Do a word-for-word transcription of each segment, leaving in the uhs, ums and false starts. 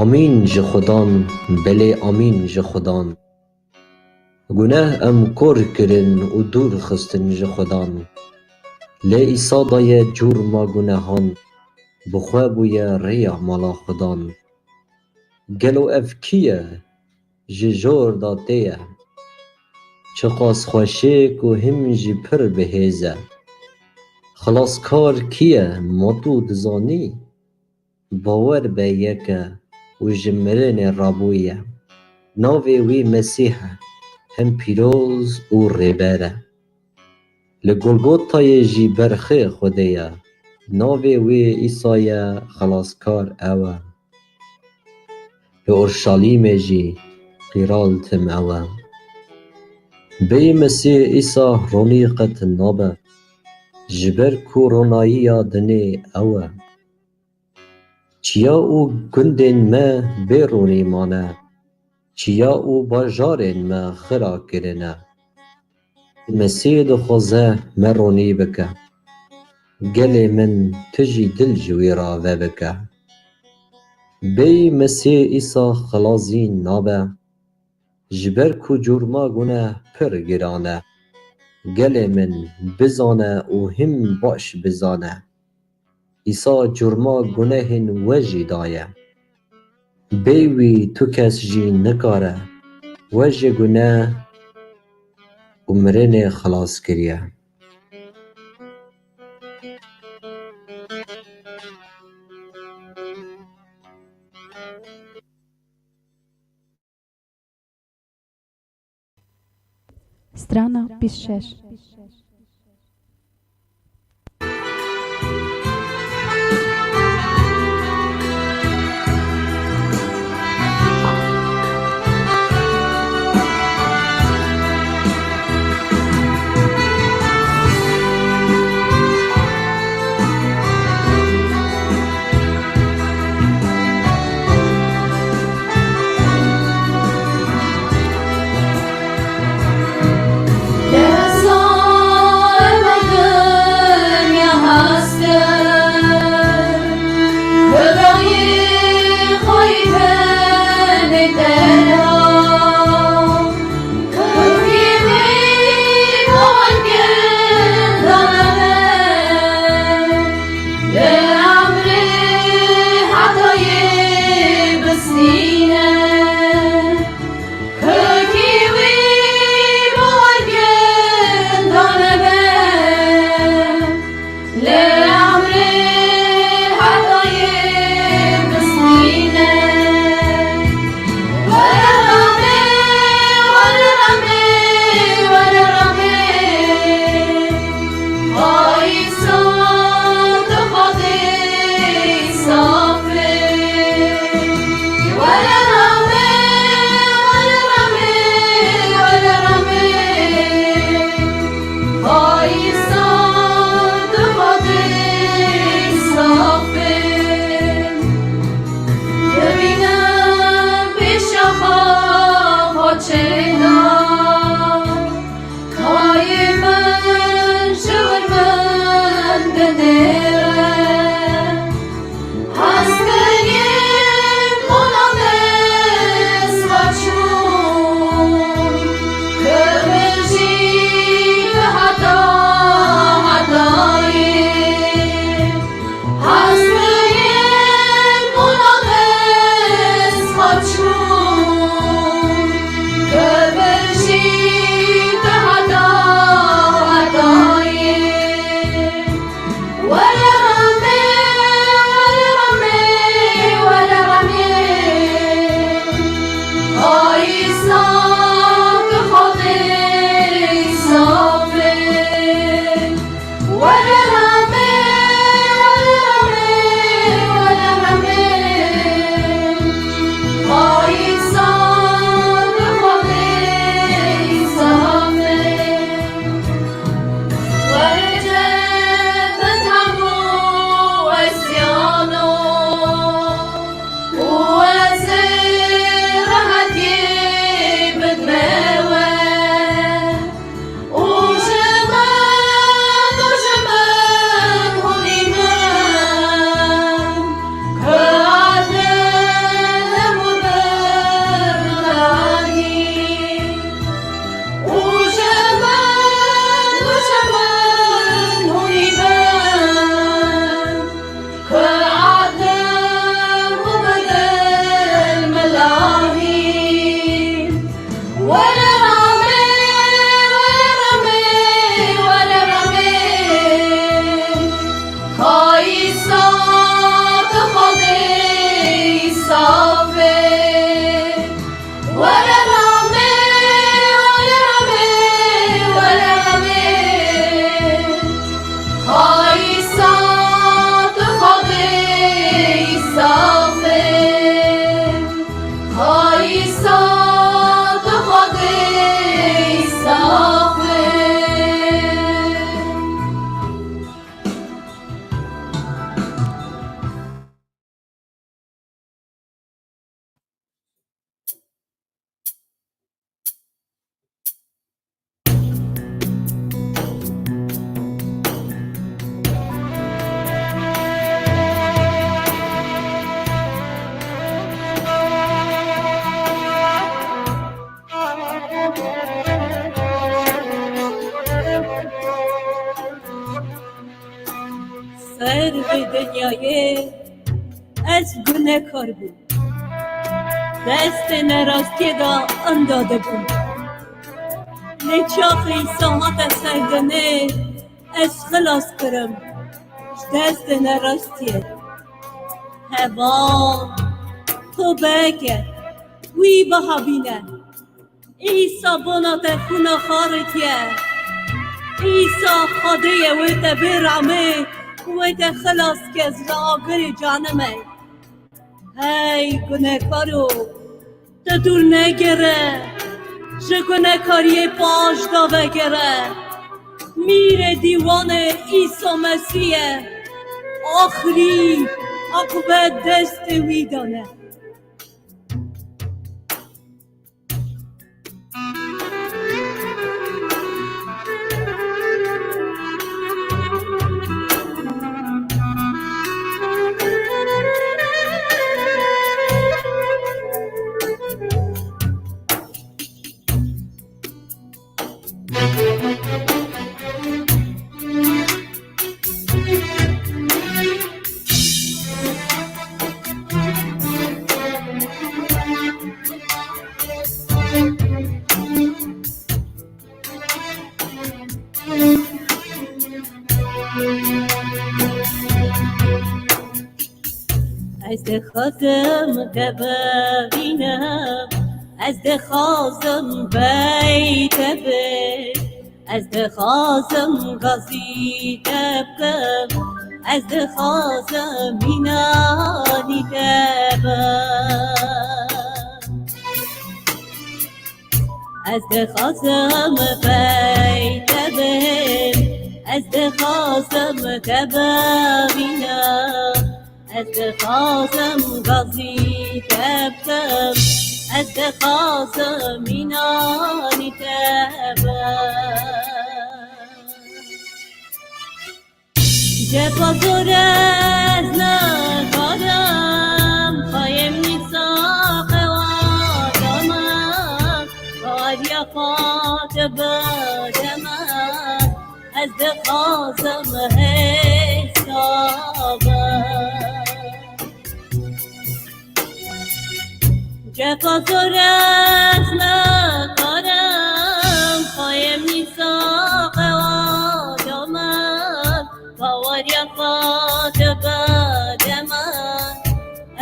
Amîn ji Xudan, belê amîn ji Xudan. Guneh em kor kirin û dûr xistin ji Xudan. Lê Îsa daye cûrma gunehan, bi xwe bûye rêya mala Xudan. Gelo ev kî ye? Ji jor da tê ye. Çiqas xweşik û him jî pir bi hêz e. Xilaskar kî ye, ma tu dizanî? Bawer be yek e û ji mirinê rabûye. Navê wî Mesîh e, him pîroz û rêber e. Li Golgotayê jî berxê Xwedê ye. Navê wî Îsa ye, Xelaskar ew e. Li Urşalîmê jî qîral tim ew e. Bêyî Mesîh Îsa ronî qet nabe, ji ber ku ronayiya dinê ew e. Çiya û gundên me bê ronî mane, çiya û bajarên me xira kirine. Mesîh dixwaze me ronî bike. Gelê min, tu jî dil ji wî re vebike. Bêyî Mesîh Îsa xilazî nabe, ji ber ku cûrma guneh pir giran e. Gelê min, bizane û him baş bizane. Îsa cûrma gunehên we jî daye. Bê wî tu kes jî nikare we ji guneh û mirinê xilas kiriye. Strana bîst şeş. Ser vê dinyayê ez gunekar bûm. Destê nerastiyê de enda dibûm. Lê çaxê Îsa hate ser dinê, ez xilas kirim ji destê nerastiyê. Heval, tobe ke, wî biha bîne. Îsa bona te xûna xwe rêtiye. Îsa Xwedê ye, wê te bê ramê, wê te xilas ke ji agirê canimê. Hey gunekaro, tu dûr negere, ji gunekariyê paş de vegere. Mîrê dîwanê Îsa Mesîh ye. Axirî aqibet destê wî de ne. Ez dixwazim te bibînim, ez dixwazim bey te bê. Ez dixwazim gazî te bikim, ez dixwazim mînanî te bim. Ez dixwazim bey te bim, ez dixwazim te bibînim. Ez dixwazim gazî te bikim, ez dixwazim mînanî te bim. Cefa zor ez nikarim, xayê min îsa qewata min, baweriya xwe tu bide min. Ez dixwazim hêşta bim. Cefa zor ez nikarim, xayê min îsa qewata min, baweriya xwe tu bide min.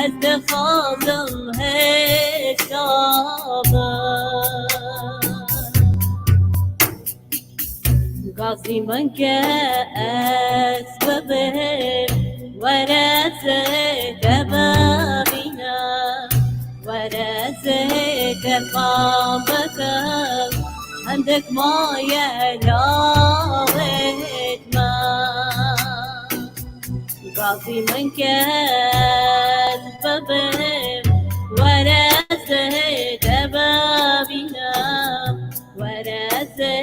Ez dixwazim hêşta bim. Gazî min ke ez bibim, were ez ê te bibînim, were ez ê te fam bikim, hindik maye lawêt min. Gazî min ke ez bibim, were ez ê te bibînim, were ez ê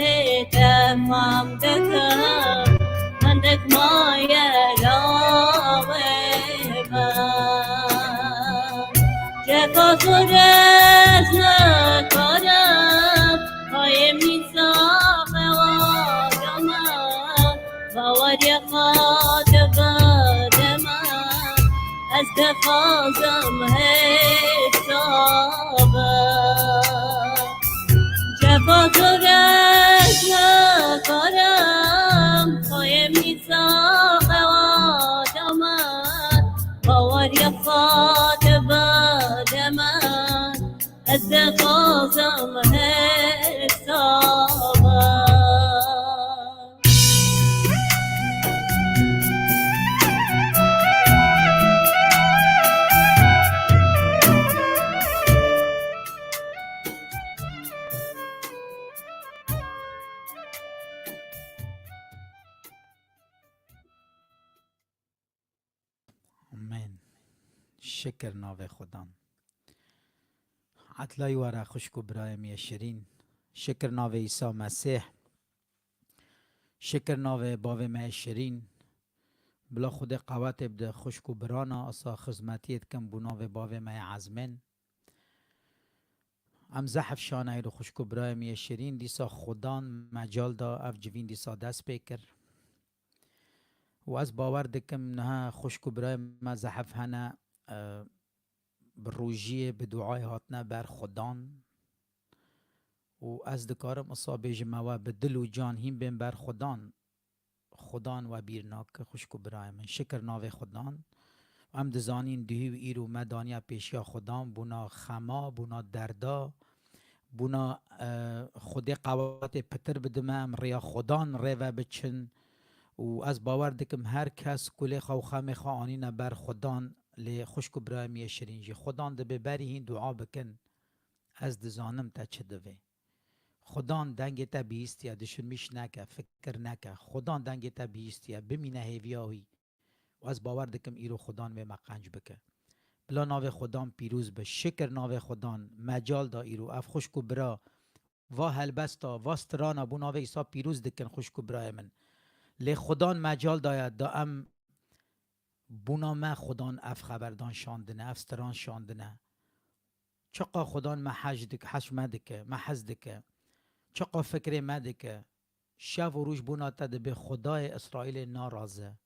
te fam bikim, hindik maye lawê min. Cefa zor ez nikarim, xayê min îsa qewata min, baweriya xwe tu bide min. Ez dixwazim hêşta bim. Cefa zor ez nikarim, xayê min îsa qewata min, baweriya xwe tu bide min. Ez dixwazim hêşta bim. Amen. Şikir navê Xudan. Etlayî were xwişk û birayê min yê şirîn. Şikir navê Îsa Mesîh. Şikir navê bavê me yê şirîn. Bila Xwedê qewetê bide xwişk û birana, asa xizmetiyê dikim bo navê bavê me yê ezmên. Em zehf şane îro xwişk û birayê min yê şirîn, dîsa Xudan mecal da ev civîn dîsa dest pê kir. Û ez bawer dikim niha xwişk û birayê me zehf hene, e, bi rojiyê, bi duayê hatine ber Xudan. Û ez dikarim isa bêjim ewe bi dil û can hîn bên ber Xudan. Xudan we bîr nake, xwişk û birayê min. Şikir navê Xudan. Em dizanîn duhî û îro me daniya pêşiya Xudan, bûna xema, bûna derda, bûna, e, Xwedê qewatê pitir bidime, em rêya Xudan rê ve biçin. Û ez bawer dikim her kes kulê xwe û xemê xwe anîne ber Xudan, lê xwişk û birayê min yê şirîn jî. Xudan dibê berî hîn dua bikin. Ez dizanim te çi divê. Xudan dengê te bihîstiye, dişinmîş neke, fikir neke. Xudan dengê te bihîstiye, bimîne hêviya wî. Û ez bawer dikim îro Xudan wê me qenc bike. Bila navê Xudan pîroz be, şikir navê Xudan, mecal da îro. Ev xwişk û bira, va helbesta, va strana bo navê Îsa pîroz dikin xwişk û birayê min. Lê Xudan mecal daye, da em bona me Xudan ev xeberdan şandine, ev stran şandine. Çiqa Xudan me hej dik-, hej me dike, me hez dike. Çiqa fikrê me dike. Şev û roj bona te dibe Xudayê Îsraîlê naraze.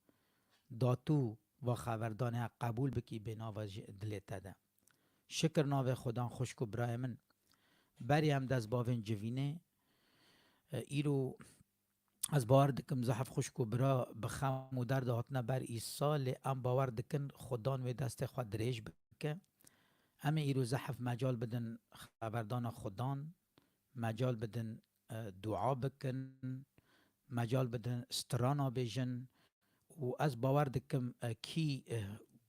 Da tu va xeverdanê qebûl bikî bê nava jî dilê te de. Şikir navê Xudan xwişk û birayê min. Berî em dest bavên civînê, e, îro ez bawer dikim zehf xwişk û bira bi xem û derd hatine ber Îsa, lê em bawer dikin Xudan wê destê xwe dirêj bike. Em ê îro zehf mecal bidin xeberdana Xudan, mecal bidin, e, dua bikin, mecal bidin strana bêjin û ez bawer dikim, e, kî, e,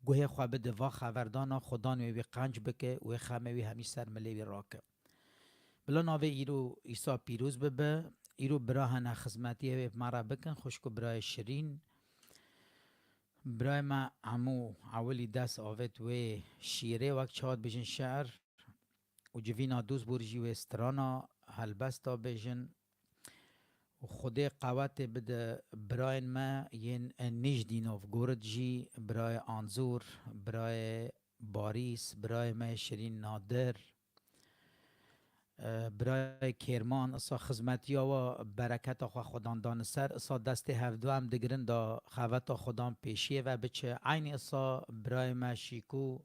guhê xwe bide va xeverdana, Xudan wê wî qenc bike û wê xemê wî hemî ser milê wî rake. Bila navê îro Îsa pîroz bibe. Îro bira hene xizmetiyê wê bi me re bikin, xwişk û birayê şirîn. Birayê me hemû ewilî dest avêt wê şîrê, wek çawa dibêjin şe'r û civîna Dûzbûr jî wê strana helbesta bêjin. Û Xwedê qewetê bide birayên me yên Nîjdînov, Gorit jî, birayê Anzûr, birayê Barîs, birayê me şirîn Nadir, e, birayê Kêrman, isa xizmetiya wa bereketa xwe Xudan dane ser, isa destê hevdu em digirin da xeveta Xudan pêşiyê ve biçe. Eynî isa birayê me Şîkû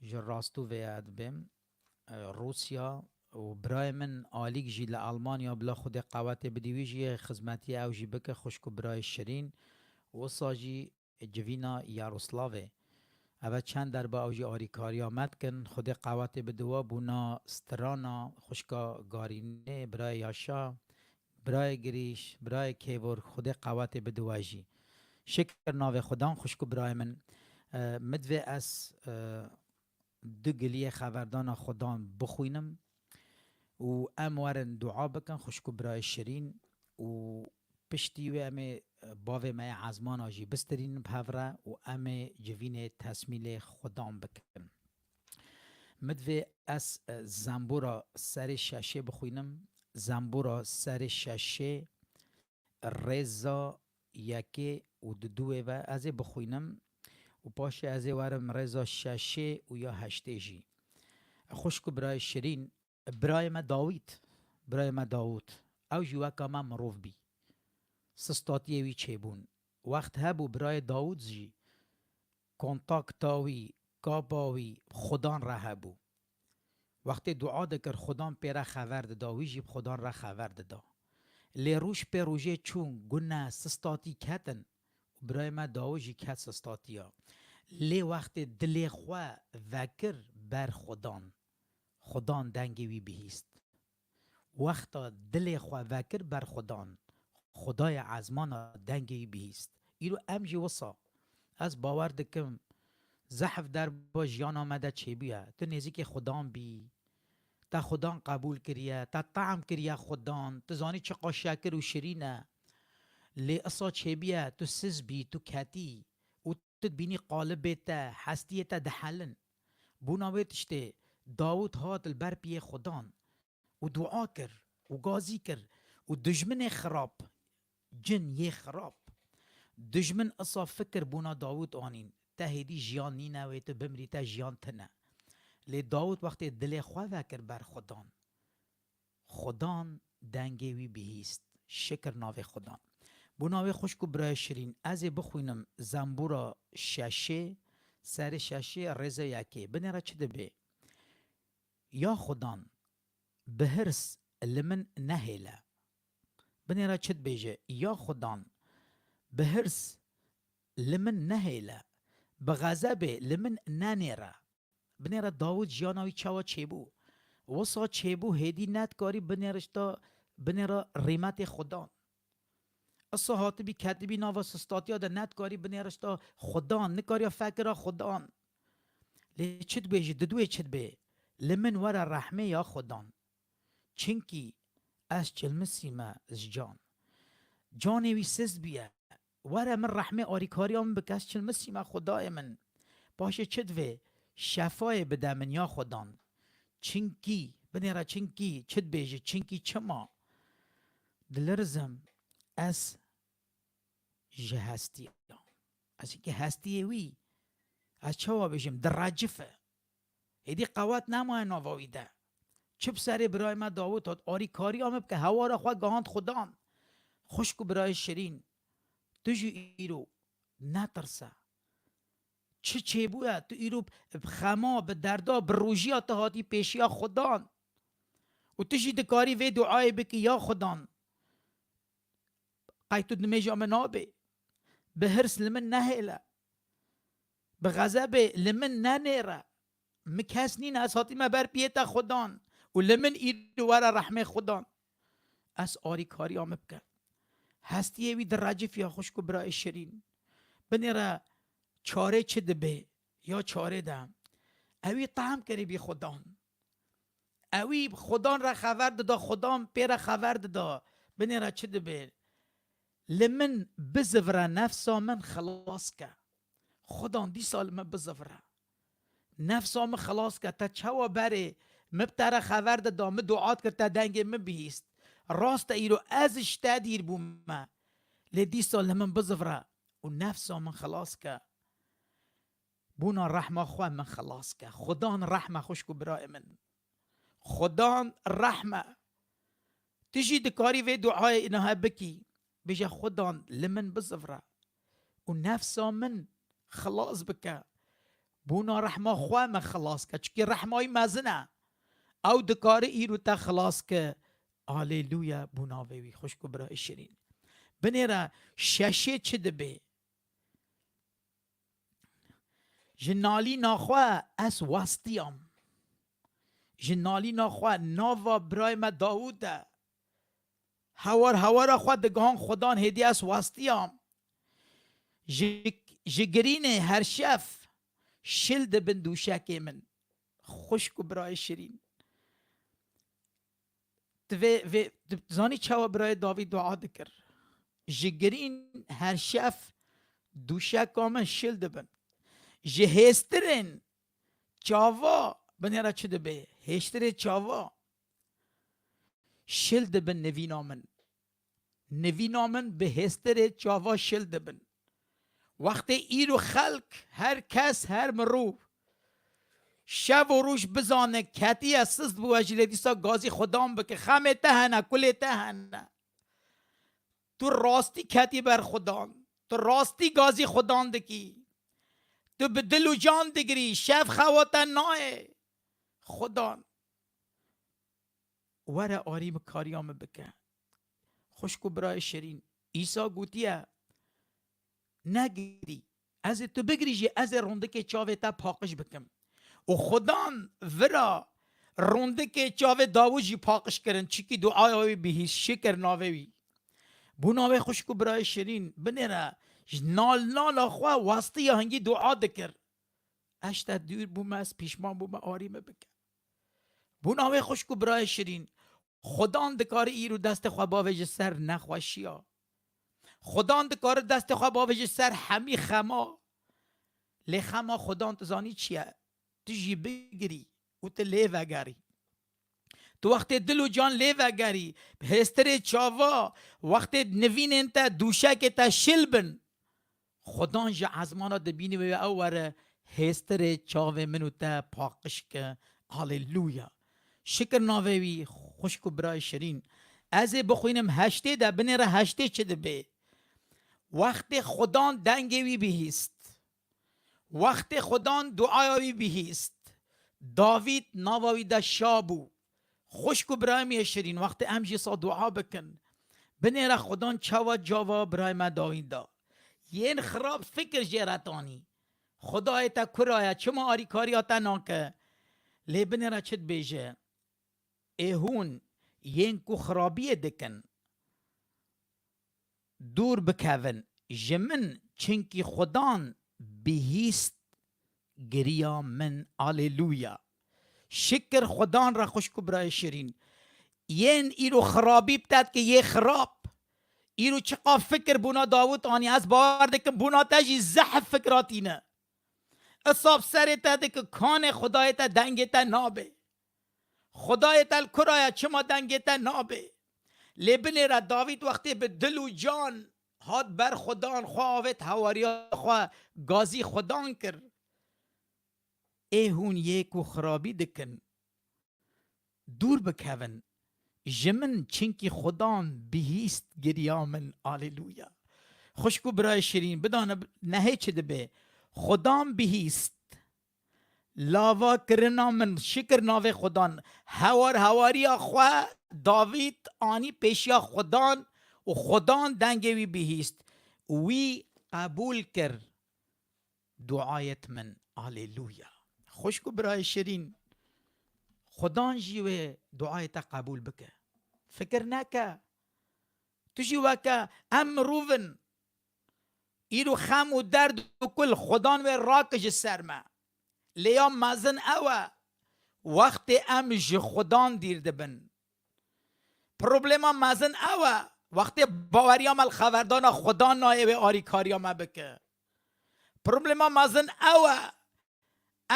ji Rastûvê ye dibêm, e, Rûsya û birayê min Alîk jî li Almanya, bila Xwedê qewetê bidî wî jî yê xizmetiyê ew jî bike, xwişk û birayê şirîn. Wisa jî civîna Yaroslavê. Eve çend derba ew jî arîkariya me dikin. Xwedê qewetê bide we, bûna strana xwişka Garînê, birayê Yaşa, birayê Girîş, birayê Kêvor, Xwedê qewetê bide we jî. Şikir navê Xudan, xwişk û birayê min. E, min divê ez, e, du giliyê xeverdana Xudan bixwînim û em werin dua bikin, xwişk û birayê şirîn, û piştî wê em ê, e, bavê me yê ezmana jî bistirînin bi hev re û em ê civînê tesmîlê Xudan bikin. Min divê ez, e, zembûra serê şeşê bixwînim, zembûra serê şeşê, rêza yekê û di duwê ve ez ê bixwînim û paşê ez ê werim rêza şeşê û ya heştê jî. Xwişk û birayê şirîn, birayê me Dawîd, birayê me Dawûd, ew jî weka me mirov bî. Sistatiyê wî çêbûn. Wext hebû birayê Dawûd jî kontakta wî, kapa wî Xudan re hebû. Wextê dua dikir, Xudan pê re xever dida, wî jî bi Xudan re xever dida. Lê roj pê rojê çûn, gune sistatî ketin û birayê me Dawûd jî ket sistatiya. Lê wextê dilê xwe vekir ber Xudan, Xudan dengê wî bihîst. Wexta dilê xwe vekir ber Xudan, Xwedayê ezmana dengê wî bihîst. Îro em jî wisa. Ez bawer dikim, zehf derba jiyana me de çêbûye. Tu nêzîkê Xudan bî, te Xudan qebûl kiriye, te tehm kiriye Xudan, tu zanî çiqa şekir û şirîn e. Lê isa çêbûye, tu siz bî, tu ketî û tu dibînî qalibê te, hestiyê te dihelin. Bûna wê tiştê, Dawûd hat li ber piyê Xudan û dua kir û gazî kir û dijminê xirab, cin yê xirab, dijmin isa fikir bona Dawûd anîn, te hêdî jiyan nîne, wê tu bimrî, te jiyan tine. Lê Dawûd wextê dilê xwe vekir ber Xudan, Xudan dengê wî bihîst. Şikir navê Xudan. Bona wê xwişk û birayê şirîn, ez ê bixwînim Zembûra şeşê, serê şeşê, rêza yekê. Binêre çi dibê? Ya Xudan, bi hirs li min nehêle. Binêre çi dibêje? Ya Xudan, bi hirs li min nehêle, bi xezebê li min nenêre. Binêre Dawûd jiyana wî çawa çêbû. Wisa çêbû, hêdî nedikarî binêrişta, binêre rîmetê Xudan. Isa hatibî ketibî nava sistatiya de, nedikarî binêrişta Xudan, nikariya fekira Xudan. Lê çi dibêjî, diduê çi dibê? Li min were rehmê ya Xudan. Çinkî ez çilmisîme ji can. Canê wî siz bûye. Were min rehmê, arîkariya min bike, ez çilmisîme Xwedayê min. Paşê çi divê? Şefayê bide min ya Xudan. Çinkî, binêre çinkî, çi dibêjî? Çinkî çima? Dilirizim, ez ji hestiya. Ez çinkî hestiyê wî, ez çawa bêjim, direcife. Hêdî qewet nemaye nava wî de. Çi bi serê birayê me Dawûd hat, arîkariya min bike, hewara xwe gihand Xudan. Xwişk û birayê şirîn, tu jî îro netirse. Çi çêbûye, tu îro bi xema, bi derda, bi rojiya tu hatî pêşiya Xudan. Û tu jî dikarî vê duayê bikî, ya Xudan, qey tu di mêja min nabê. Bi hirs li min nehêle. Bi xezebê li min nenêre. Min kes nîne, ez hatîme ber piyê te Xudan. Û li min îro were rehmê Xudan. Ez arîkariya min bike. Hestiyê wî direcifiya, xwişk û birayê şirîn. Binêre çarê çi dibê? Ya çarê de. Ewî tehm kirî bî Xudan. Ewî Xudan re xever dida, Xudan pê re xever dida. Binêre çi dibê? Li min bizivire, nefsa min xilas ke. Xudan dîsa li min bizivire. Nefsa min xilas ke. Te çawa berê min bi te re xever dida, min dua dikir, te dengê min bihîst. Rast e, îro ez ji te dîr bûme. Lê dîsa li min bizivire û nefsa min xilas ke. Bona rehma xwe min xilas ke. Xudan rehme, xwişk û birayê min. Xudan rehme. Tu jî dikarî vê duayê înahe bikî. Bêje, Xudan li min bizivre û nefsa min xilas bike. Bona rehma xwe min xilas ke. Çikî rehma wî mezin e. Ew dikare îro te xilas ke. Aleluya, bo navê wî, xwişk û birayê şirîn. Binêre şeşê çi dibê? Ji nalîna xwe ez westiyam. Ji nalîna xwe nava birayê me Dawûd e. Hewar hewara xwe digihan Xudan, hêdî ez westiyam. Ji, ji girînê her şev şil dibin dûşekê min. Xwişk û birayê şirîn. Tu vê, vê, tu zanî çawa birayê Davîd dua dikir? Ji girîn her şev dûşeka min şil dibin. Ji hêstirên çava, binêre çi dibê? Hêstirê çava şil dibin nivîna min. Nivîna min bi hêstirê çava şil dibin. Wextê îro xelk, her kes, her mirov şev û roj bizane, ketiye, sist bûye jî, lê dîsa gazî Xudan bike. Xemê te hene, kulê te hene. Tu rastî ketî ber Xudan. Tu rastî gazî Xudan dikî. Tu bi dil û can digirî. Şev xewa te nayê. Xudan, were arî min, kariya min bike. Xwişk û birayê şirîn, Îsa gotiye, negirî. Ez ê tu bigirî jî, ez ê rondikê çavê te paqij bikim. Û Xudan vira rondikê çavê Dawûd jî paqij kirin. Çikî duaya wî bihîst, şikir navê wî. Bo navê xwişk û birayê şirîn, binêre ji nal nala xwe westiya hingî dua dikir. Ez ji te dûr bûme, ez pîşman bûme, arî min bike. Bo navê xwişk û birayê şirîn, Xudan dikare îro destê xwe bavêje ser nexweşiya. Xudan dikare destê xwe bavêje ser hemî xema. Lê xema Xudan tu zanî çi ye? Tu jî bigirî û tu lê vegerî. Tu wextê dil û can lê vegerî, bi hêstirê çava, wextê nivînên te, dûşekê te şil bin, Xudan ji ezmana dibînî wê ew were hêstirê çavê min û te paqij ke. Aleluya. Şikir navê wî, xwişk û birayê şirîn. Ez ê bixwînim heştê de, binêre heştê çi dibê? Wextê Xudan dengê wî bihîst, wextê Xudan duaya wî bihîst, Davîd nava wî de şa bû. Xwişk û birayê min yê şirîn, wextê em jî sa dua bikin, binêre Xudan çawa cava birayê me Davîd da. Yên xirab fikir jê re tanî. Xudayê te kura ye, çima arîkariya te nake? Lê binêre çi dibêje? Ê hûn yên ku xirabiyê dikin, dûr bikevin ji min, çinkî Xudan bihîst giriya min. Aleluya! Şikir Xudan re, xwişk û birayê şirîn. Yên îro xirabî bi te dike, yê xirab. Îro çiqa fikir bona Dawid anî, ez bawer dikim bona te jî zehf fikra tîne. Isa bi serê te dike, kanê Xudayê te dengê te nabe. Xudayê te li kura ye, çima dengê te nabe? Lê binêre Davîd wextê bi dil û can hat ber Xudan, xwe avêt hewariya xwe, gazî Xudan kir. Ê hûn yê ku xirabî dikin, dûr bikevin ji min, çinkî Xudan bihîst giriya min. Aleluya! Xwişk û birayê şirîn, bidane nehê çi dibe. Xudan bihîst. Lava kirina min, şikir navê Xudan. Hewar hewariya xwe Davîd anî pêşiya Xudan û Xudan dengê wî bihîst. Wî qebûl kir duayet min. Aleluya! Xwişk û birayê şirîn, Xudan jî wê duayê te qebûl bike. Fikir neke. Tu jî weke em mirov in. Îro xem û derd û kul Xudan wê rake ji ser me. Lê ya mezin ew e, wextê em ji Xudan dîr dibin. Problema mezin ew e, wextê baweriya me li xeverdana Xudan nayê wê arîkariya me bike. Problema mezin ew e,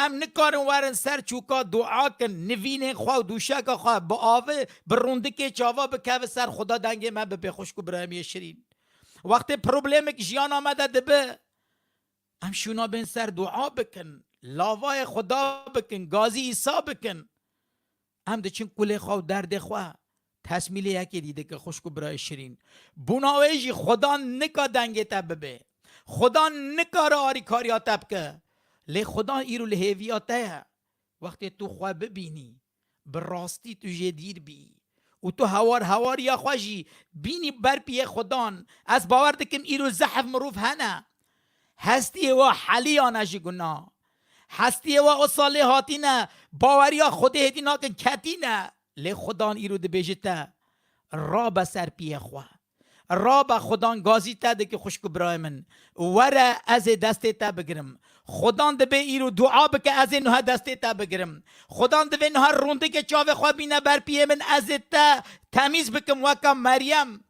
em nikarin werin ser çûka dua kin, nivînên xwe û dûşeka xwe bi avê, bi rûndikê çava bikeve ser Xuda, dengê me bibe, xwişk û birayê min yê şirîn. Wextê problemek jiyana me de dibe, em şûna bên ser dua bikin, lavayê Xuda bikin, gazî Îsa bikin. Em diçin kulê xwe û derdê xwe tesmîlê yekê dî dikin, xwişk û birayê şirîn. Bona wê jî Xudan nika dengê te bibe. Xudan nikare arîkariya te bike. Lê Xudan îro li hêviya te ye. Wextê tu xwe bibînî, bi rastî tu jê dîr bî û tu hewar hewariya xwe jî bînî ber piyê Xudan, ez bawer dikim îro zehf mirov hene. Hestiyê we heliyane ji guna. Hestiyê we wisa lê hatîne, baweriya Xwedê hêdî nakin, ketîne. Lê Xudan îro dibêje te, rabe ser piyê xwe. Rabe, Xudan gazî te dike, xwişk û birayê min. Were, ez ê destê te bigirim. Xudan dibê îro dua bike, ez ê nuhe destê te bigirim. Xudan divê nuhe rûndikê çavê xwe bîne ber piyê min, ez ê te temîz bikim weka Meryem.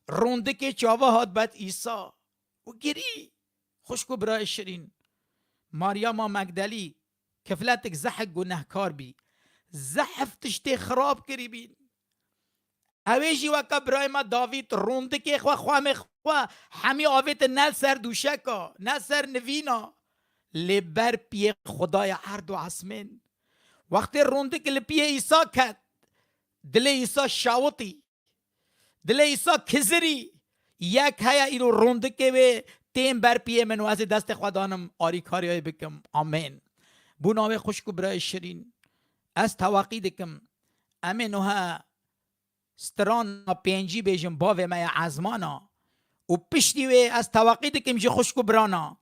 Rûndikê çava hat ber Îsa û girî. Xwişk û birayê şirîn, Maryama Megdelî kifletik zehf gunehkar bî. Zehf tiştê xirab kirî bîn. Ew ê jî weke birayê me Davîd rûndikê xwe, xwemê xwe hemî avêtin ne li ser dûşeka, ne ser nivîna, lê ber piyê Xwedaya erd û esmên. Wextê rûndik li piyê Îsa ket, dilê Îsa şewitî. Dilê Îsa kizirî, yek heye îro rûndikê wê tên ber piyê min û ez ê destê xwe danim arîkariyayê bikim. Amên. Bona wê xwişk û birayê şirîn, ez teweqî dikim, em ê nuha strana pêncî bêjin Bavê me ya ezmana û piştî wê ez teweqî dikim ji xwişk û birana.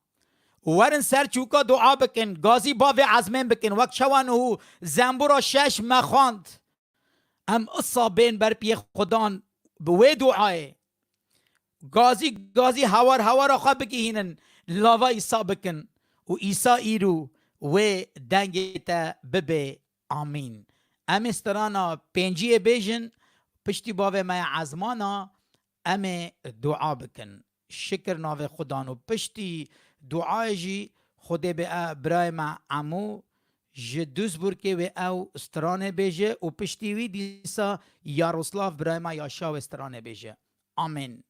Werin ser çûka dua bikin, gazî Bavê ezmên bikin, wek çawa nuhû zembûra şeş me xwend. Em isa bên ber piyê Xudan bi wê duayê. Gazî, gazî hawar hawara xwe bigihînin, lava Îsa bikin û Îsa îro wê dengê te bibe. Amîn. Em ê strana pênciyê bêjin, piştî bavê me ya ezmana, em ê dua bikin. Şikir navê Xudan û piştî duayê jî Xwedê bê e birayê me Emû ji Duisburgê wê ew stranê bêje û piştî wî dîsa Yaroslav birayê me Yaşa wê stranê bêje. Amên.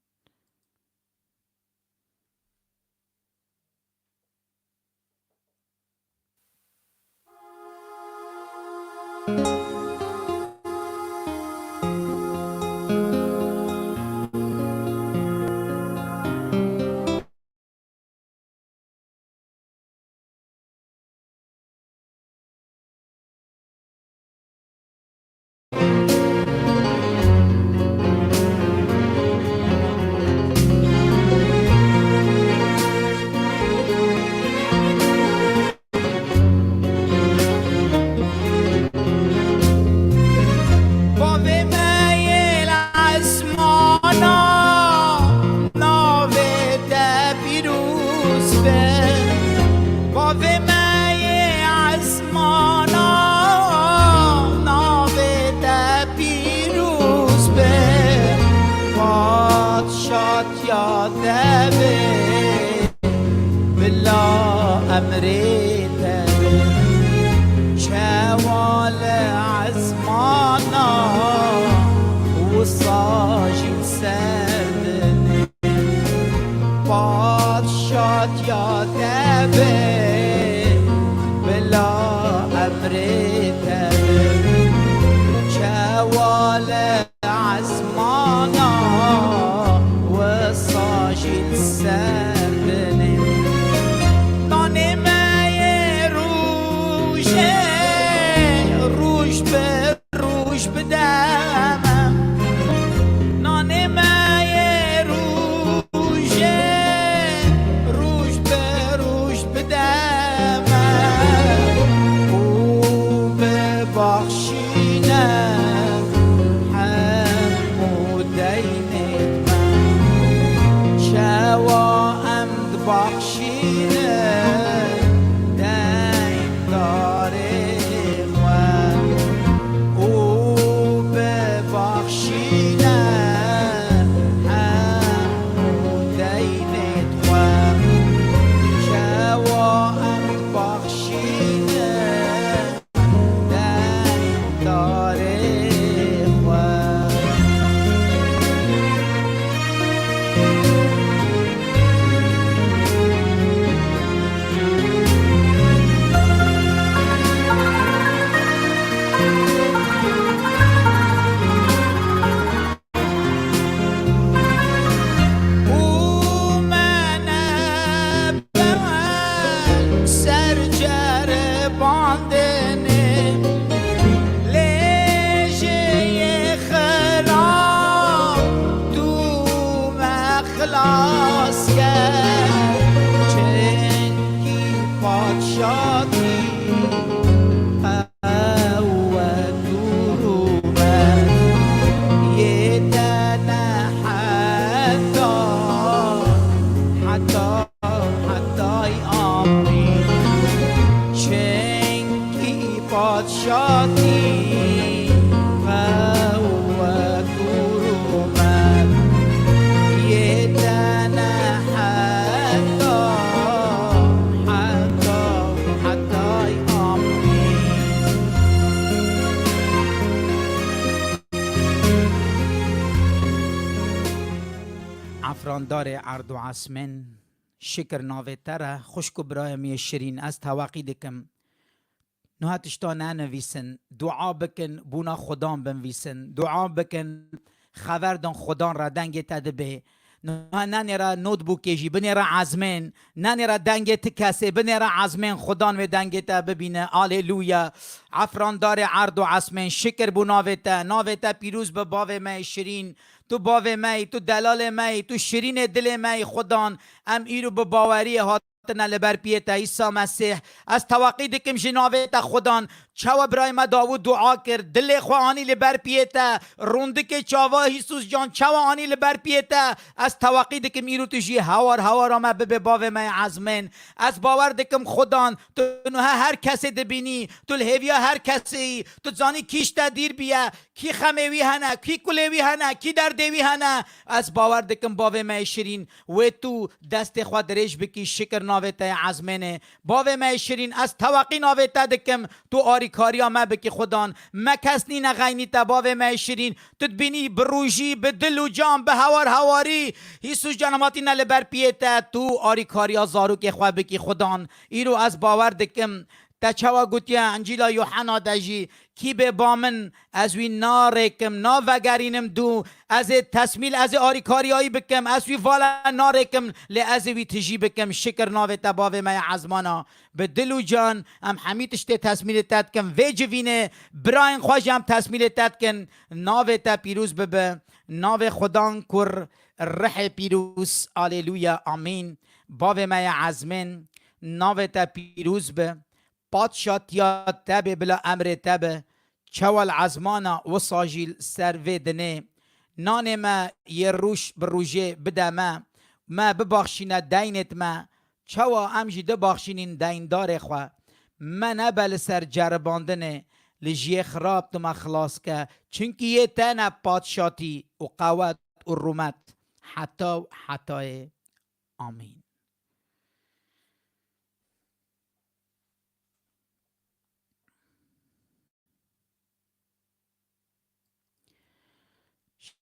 emrê te, çewa li ezmana wisa jî li ser dinê. Padşatiya te be, bila emrê te be, çewa li ezmana wisa jî li ser dinê. Nanê me yê rojê, roj bi roj bide me. Nanê me yê rojê, roj bi roj bide me û bibexşîne hemû deynê me. Çewa em dibexşîne deyndarê xwe û bibexşîne hemû deynê xwe. Çewa em dibexşîne deyndarê xwe. Û me nebe ser ceribandinê, lê ji yê xirab tu me xilas ker, çimkî padşatî, qewet û rûmet yê te ne heta, heta, hetay amîn. Çimkî padşatî, qewet û rûmet yê te ne heta, heta, hetay amîn. Efrandarê erd û esmên, şikir navê te re, xwişk û birayê min yê şirîn, ez teweqî dikim. Niha tişta nenivîsin, dua bikin, bûna Xudan binivîsin. Dua bikin, xever din Xudan re, dengê te dibê. Niha nenêre notebookê jî, binêre ezmên, nenêre dengê ti kesê, binêre ezmên, Xudan wê dengê te bibîne. Aleluya. Efrandarê erd û esmên, şikir bo navê te, navê te pîroz bi, bavê me yê şirîn. Tu bavê me yî, tu delalê me yî, tu şirînê dilê me yî, Xudan. Em îro bi baweriyê hat hatine li ber piyê te, Îsa Mesîh. Ez teweqî dikim ji navê te, Xudan. Çawa birayê me Dawûd dua kir, dilê xwe anî li ber piyê te, rûndikê çava Hîsus can çawa anî li ber piyê te. Ez teweqî dikim îro tu jî hewar hewara me bibe, bavê me yê ezmên. Ez bawer dikim, Xudan, tu niha her kesê dibînî, tu li hêviya her kesê yî, tu zanî kî ji te dîr biye, kî xemê wî hene, kî kulê wî hene, kî derdê wî hene. Ez bawer dikim, bavê me yê şirîn, wê tu destê xwe dirêj bikî, şikir navê te yê ezmênê. Bavê me yê şirîn, ez teweqî navê te dikim, tu arîkariya me bikî, Xudan. Me kes nîne xeynî te, bavê me yê şirîn. Tu dibînî bi rojî, bi dil û can, bi hewar hewarî. Hîsus can, em hatîne li ber piyê te, tu arîkariya zarokê xwe bikî, Xudan. Îro ez bawer dikim, te çawa gotiye Encîla Yuhena de jî, kî bê ba min, ez wî narêkim, navegerînim dû, ez ê tesmîl, ez ê arîkariyayî bikim, ez wî vala narêkim, lê ez ê wî tijî bikim. Şikir navê te, bavê me yê ezmana. Bi dil û can em hemî tiştê tesmîlê te dikim. Vê civînê birayên xwe jî em tesmîlê te dikin. Navê te pîroz bibe. Navê Xudan, Kur, Rihê Pîroz. Aleluya. Amîn. Bavê me yê ezmên, navê te pîroz be. Padşatiya te bê, bila emrê te be, çawa li ezmana wisa jî li ser vê dinê. Nanê me yê roj bi rojê bide me, me bibaxşîne deynêt me, çawa em jî dibaxşînîn deyndarê xwe. Me nebe li ser ceribandinê, li jiyê xirab tu me xilas ke, çimkî yê te ne padşatî û qewet û rûmet heta û hetayê. Amîn.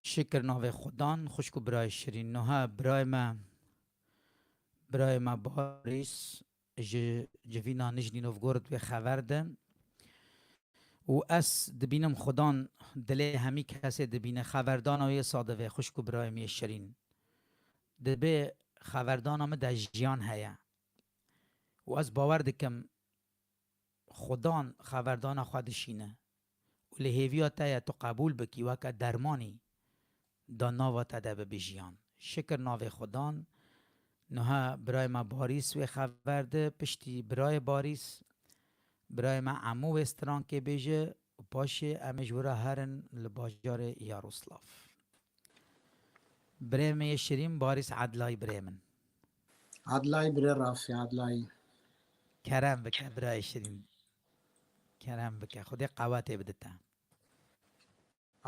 Şikir navê Xudan, xwişk û birayê şirîn. Niha birayê me, birayê me Barîs ji civîna Nijnî Novgorod wê xever de. Û ez dibînim Xudan dilê hemî kesê dibîne. Xeverdana wê sa divê, xwişk û birayê min yê şirîn. Dibê xeverdana min de jiyan heye. Û ez bawer dikim, Xudan xeverdana xwe dişîne û li hêviya te ye tu qebûl bikî weke dermanî, da nava te de bibe jiyan. Şikir navê Xudan. Niha birayê me Barîs wê xever de, piştî birayê Barîs, birayê me Emû wê strankê bêje û paşê em ê ji wira herin li bajarê Yaroslav. Birê me yê şirîn Barîs Edlay birê min. Edlay birê Rafî Edlay. Kerem bike birayê şirîn. Kerem bike. Xwedê qewetê bide te.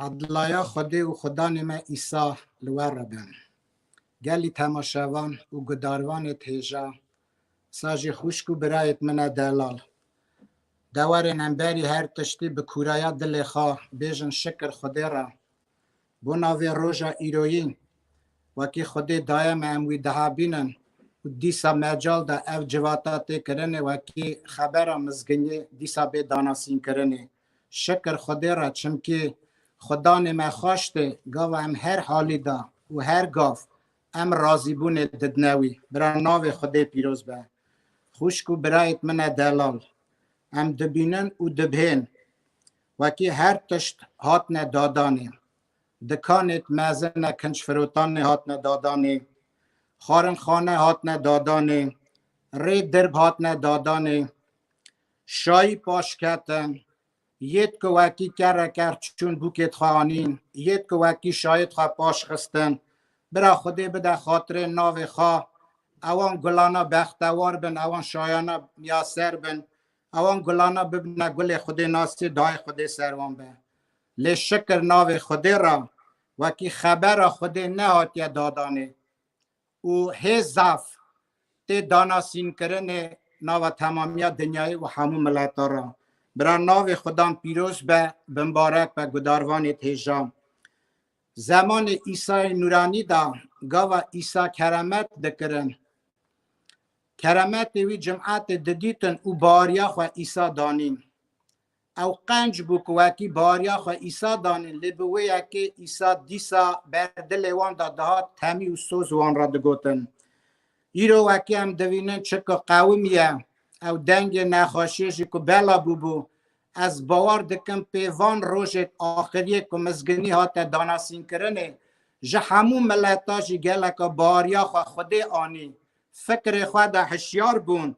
Edlaya Xwedê û Xudanê me Îsa li we re bin. Gelî temaşevan û gudarvanê hêja, sa jî xwişk û birayêt min e delal. Dewerên em berî her tiştî bi kûraya dilê xwe bêjin şikir Xwedê re. Bo navê roja îroyî, wekî Xwedê daye me em wî dihabînin û dîsa mecal de ev civata tê kirinê wekî xebera mizginiyê dîsa bê danasînkirinê. Şikir Xwedê re, çimkî Xudanê me xwaştê gava em her halî de û her gav em razîbûnê didine wî. Bira navê Xwedê pîroz be. Xwişk û birayêt min e delal. Em dibînin û dibihên wekî her tişt hatine dadanê. Dikanêt mezin e, kinc firotanê hatine dadanê. Xwarinxane hatine dadanê. Rê dirb hatine dadanê. Şayî paş ketin. Yêt ku wekî kerre ker çûn bûkêt xwe anîn. Yêt ku wekî şayêt xwe paş xistin. Bira Xwedê bide xatirê navê xwe. Ewan gulana bextewar bin, ewan şayana miyaser bin. Ewan gulana bibine gulê Xwedê nasê, dayê Xwedê ser wan be. Lê şikir navê Xwedê re, wekî xebera Xwedê nehatiye dadanê û hê zaf tê danasînkirinê nava temamiya dinyayê û hemû mileta re. Bira navê Xudan pîroz be, bimbarek be, gudarvanê hêja. Zemanê Îsayê Nûranî de gava Îsa keremet dikirin, keremetê wî cimetê didîtin û baweriya xwe Îsa danîn. Ew qenc bû ku wekî baweriya xwe Îsa danîn, lê bi wê yekê Îsa dîsa ber dilê wan de dihat temî û soz wan re digotin. Îro wekî em divînin çi ku qewimiye, ew dengê nexweşiyê jî ku bela bûbû, ez bawer dikim pê van rojêt axiriyê ku mizginî hate danasînkirinê, ji hemû mileta jî geleka baweriya xwe Xwedê anî, fikrê xwe de hişyar bûn,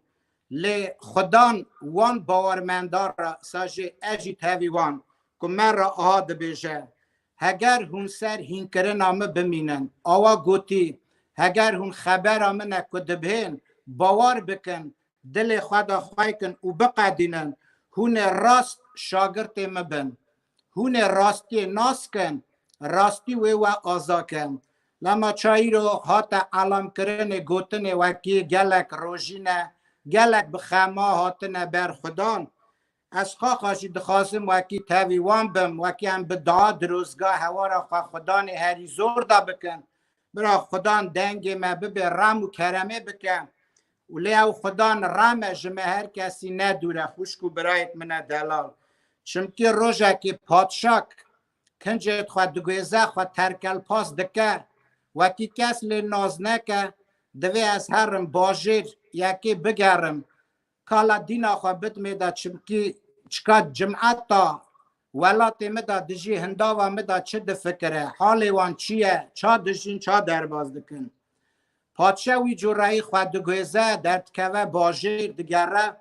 lê Xudan wan bawermendan re, sa jî ez jî tevî wan, ku me re aha dibêje, heger hûn ser hînkirina min bimînin, awa gotî, heger hûn xebera min e ku dibihên, bawer bikin, dilê xwe de xwey kin û biqedînin, hûn ê rast şagirtê min bin. Hûn ê rastiyê nas kin, rastî wê we aza kin. Lema çayîro hate elamkirinê, gotinê wekî gelek rojîne, gelek bi xema hatine ber Xudan. Ez xaxa jî dixwazim wekî tevî wan bim, wekî em bi dua dirozga hewara xwe Xudanê herî zor de bikin. Bira Xudan dengê me bibe rem û keremê bike. Û lê ew Xudan rem e ji me her kesî nedûre, xwişk û birayêt min e delal. Çimkî rojekê padşak kincêt xwe diguêze, xwe terkelpas dike, wekî kes lê naz neke, divê ez herim bajêr yekê bigerim. Kala dîna xwe bidimê de, çimkî çika cimeta welatê min de dijî hindava min de çi difikire, halê wan çi ye, ça dijîn, ça derbas dikin. Padşa wî cureyî xwe diguêze, derdikeve bajêr, digere.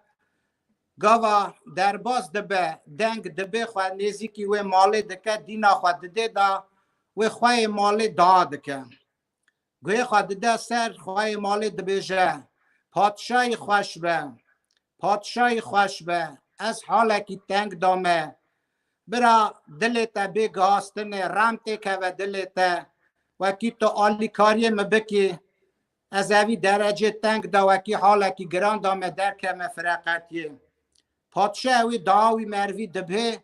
Gava derbas dibe, deng dibe, xwe nêzîkî wê malê dike, dîna xwe didê da wê xweyê malê dua dike. Guhê xwe dide ser xweyê malê, dibêje, Padşayî xweş be, padşayî xweş be, ez halekî teng da me. Bira dilê te bê gihastinê, rem têkeve dilê te, wekî tu alîkariyê min bikî, ez evî derecê teng da, wekî halekî giran da me, derkeme fireqetiyê. Padşa ewî dua wî mervî dibê,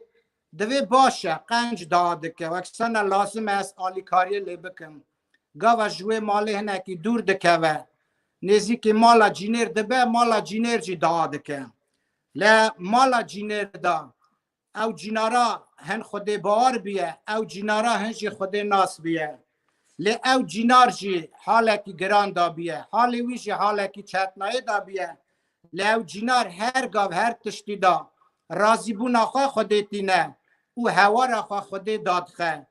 Divê baş e, qenc daha dike. Wek sana lazim e ez alîkariyê lê bikim. Gava ji wê malê hinekî dûr dikeve. Nêzîkî mala cînêr dibe, mala cînêr jî daha dike. Li mala cînêr de ew cînara hin Xwedê bawer biye, ew cînara hin jî Xwedê nas biye. Lê ew cînar jî halekî giran dabiye, halê wî jî halekî çetnayê dabiye. Lê ew cînar her gav her tiştî da razîbûna xwe Xwedê tîne û hewara xwe Xwedê dadixe.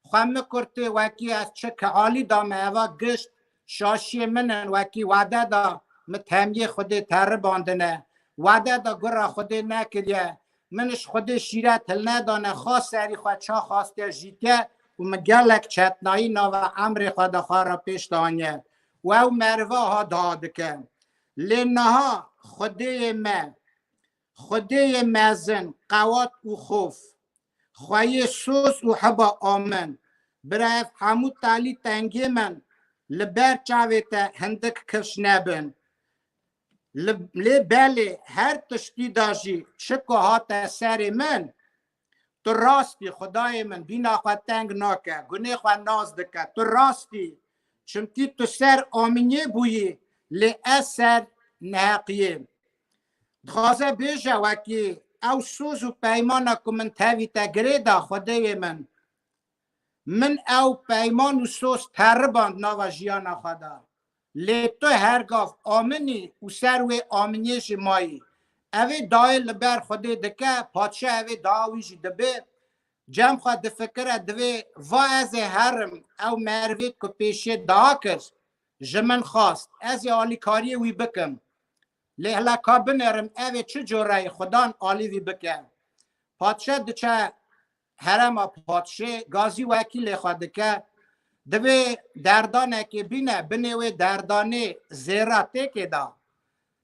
Xwe mi kurtê wekî ez çi ki alî da me eva gişt şaşiyê min in, wekî wade da mi temiyê Xwedê teribandine. Wade da gura Xwedê nekiriye. Min ji Xwedê şîret hilnedane, xas serî xwe ça xastiye jîtiye û min gelek çetnayî nava emrê xwe de xwe re pêş daniye. Û ew meriva ha daha dike. Lê niha Xwedêyê me, Xwedêyê mezin, qewat û xof, xweyê soz û heba amin. Bira ev hemû talî tengê min, li ber çavê te hindik kifş nebin. Li, lê belê her tiştî da jî çi ku hate serê min, tu rastî, Xwedayê min, bîna xwe teng nake, gunê xwe nas dike, tu rastî, çimkî tu ser aminiyê bûyî, lê ez ser neheqiyê. Dixwaze bêje wekî ew soz û peymana ku min tevî te girê da, Xwedêyê min, min ew peyman û soz teriband nava jiyana xwe de. Lê tu her gav aminî û ser wê aminiyê jî mayî. Ev ê dayê li ber Xwedê dike, padşa ev ê daha wî jî dibe. Cem xwe difikire, divê va ez ê herim, ew merivê ku pêşiyê daha kir, ji min xwast, ez ê alîkariyê wî bikim. Lê hela ka binêrim, ev ê çi cure ye, Xudan alî vî bike. Padşe diçe herema padşê, gazî wekîlê xwe dike, divê derdanekê bîne, binê wê derdanê zêra têkê da.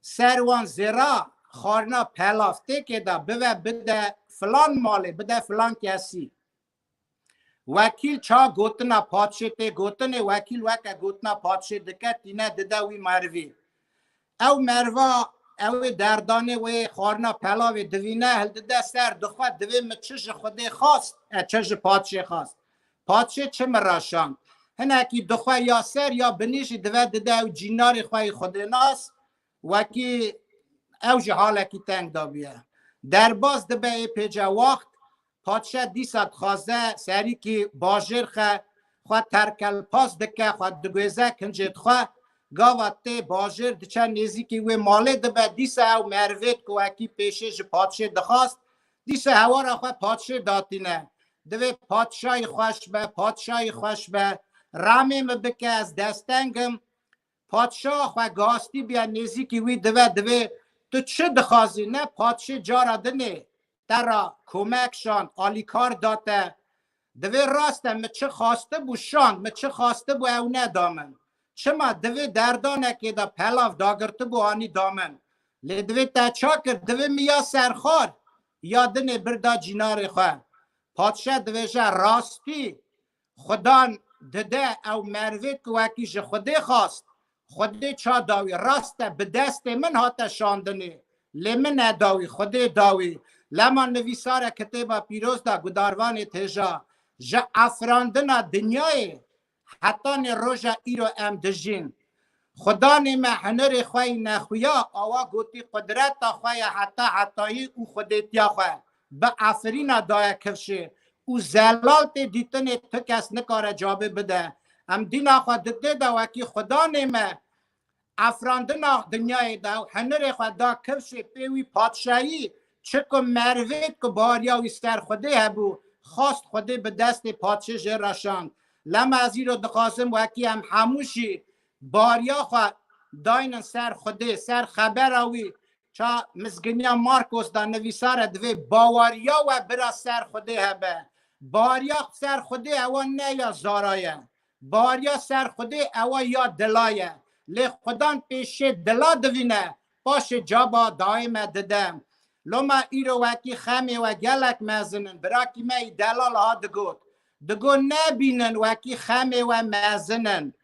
Ser wan zêra xwarina pelav têkê da, bive bide filan malê, bide filan kesî. Wekîl ça gotina padşê tê gotinê, wekîl weke gotina padşê dike, tîne dide wî merivî. Ew meriva, ew ê derdanê wê xwarina pelavê divîne, hildide ser dixwe, divê min çi ji Xwedê xwast, e, çi ji padşê xwast. Padşê çi min ra şand. Hinekî dixwe ya ser ya binî jî dive dide ew cînarê xwe yê Xwedênas, wekî ew ji halekî teng dabiye. Derbas dibe ê pêce waxt, padşe dîsa dixwaze serîkî bajêr xe, xwe terkelpas dike, xwe diguêze kincêt xwe, gava tê bajêr diçe nêzîkî wê malê dibe, dîsa ew merivêt ku wekî pêşê ji padşê dixwast, dîsa hewara xwe padşê datîne. Divê padşayî xweş be, padşayî xweş be, ramê min bike, ez desteng im. Padşa xwe gastî biya nêzîkî wî dive, divê tu çi dixwazî? Ne padşê cara dinê te ra komek şand, alîkar da te. Divê rast e, min çi xwastibû şand, min çi xwastibû ew neda min. Çima divê derdanekê de pelav dagirtibû anî da min. Lê divê te ça kir, divê min ya serxar, ya dinê birda cînarê xwe. Padşe divêje rastî, Xudan dide ew merivêt ku wekî ji Xwedê xwast, Xwedê ça dawî, rast e, bi destê min hate şandinê, lê min nedawî, Xwedê dawî. Lema nivîsare kitêba pîroz de gudarvanê têja, ji efirandina dinyayê hetanê roja îro em dijîn. Xudanê me hunirê xwe yî nexuya, awa gotî qudreta xwe ya heta hetayî û xwedêtiya xwe bi efirîna daye kifşê û zelal tê dîtinê, tu kes nikare cavê bide. Em dîna xwe didê de wekî Xudanê me efirandina dinyayê de û hunirê xwe da kifşê pê wî padşayî, çi ku merivêt ku bariya wî ser Xwedê hebû, xwast Xwedê bi destê padşê jê re şand. Lema ez îro dixwazim wekî em hemû jî bariya xwe daynin ser Xwedê, ser xebera wî. Ça Mizginiya Markos de nivîsare divê bawariya we bira ser Xwedê hebe. Bariya ser Xwedê ewa ne ya zara ye. Bariya ser Xwedê ewa ya dila ye. Lê Xudan pêşê dila divîne, paşê caba dayê me dide. Loma îro wekî xemê we gelek mezin in. Birakî me yî delal ha digot. Digot nebînin wekî xemê we mezin in.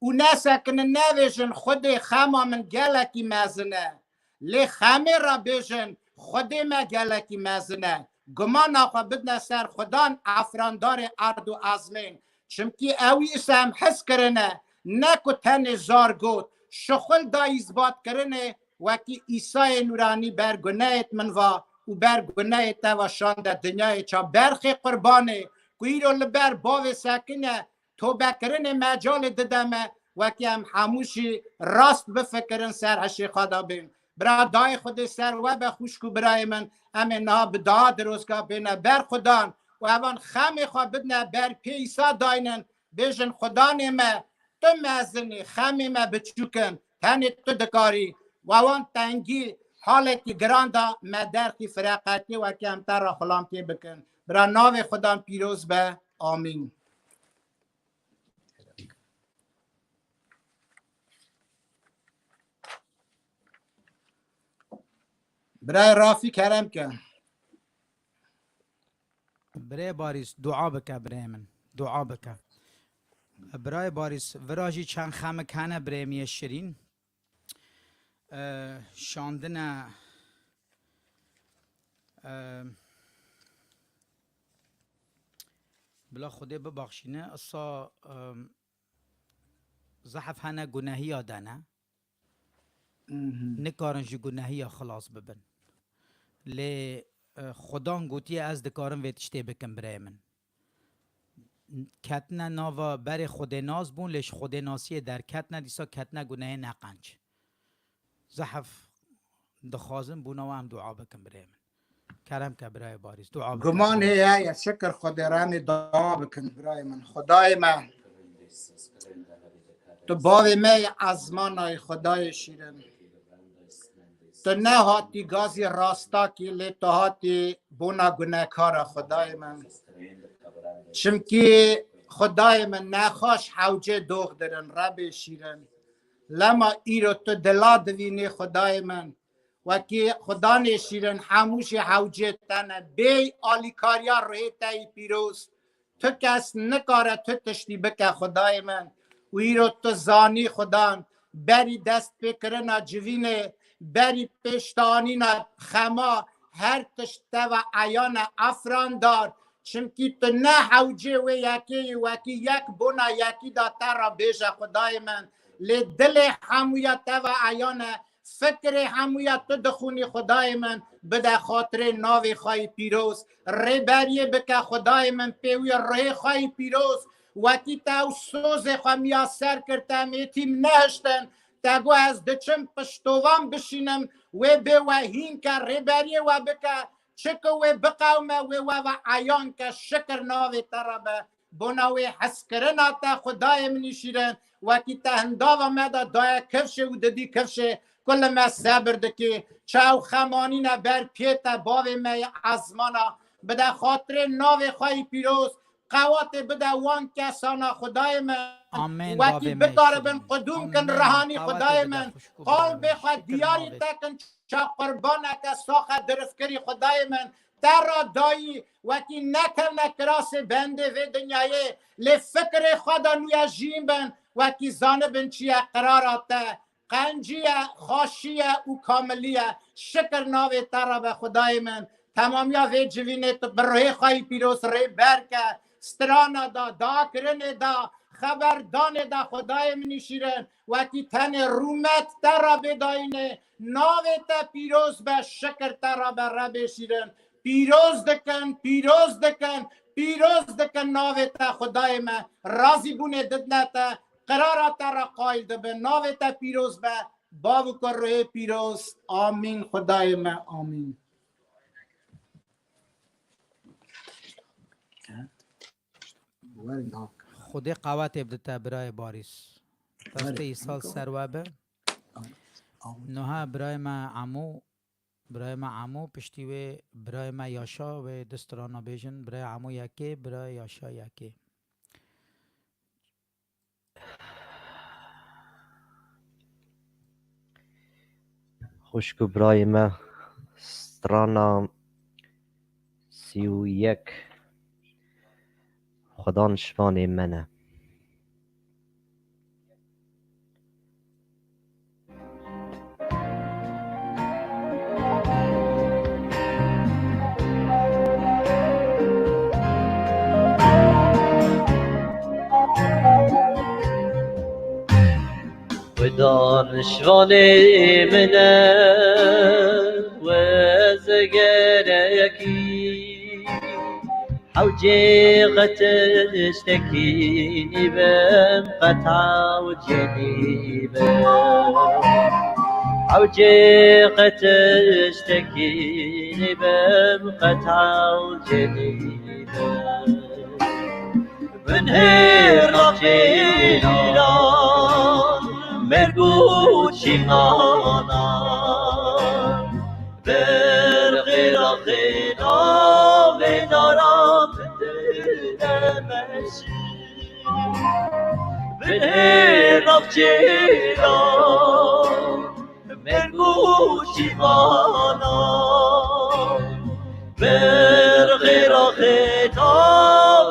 Û nesekinin, nevêjin Xwedê xema min gelekî mezin e. Lê xemê re bêjin Xwedê me gelekî mezin e. gumana xwe bidine ser Xudan, efrandarê erd û ezmên. Çimkî ew îsa em hez kirine, ne ku tenê zar got, şixul da îzbat kirinê, wekî Îsayê Nûranî ber gunehêt min va û ber gunehê te va şande dinyayê ça berxê qurbanê ku îro li ber bavê sekine, tobekirinê mecalê dide me, wekî em hemû jî rast bifikirin ser hişê xwe de bên. Bira dayê Xwedê ser we be xwişk û birayê min, em ê niha bi dua dirozga bêne ber Xudan û evan xemê xwe bidine ber pê Îsa daynin, bêjin Xudanê me, tu mezin î, xemê me biçûk in, tenê tu dikarî. Wa wan tengî halekî giran da me derxî fireqetiyê wekî em te re xulamtiyê bikin. Bira navê Xudan pîroz be. Amîn. Birayê Rafî kerem ke. Birê Barîs, dua bike birê min. Dua bike. Birayê Barîs, vira jî çend xemik hene birê min yê şirîn. E, şandine, e, bila Xwedê bibaxşîne, esa, e, zehf hene gunehiya de ne. Mhm. Nikarin ji gunehiya xilas bibin. Lê, e, Xudan gotiye, ez dikarim vê tiştê bikim birê min. Ketine nava berê Xwedê nas bûn, lê ji Xwedê nasiyê derketine, dîsa ketine gunehê neqenc. Zehf dixwazin bûna we em dua bikin birê min. Kerem ke birayê Barîs, dua bikin. Guman heye, ya şikir Xwedê re, em ê dua bikin birayê min. Xwedayê me, tu bavê me yê ezmanayê, Xwedayê şîrin. Tu nehatî gazî rastakî, lê tu hatî bona gunekara, Xwedayê min. Çimkî Xwedayê min, nexaş hewcê dox dirin, Rebê şîrin. Lema îro tu dila divînî, Xwedayê min. Wekî Xudanê şîrin, hemû jî hewcê te ne. Bê alîkariya ruhê te yî pîroz, tu kes nikare tu tiştî bike, Xwedayê min. Û îro tu zanî, Xudan, berî destpêkirina civînê, berî pêştanîna xema, her tişt te ve eyan e, efrandar. Çimkî tu ne hewcê wê yekê yî, wekî yek bona yekî da te re bêje, Xwedayê min. Lê dilê hemûya te ve eyan e, fikrê hemûya tu dixwînî, Xwedayê min, bide xatirê navê xwe yî pîroz. Rêberiyê bike, Xwedayê min, pê wî ruhê xwe yî pîroz. Wekî te ew sozê xwe miya ser kir, te mê tîm nehiştin. Te got, ez diçim piştovan bişînim, wê bê we hîn ke, rêberiyê we bike, çi ku wê biqewime, wê we ve eyan ke, şikir navê te re be. Bona wê hezkirina te, Xwedayê min î şîrin, wekî te hindava me de daye kifşê û didî kifşê, ku li me sebir dikî. Çaw xemanîne ber pê te, bavê me yê ezmana, bide xatirê navê xwe yî pîroz, qewatê bide wan kesana, Xwedayê min. Amên, wekî bavê me bikaribin şîrin. Qudûm kin, amên, rihanî, qewatê Xwedayê bide min, xwişk û qalbê xwe diyarî te kin, ça qurbaneke saxe dirifkirî, Xwedayê min, te ra dayî, wekî nekevne kirasê bendê vê dinyayê, lê fikrê xwe de nûye jîn bin, wekî zanibin çi ye qirara te, qencî ye, xaşî ye û kamilî ye. Şikir navê te re be, Xwedayê min. Temamiya vê civînê tu bi ruhê xwe yî pîroz rêber ke, strana da, dakirinê da, xeberdanê da, Xwedayê min î şîrin, wekî tenê rûmet te re bê dayînê, navê te pîroz be, şikir te re be, Rebê şîrin. Pîroz dikin, pîroz dikin, pîroz dikin navê te, Xwedayê me. Razîbûnê didine te, qirara te re qayil dibin, navê te pîroz be, Bav û Kurê pîroz. Amîn, Xwedayê me, amîn. Xwedê qewetê bidite birayê Barîs. Destê Îsal ser we be. Niha birayê me Emû, birayê me Emû, piştî wê birayê me Yaşa wê du strana bêjin. Birayê Emû yekê, birayê Yaşa yekê. Xwişk û birayê me, strana sî û yek, Xudan şivanê me ne. Şivanê min e, we zegerekî. Hewcê qet tiştekî nîbim, qet hewcê nîbim. Hewcê qet tiştekî nîbim, qet hewcê nîbim. Binhêr navçêna, merg û çîmana. Ber xêra xêra vê dara min dide meşî. Binhêr navçêna, merg û çîmana. Ber xêra xêra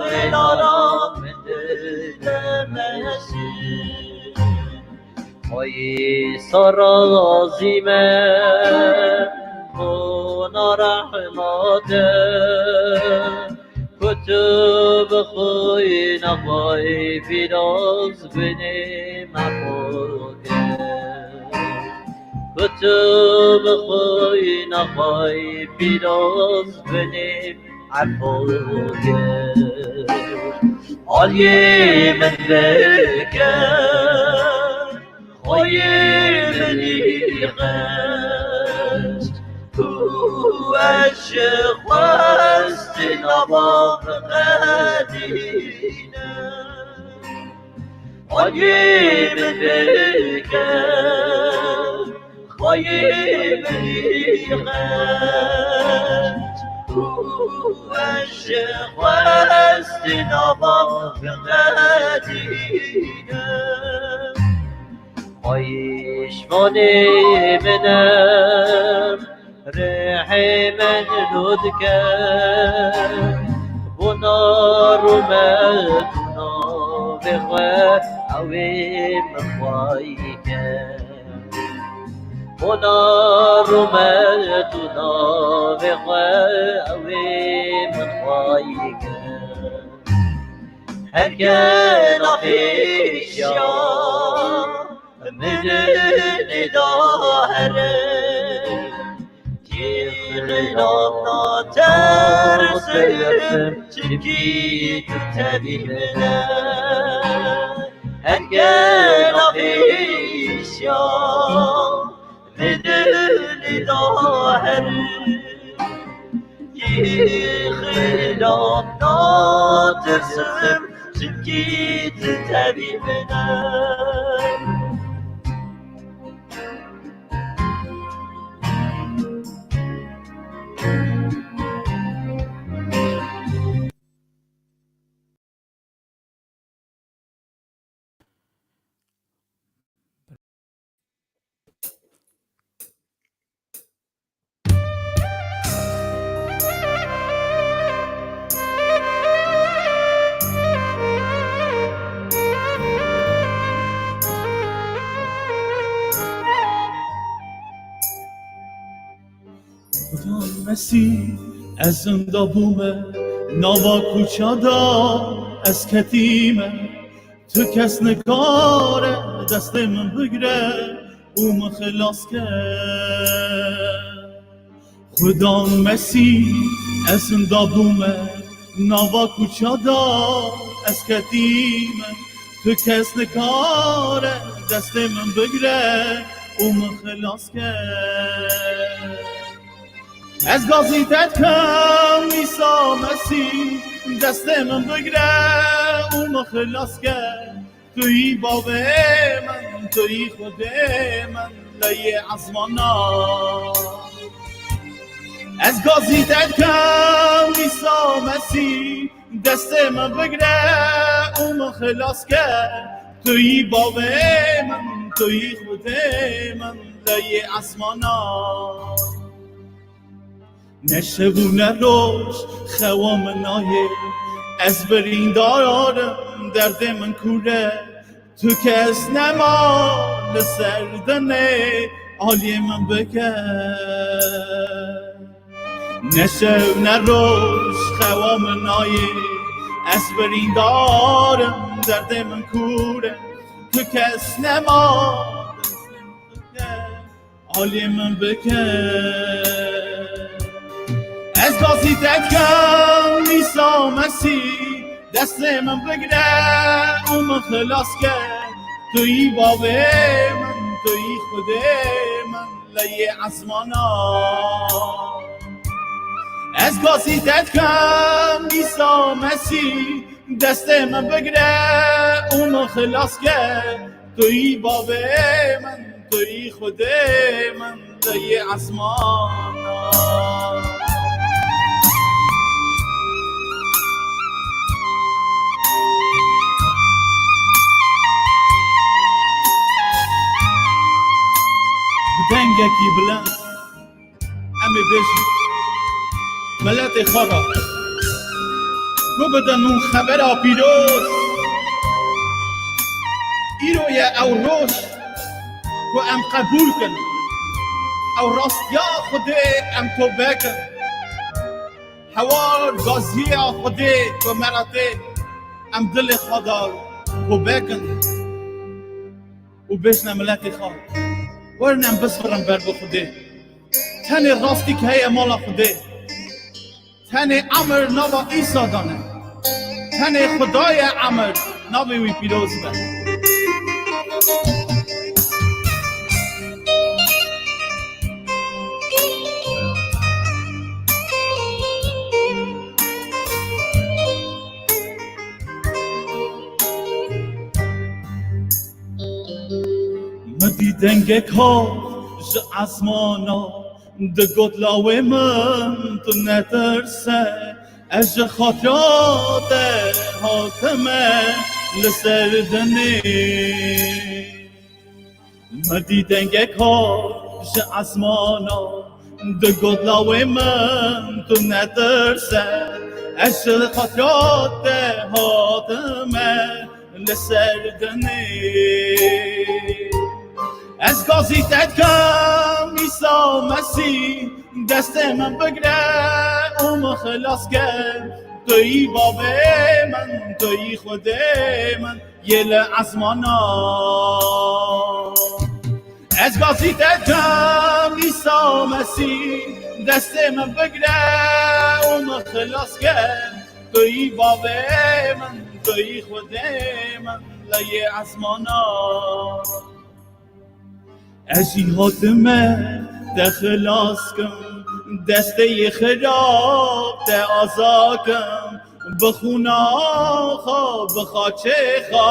vê dara min dide meşî. Ay sarazî me bona rehmate, ku tu bi xwîna xwe pîroz binê me xwe. Ku tu bi xwîna xwe pîroz binê efû kir. Aliyê min bike, xweyê min îqeş, ku ez ji xwestin nava biqedîne. Xwedî min bike, xweyê min îqeş, ku ez ji xwestin nava biqedîne. Ay şivanê min e, rihê min lû dike, bona rûme tu navê xwe, ew ê min xwayî ke. Bona rûme tu navê xwe, ew ê min xwayî ke. Her kena pêşiya min nêda here. Jî xilas natersim, çimkî tu tevî min e. Her kena pêşiya Min nêda here, jî xilas natirsim, çimkî tu tevî min e. Xudan mesî, ez zinda bûme, nava kuça da ez ketîme. Tu kes nikare destê min bigre û min xilas ke. Xudan mesî, ez zinda bûme, nava kuça da ez ketîme. Tu kes nikare destê min bigre û min xilas ke. Ez gazî te dikim, Îsa Mesîh, destê min bigre û min xilas ke. Tu yî bavê min, tu yî Xwedê min, lê yê ezmana. Ez gazî te dikim, Îsa Mesîh, destê min bigre û min xilas ke. Tu yî bavê min, tu yî Xwedê min, lê yê ezmana. Ne şev û ne roj xewa min nayê, ez birîndar im, derdê min kûr e. Tu kes nema li ser dinê aliyê min bike. Ne şev ne roj xewa min nayê, ez birîndar im, derdê min kûr e. Tu kes nema Alê min bike. Ez gazî te dikim, Îsa Mesîh, destê min bigre û min xilas ke. Tu yî bavê min, tu yî Xwedê min, lê yê esmana. Ez gazî te dikim, Îsa Mesîh, destê min bigre û min xilas ke. Tu yî bavê min, tu yî Xwedê min, tu yî esmana. Bi dengekî bilind. Em ê bêjin, miletê xwe re, ku bidin nû xebera pîroz. Îro ye ew roj ku em qebûl kin. Ew rastiya Xwedê em tobe kin. Hewar gaziya Xwedê ku me re tê, em dilê xwe de tobe kin. Û bêjine miletê xwe, werin em bismirin ber bi Xwedê. Tenê rastîk heye mala Xwedê. Tenê emir nava Îsa de ne. Tenê Xwedayê emir, navê wî pîroz be. Min dî dengek hat ji esmana, digot, lawê min, tu netirse, ez ji xatira te hatime li ser dinê. Min dî dengek hat ji esmana, digot, lawê min, tu netirse, ez ji xatira te hatime li ser dinê. Ez gazî te dikim, Îsa Mesîh, destê min bigre û min xilas ke. Tu yî bavê min, tu yî Xwedê min, yê li esmana. Ez gazî te dikim, Îsa Mesîh, destê min bigre û min xilas ke. Tu yî bavê min, tu yî Xwedê min, lê yê esmana. Ez jî hatime te xilas kim, destê yê xirab te aza kim, bi xûna xwe, bi xaçê xwe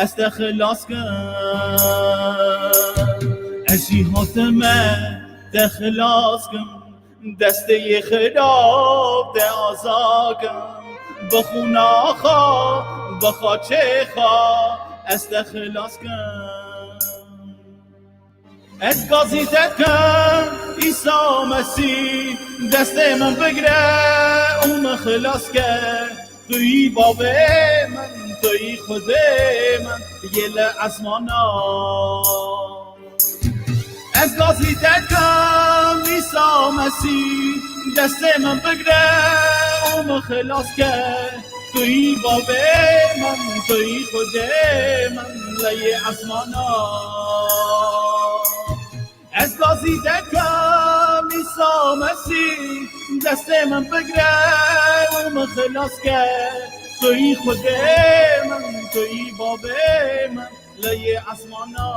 ez te xilas kim. Ez jî hatime te xilas kim, destê yê xirab te aza kim, bi xûna xwe, bi xaçê xwe ez te xilas kim. Ez gazî te dikim, Îsa Mesîh, destê min bigre û min xilas ke. Tu yî bavê min, tu yî Xwedê min, yê li esmana. Ez gazî te dikim, Îsa Mesîh, destê min bigre û min xilas ke. Tu yî bavê min, tu yî Xwedê min, lê yê esmana. Ez gazî te dikim, Îsa Mesîh, destê min bigre û min xilas ke. Tu yî Xwedê min, tu yî bavê min, lê yê esmana.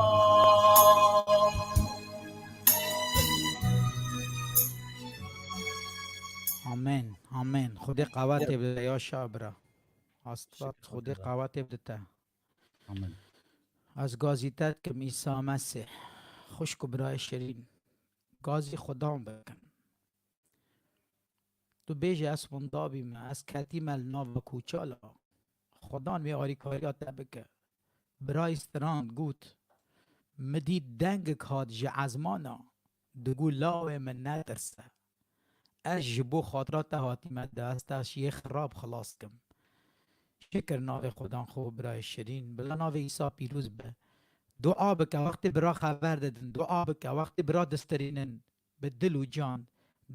Amen, amen. Xwedê qewetê bide, yaşa bira. Astvat, Xwedê qewetê bide te. Amen. Ez gazî te dikim, Îsa Mesîh. Xwişk û birayê şirîn, gazî Xudan bikin. Tu bêje, ez winda bîme, ez ketîme li nava kûçala. Xudan wê alîkariya te bike. Birayê Strand got, mi dît dengek hat ji ezmana, digot, lawê min, netirse. Ez ji bo xatira te hatîme de, ez te ji yê xirab xilas kim. Şikir navê Xudan xwe, birayê şirîn. Bila navê Îsa pîroz be. Dua bike, wextê bira xeber didin, dua bike, wextê bira distirînin, bi dil û can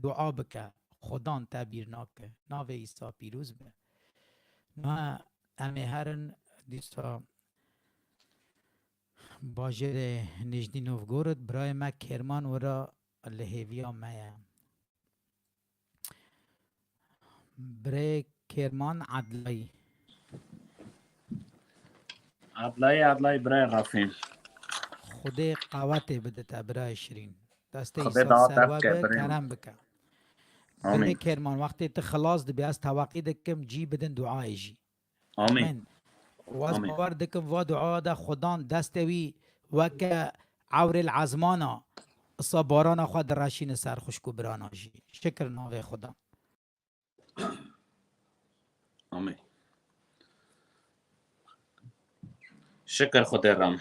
dua bike. Xudan te bîr nake. Navê Îsa pîroz be. Niha em ê herin dîsa Bajêrê Nijnî Novgorod, birayê me Kêrman wira li hêviya me ye. Birê Kêrman Edlayî. Edlayî, Edlayî, birayê Rafîn. Xwedê qewetê bide te, birayê şirîn. Destê Xwedê Îsa dawa ser te we bike, birê min. Kerem bike. Amîn. Birê Kêrman, wextê tu xilas dibî, ez teweqî dikim, cî bidin duayê jî. Amîn. Amîn. Waz Amîn. Bawer dikim va dua de Xudan destê wî weke ewrê li ezmana, isa barana xwe direşîne ser xwişk û birana jî. Şikir navê Xudan. Amîn. Şikir Xwedê re.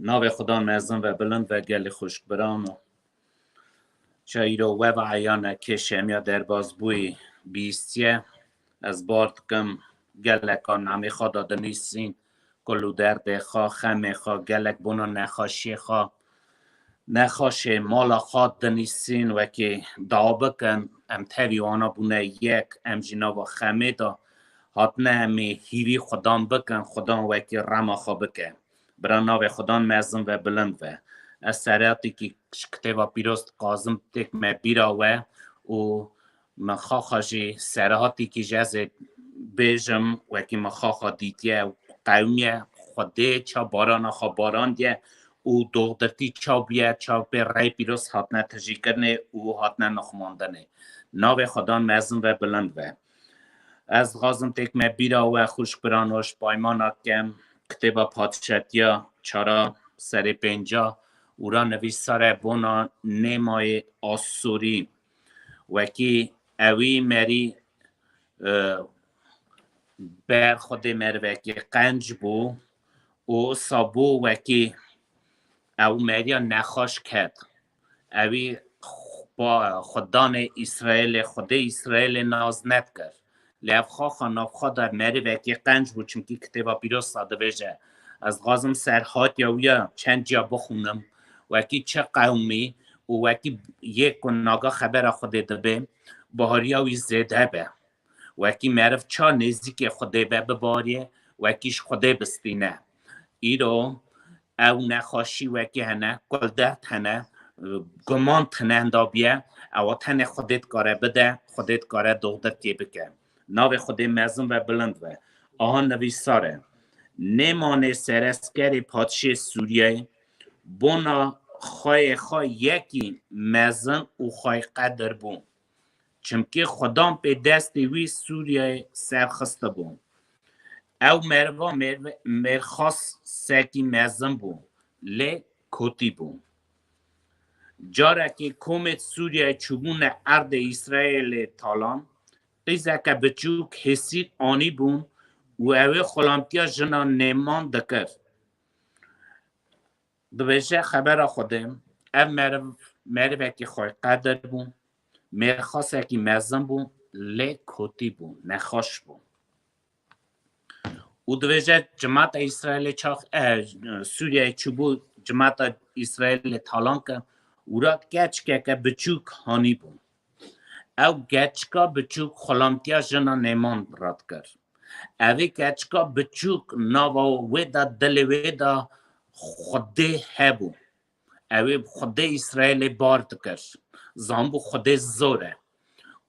Navê Xudan mezin ve bilind ve gelî xwişk birano. Ça îro we ve eyan e kê şemiya derbazbûyî bîstiye. Ez bar dikim geleka namê xwe de dinîsîn, kul û derdê xwe, xemê xwe, gelek bona nexweşiyê xwe, nexweşê mala xwe dinîsîn, wekî dawa bikin, em tevî wana bûne yek, em jî nava xemê de hatine em ê hîvî Xudan bikin, Xudan wekî rema xwe bike. Bira navê Xudan mezin ve bilind ve. Ez serhatîkî ji kitêba pîroz dixwazim têk me bîra we û min xaxa jî serhatîkî ji ez ê bêjim, wekî min xaxa dîtiye û qewimiye, Xwedê ça barana xwe barandiye û doxdirtî ça bûye, ça pê rey pîroz hatine tijîkirinê û hatine nixumandinê. Navê Xudan mezin ve bilind ve. Ez dixwazim têk me bîra we xwişk birano ji paymana kem kitêba Padşatiya çara serê pênca û ra nivîsare bona Nêmayê Asûrî. Wekî ewî merî, e, ber Xwedê merivekî qenc bû û wisa bû wekî ew meriya nexweş ket. Ewî xwe-, Xudanê Îsraîlê, Xwedê Îsraîlê nas nedikir. Lê ev xaxa navxwe de merivekî qenc bû, çimkî kitêba pîroz de dibêje, ez dixwazim serhatiya wî ya çend ciya bixwînim, wekî çi qewmî û wekî yê ku naga xebera Xwedê dibê, bihariya wî zêde be. Wekî meriv ça nêzîkê Xwedê be bibarî, wekî ji Xwedê bistîne. Îro ew nexweşî wekî hene, kuldert hene, guman tine henda bûye, ewa tenê Xwedê dikare bide, Xwedê dikare doxdirtiyê bike. Navê Xwedê mezin ve bilind ve. Aha nivîsar e. Nêmanê sereskerê padşê Sûriyeyê bona xweyê xwe yekî mezin û xweyqedir bû. Çimkî Xudan pê destê wî Sûriyeyê serxistibû. Ew meriva mêrve-, mêrxasekî mezin bû, lê kotî bû. Carekê komêd Sûriyeyê çûbûne erdê Îsraîlê talan, qîzeke biçûk hêsî anîbûn û ew ê xulamtiya jina Nêman dikir. Dibêje xebera Xwedê, ev meriv, merivekî xweyqedir bû, mêrxasekî mezin bû, lê kotî bû, nexweş bû. Û dibêje cimata Îsraîlê çax, e, Sûriyeyê çûbû, cimata Îsraîlê talan kir, û ra keçikeke biçûk hanîbû. Ew keçika biçûk xulamtiya jina Nêman radikir. Evê keçika biçûk nava wê de, dilê wê de Xwedê hebû. Ew ê Xwedê Îsraîlê bar dikir. Zanbû Xwedê zor e.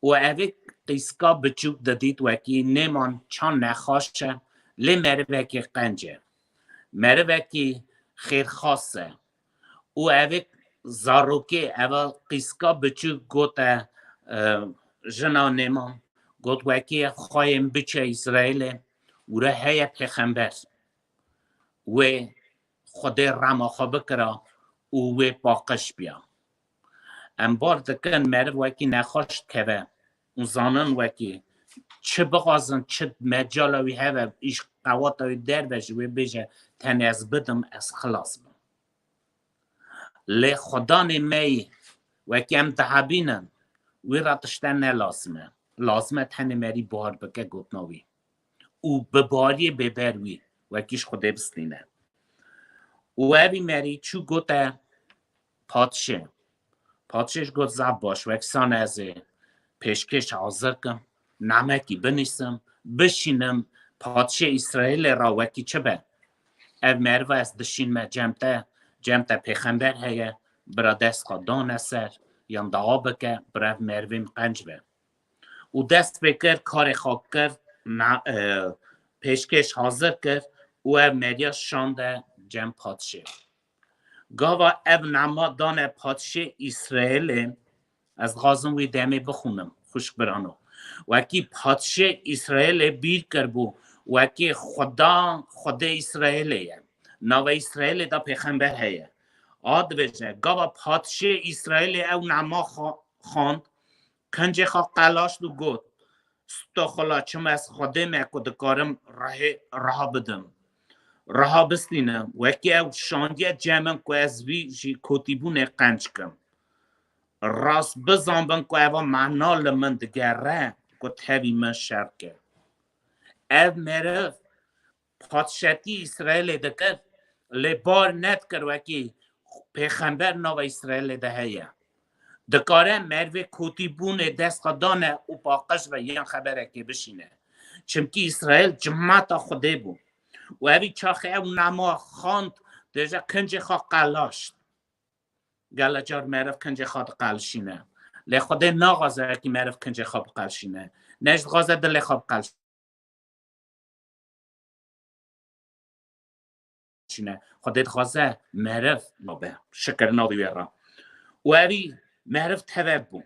Û evê qîska biçûk didît wekî Nêman ça nexaş e, lê merivekî qenc e. Merivekî xêrxas e. Û evê zarokê, eva qîska biçûk gote, e, jina Nêman, got, wekî xwayên biçe Îsraîlê, û re heye pêxember. Wê Xwedê rema xwe bikira û wê paqij biya. Em bar dikin meriv wekî nexweş dikeve û zanin wekî çi bixwazin, çi mecala wî heve, îş qewata wî derve ji wê bêje, tenê ez bidim, ez xilas bim. Lê Xudanê me yî wekî em dihebînin, wî re tişte ne lazim e. Lazim e tenê merî bar bike gotina wî. Û bi bariyê bêber wî, wekî ji Xwedê bistîne. Û evî merî çû gote padşê. Padşê ji got, zaf baş, wek sane ez ê pêşkêş hazir kim, namekî binîsim, bişînim, padşê Îsraîlê ra wekî çi be? Ev meriva ez dişînme cem te, cem te pêxember heye, bira dest xwe dane ser, yan dawa bike, bira ev merivê min qenc be. Û dest pê kir, karê xwe kir, na-, e, pêşkêş hazir kir û ev meriya şande cem padşê. Gava ev nama dane padşê Îsraîlê, ez dixwazim wî demê bixwînim, xwişk birano. Wekî padşê Îsraîlê bîr kiribû, wekî Xuda, Xwedê Îsraîlê ye. Nava Îsraîlê de pêxember heye. A dibêje, gava padşê Îsraîlê ew nama xwe xwend, kincê xwe qelaşt û got, Stoxula, çima ez Xwedê me ku dikarim rehê, reha bidim, reha bistînim, wekî ew şandiye cem min ku ez vî ji kotîbûnê qenc kim. Rast bizanbin ku eva mana li min digere ku tevî min şer ke. Ev meriv padşetî Îsraîlê dikir, lê bar nedikir wekî pêxember nava Îsraîlê de heye. Dikare merivê kotîbûnê dest xwe dane û paqij be yan xeberekê bişîne. Çimkî Îsraîl cimata Xwedê bû. Û evî çaxê ew nama xand dêje kincê xwe qelaşt. Gele car meriv kincê xwe diqelişîne. Lê Xwedê naxwaze wekî meriv kincê xwe biqelişîne. Ne jî dixwaze dilê xwe biqelişîne. Çine. Xwedê dixwaze meriv be. Şikir navî wê re. Û evî meriv teveb bû.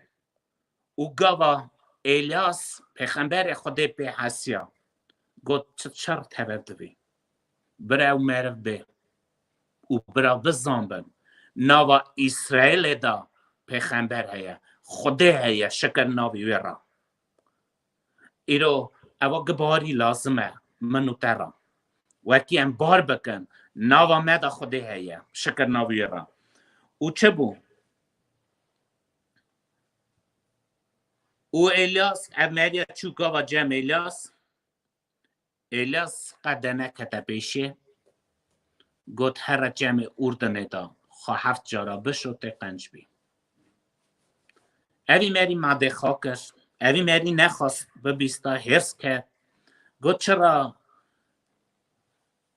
Û gava Êlyas pêxemberê Xwedê pê hesiya. Got, çi çer teveb dibî? Bira ew meriv bê. Û bira bizanbin. Nava Îsraîlê de pêxember heye. Xwedê heye, şikir navî wê re. Îro eva gibarî lazim e min û te re. Wekî em bar bikin, nava me de Xwedê heye, şikir navî wê re. Û çi bû? Û Êlyas, ev meriya çû gava cem Êlyas, Êlyas qede nekete pêşê, got, here cemê Urdinê de, xwe heft cara bişo tê qenc bî. Evî merî madê xwe kir, evî merî nexwest bibîsta, hêrs ket, got, çira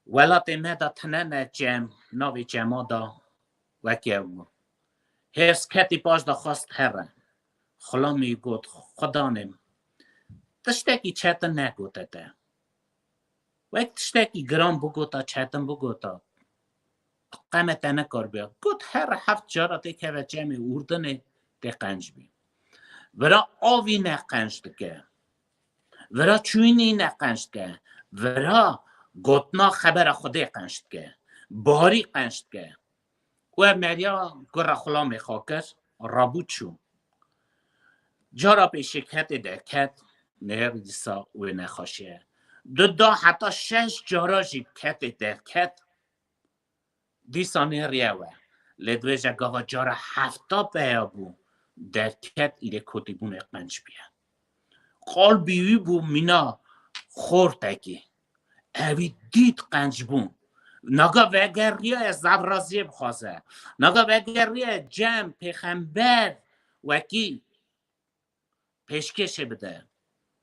welatê me de tine ne cem, navê cema de wekî ew bû. Hêrs ketî paş de xwest here. Xulamî got, Xudanê min, tiştekî çetin negote te. Wek tiştekî giran bigota, çetin bigota. Qeme te nekaribe. Got, here heft cara tê keve cemê Urdinê tê qenc bî. Vira avî ne qenc dike. Vira çûyînî ne qenc dike. Vira gotina xebera Xwedê qenc dike. Barî qenc dike. Û ev meriya gura xulamê xwe kir, rabû çû. Cara pêşê ketê derket, nêr dîsa wê nexweşiye. Di da heta şeş cara jî ketê derket, dîsa nêriye we. Lê dibêje gava cara hefta peya bû, derket îrê kotîbûnê qenc bûye. Qalbî wî bû mîna xortekî. Evî dît qenc bûn. Naga vegeriya ye zevraziyê bixwaze. Naga vegeriya ye cem pêxember wekî pêşkêşê bide.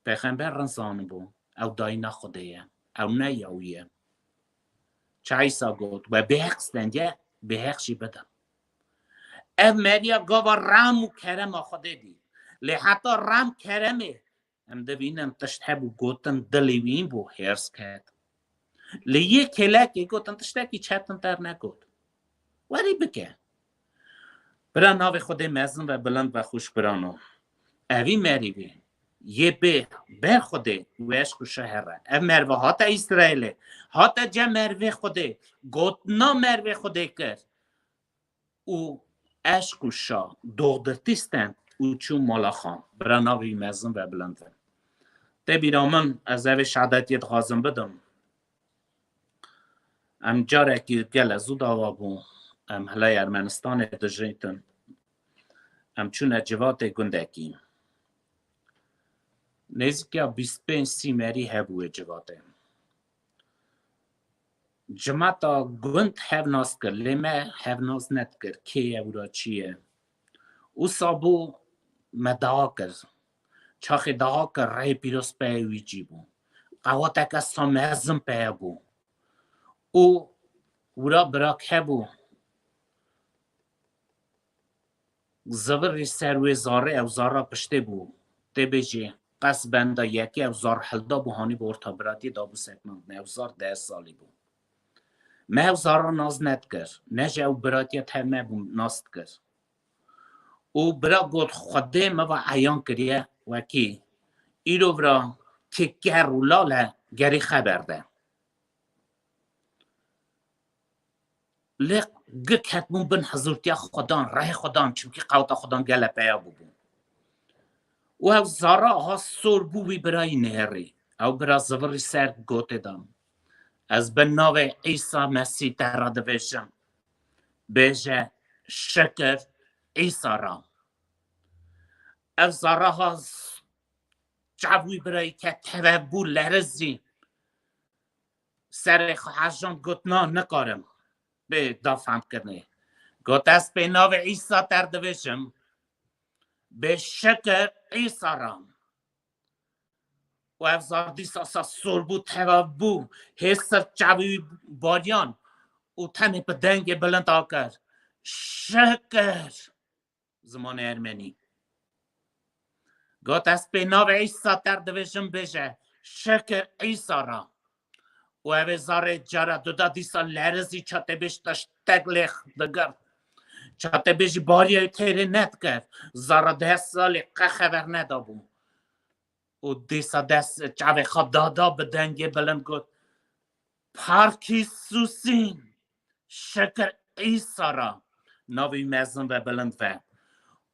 Pêxember rind zanibû. Ew dayîna Xwedê ye. Ew ne ya wî ye. Çi Îsa got, we bêheq stendiye, bêheq jî bide. Ev meriya gava rem û kerema Xwedê dî. Lê heta rem keremê, em dibînin tişt hebû gotin dilê wî bû hêrs ket. Lê yê kêlekê gotin tiştekî çetin ter negot. Werî bike. Bira navê Xwedê mezin ve bilind ve xwişk birano. Evî merîvî yê bê ber Xwedê û eşq û şa here. Ev merve hate Îsraîlê, hate cem mervê Xwedê, gotina mervê Xwedê kir û eşq û şa doxdirtî stend û çû mala xwe. Bira navê wî mezin ve bilind ve. Tê bîra min, ez evê şehadetiyê dixwazim bidim. Em carekî gele zû dawa bû. Em hilay Ermenistanê dijîtin. Em çûne civatê gundekî. Nêzîkiya bîst pênc sî merî hebû wê civatê. Cimata gund hevnas kir, lê me hevnas nedikir kê ye û ra çi ye. Wisa bû me dawa kir. Çaxê dawa kir rehê pîroz peyê wî cî bû. Qewateke sa mezin peye bû. Û Wira birak hebû, zivirî ser wê zarê, ew zara piştê bû. Tê bêjî, qes benda yekê ew zar hilda bû, hanî bi orta biratiyê da bû sekmandin. Ew zar deh salî bû. Me ew zara nas nedikir. Ne ji ew biratiya tev me bû nas dikir. Û bira got, Xwedê me va eyan kiriye wekî. Îro vira kê ker û lal e, gerî xeber de. Lê gik ketbûn bin hizûrtiya Xwedan, rehê Xwedan, çimkî qewta Xwedan gele peya bûbûn. Û ew zara ha sor bû wî birayî nêrî. Ew bira zivirî ser gotê dan. Ez bi navê Îsa Mesîh te re divêjim. Bêje, şikir Îsa ra. Ev zara ha çav wî birayî ke teve bû lerizî. Serê xwe hejand got, na, nikarim bê da fehmkirinê. Got, ez pê navê Îsa te re divêjim. Bê şikir Îsa ra. Û ev zar dîsa sa sor bû, teva bû, hê ser çavê wî bariyan û tenê bi dengê bilind akir. Şikir! Zimanê ermenî. Got, ez pê navê Îsa te re divêjim, bêje, şikir Îsa ra. Û ev ê zarê cara duda dîsa lerizî, çatê bêj tiştek lê digirt. Çatê bêjî bariyê têrê nedikir. Zara deh salî qe xeber nedabû. Û dîsa dest çavê xwe dada bi dengê bilind got, Parkî Sûsîn, şikir Îsa ra, navê wî mezin ve, bilind ve.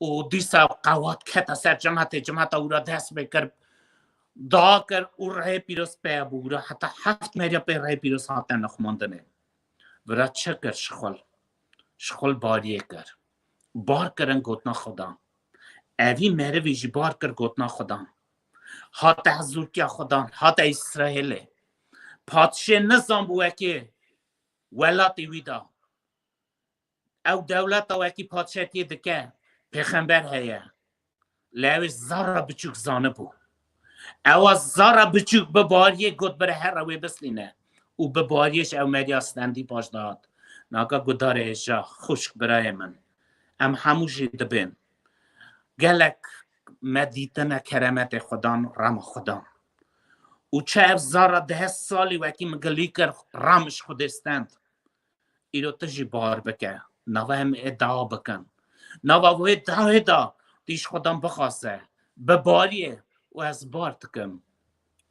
Û dîsa qewat kete ser cimetê, cimeta wira dest pê kir, da kir û rihê pîroz pê bû wira. Heta heft meriya pê rihê pîroz hatine nixmandinê. Vira çi kir şixul? Şixul bariyê kir. Bar kirin gotina Xudan. Evî merivî jî bar kir gotina Xudan. Hate hezûrtiya Xudan, hate Îsraîlê. Padşê nizan bû wekî welatê wî da. Ew dewleta wekî padşetiyê dike, pêxember heye. Lê ew ê zara biçûk zanibû. Ewa zara biçûk bi bariyê got, bire here wê bislîne. Û bi bariyê ji ew meriya stendî paş dihat. Naka gudarê hêja, xwişk birayê min. Em hemû jî dibên. Gelek me dîtine keremetê Xudan, rema Xudan. Û çi ev zara deh salî wekî min gilî kir, rem ji Xwedê stend. Îro tu jî bar bike. Nava em ê dua bikin. Nava wê dawê da, tu ji Xudan bixwaze. Bi bariyê û ez bar dikim.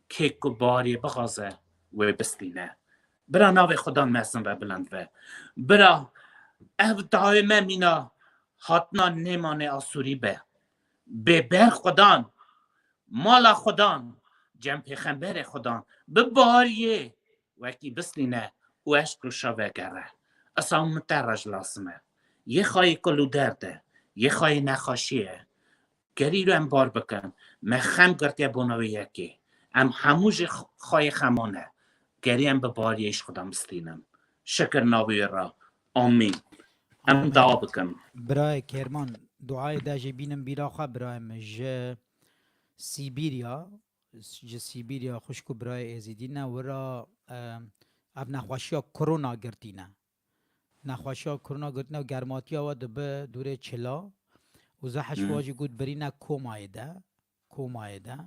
Kê ku bariyê bixwaze, wê bistîne. Bira navê Xudan mezin ve, bilind ve. Bira ev dawê me mîna hatina nêmanê Asûrî be. Bê ber Xudan, mala Xudan, cem pêxemberê Xudan, bi bariyê wekî bislîne û eşq û şa vegere. Esa min te re ji lazim e. Yê xayê kul û derd e, yê xayê nexweşî ye. Gerî îro em bar bikin. Me xem girtiye bona wê yekê. Em hemû jî x-, xayê xeman e. Gerî em bi bariyê ji Xudan bistînin. Şikir navê wê re. Amîn. Em dua bikin. Birayê Kêrman, duayê de jî bînin bîra xwe, birayê min, ji Sîbîrya, ji Sîbîrya xwişk û birayê Êzîdî ne, wira, e, ev nexweşiya korona girtîne. Nexweşiya korona girtîne û germatiya we dibe dûrê çila û zehş Hmm. wa jî got birîne komayê de, komayê de.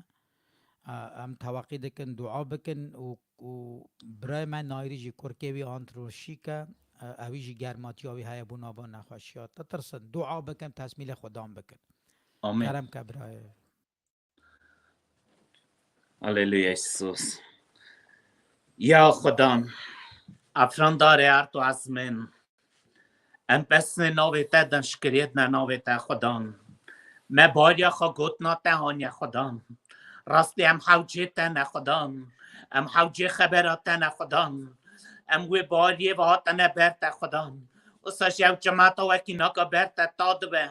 E, em teweqî dikin, dua bikin û, û birayê me Nayrî jî kurkê wî antroşîk e, e, ewî jî germatiya wî heye bona van nexweşiya. Ditirsin, dua bikin, tesmîlê Xudan bikin. Amîn. Kerem ke birayê. Aleluya Îsus. Ya Xudan, efrandarê erd û ezmên, em pesnê navê te din, şikiriyê dine navê te Xudan. Me bariya xwe gotina te haniye Xudan. Rastî em hewcê te ne Xudan. Em hewcê xebera te ne Xudan. Em wê bariyê ve hatine ber te Xudan. Wisa jî ew cemata wekî naka ber te ta dibe.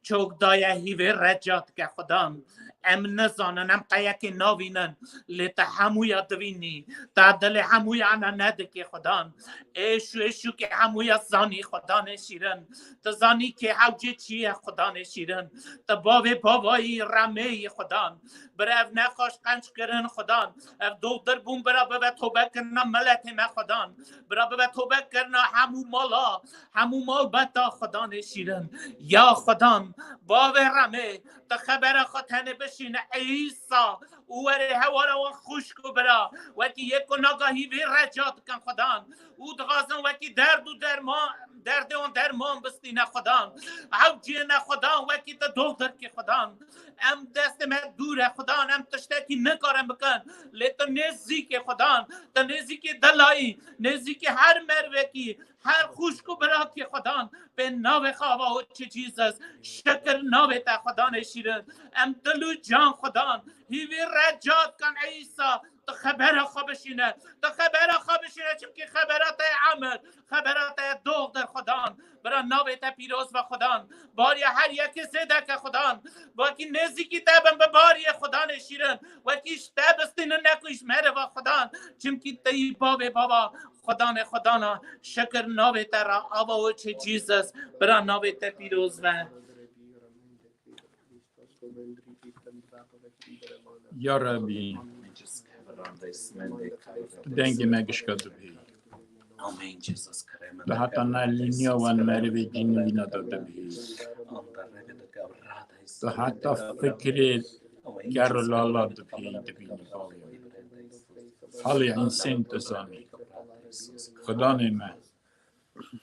çok daye hîvê reca dike Xudan. Em nizanin, em qeyekê navînin, lê te hemûya divînî, te dilê hemûya ne nedikê Xudan. Êş û êşûkê hemûya zanî Xudanê şîrin. Tu zanî kê hewcê çi ye Xudanê şîrin. Tu bavê bavayî remê yî Xudan. Bira ev nexweş qenc kirin Xudan. Ev doxdir bûn bira bibe tobe kirina miletê me Xudan. Bira bibe tobe kirina hemû mala, hemû malbeta Xudanê şîrin. Ya Xudan, bavê remê, tu xebera xwe tenê bişîne ey Îsa û werê hewara wan xwişk û bira, wekî yê ku naga hîvê reca dikin Xudan. Û dixwazin wekî derd û derman, derdê wan derman bistîne Xudan. Ew ciyê ne Xudan, wekî tu doxdir kî Xudan. Em destê me dûr e Xudan, em tiştekî nikarin bikin. Lê tu nêzîkê Xudan, tu nêzîkê dilayî, nêzîkê her mervekî, her xwişk û birakê Xudan. Pê navê xwe ava û çi Jesus, şikir navê te Xudanê şîrin. Em dil û can Xudan, hîvî reca dikin ey Îsa, tu xebera xwe bişîne, tu xebera xwe bişîne, çimkî xebera te ye emir, xebera te ye doxdir Xudan. Bira navê te pîroz be Xudan. Bariya her yekê zêde ke Xudan. Wekî nêzîkî te bin bi bariyê Xudanê şîrin. Wekî ji te bistînin ne ku ji meriva Xudan. Çimkî te yî bavê bava. Xudanê Xudana. Şikir navê te re. Ava û çê Jesus. Bira navê te pîroz be. Ya Rebî, dengê me gişka dibî. Tu heta ne lîniya wan merivê cînî wîna de dibî. Tu heta fikrê ker û lala dibî, dibînî bavê. Halê însên tu zanî. Xudanê me.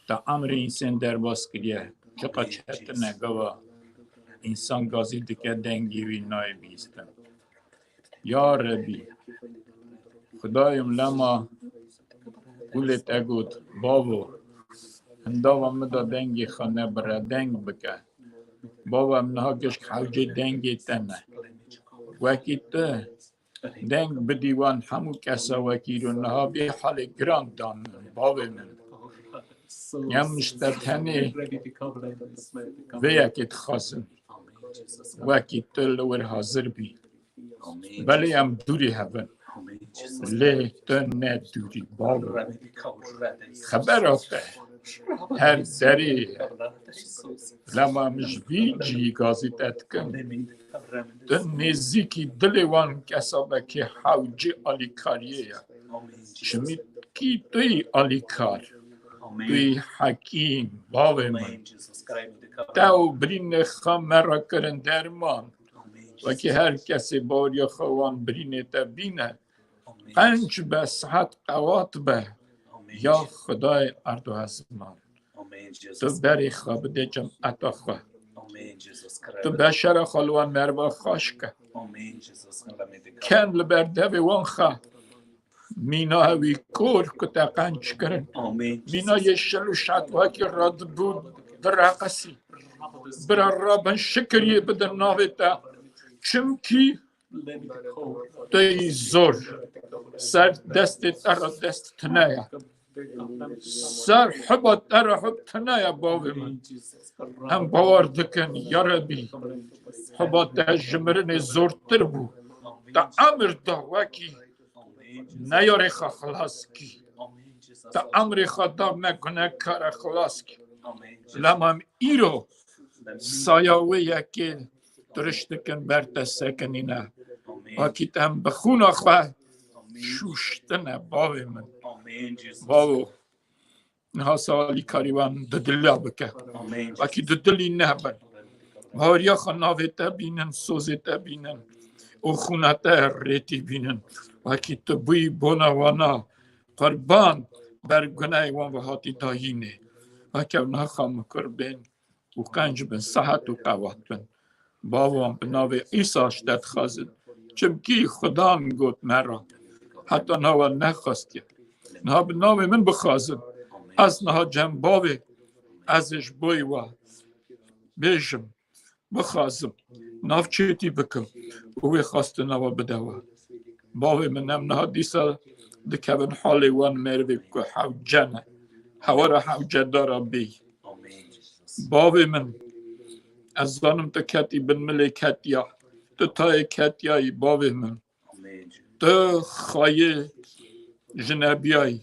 Te emrê însên derbas kiriye. Çiqa çetin e gava însan gazî dike dengê wî nayê bihîstin. Ya Rebî, Xudayê min lema gulê te got, bavo, hindava min de dengê xwe nebire, deng bike. Bavo, em niha gişk hewcê dengê te ne. Wekî tu deng bidî wan hemû kesa wekî ro niha vê halê giran dan min, bavê min. Em ji te tenê vê yekê dixwazin. Wekî tu li wir hazir bî. Belê em dûrî hev in. Lê tu ne dûrî, bavê. Xebera te her derê ye. Lema em ji vî cihî gazî te dikin. Tu nêzîkî dilê wan kesa be kê hewcê alîkariyê ye. Çimkî tu yî alîkar, tu yî hekîm, bavê min. Te û birînê xwe me re kirin derman. Wekî her kesê baweriya xwe wan birînê te bîne. Qenc be, sihet qewat be. Ya Xwedayê erd û ezman. Tu berê xwe bide cemeta xwe. Tu beşera xwe li wan merva xweş ke. Ken li ber devê wan xe. Mîna wî kor ku te qenc kirin. Mîna yê şil û şetwekî radibû direqisî. Bira rabin şikiriyê bidin navê te. Çimkî tu yî zor. Ser destê te re dest tune ye. Ser hiba te re hib tune ye bavê min. Em bawer dikin, ya Rebî. Hiba te ji mirinê zortir bû. Te emir da wekî neyarê xwe xilas kî. Te emrê xwe da me gunekare xilas kî. Lema em îro saya wê yekê tiriş dikin, ber te sekinîne. Wekî te em bi xûna xwe şûştine, bavê min. Bavo. Niha salîkarî wan dudila bike. Wekî dudilî nebin. Baweriya xwe navê te bînin, sozê te bînin. Û xûna te rêtî bînin. Wekî tu bûyî bona wana qurban ber gunehê wan ve hatî dayînê. Weke ev niha xwe mikur bên û qenc bin, sihet û qewat bin. Bavo, em bi navê Îsa ji te dixwazin. Çimkî Xudan got me re, heta niha we nexwestiye. Niha bi navê min bixwazin. Ez niha cem bavê, ez ê ji bo we bêjim, bixwazim, navçêtî bikim û wê xwestina we bide we. Bavê min, em niha dîsa dikevin halê wan merivê ku hewce ne. Hewara hewcedara bêyî. Bavê min, Ez zanim tu ketî bin milê ketiya. Tu tayê ketiyayî, bavê min. Tu xayê jinebiyayî.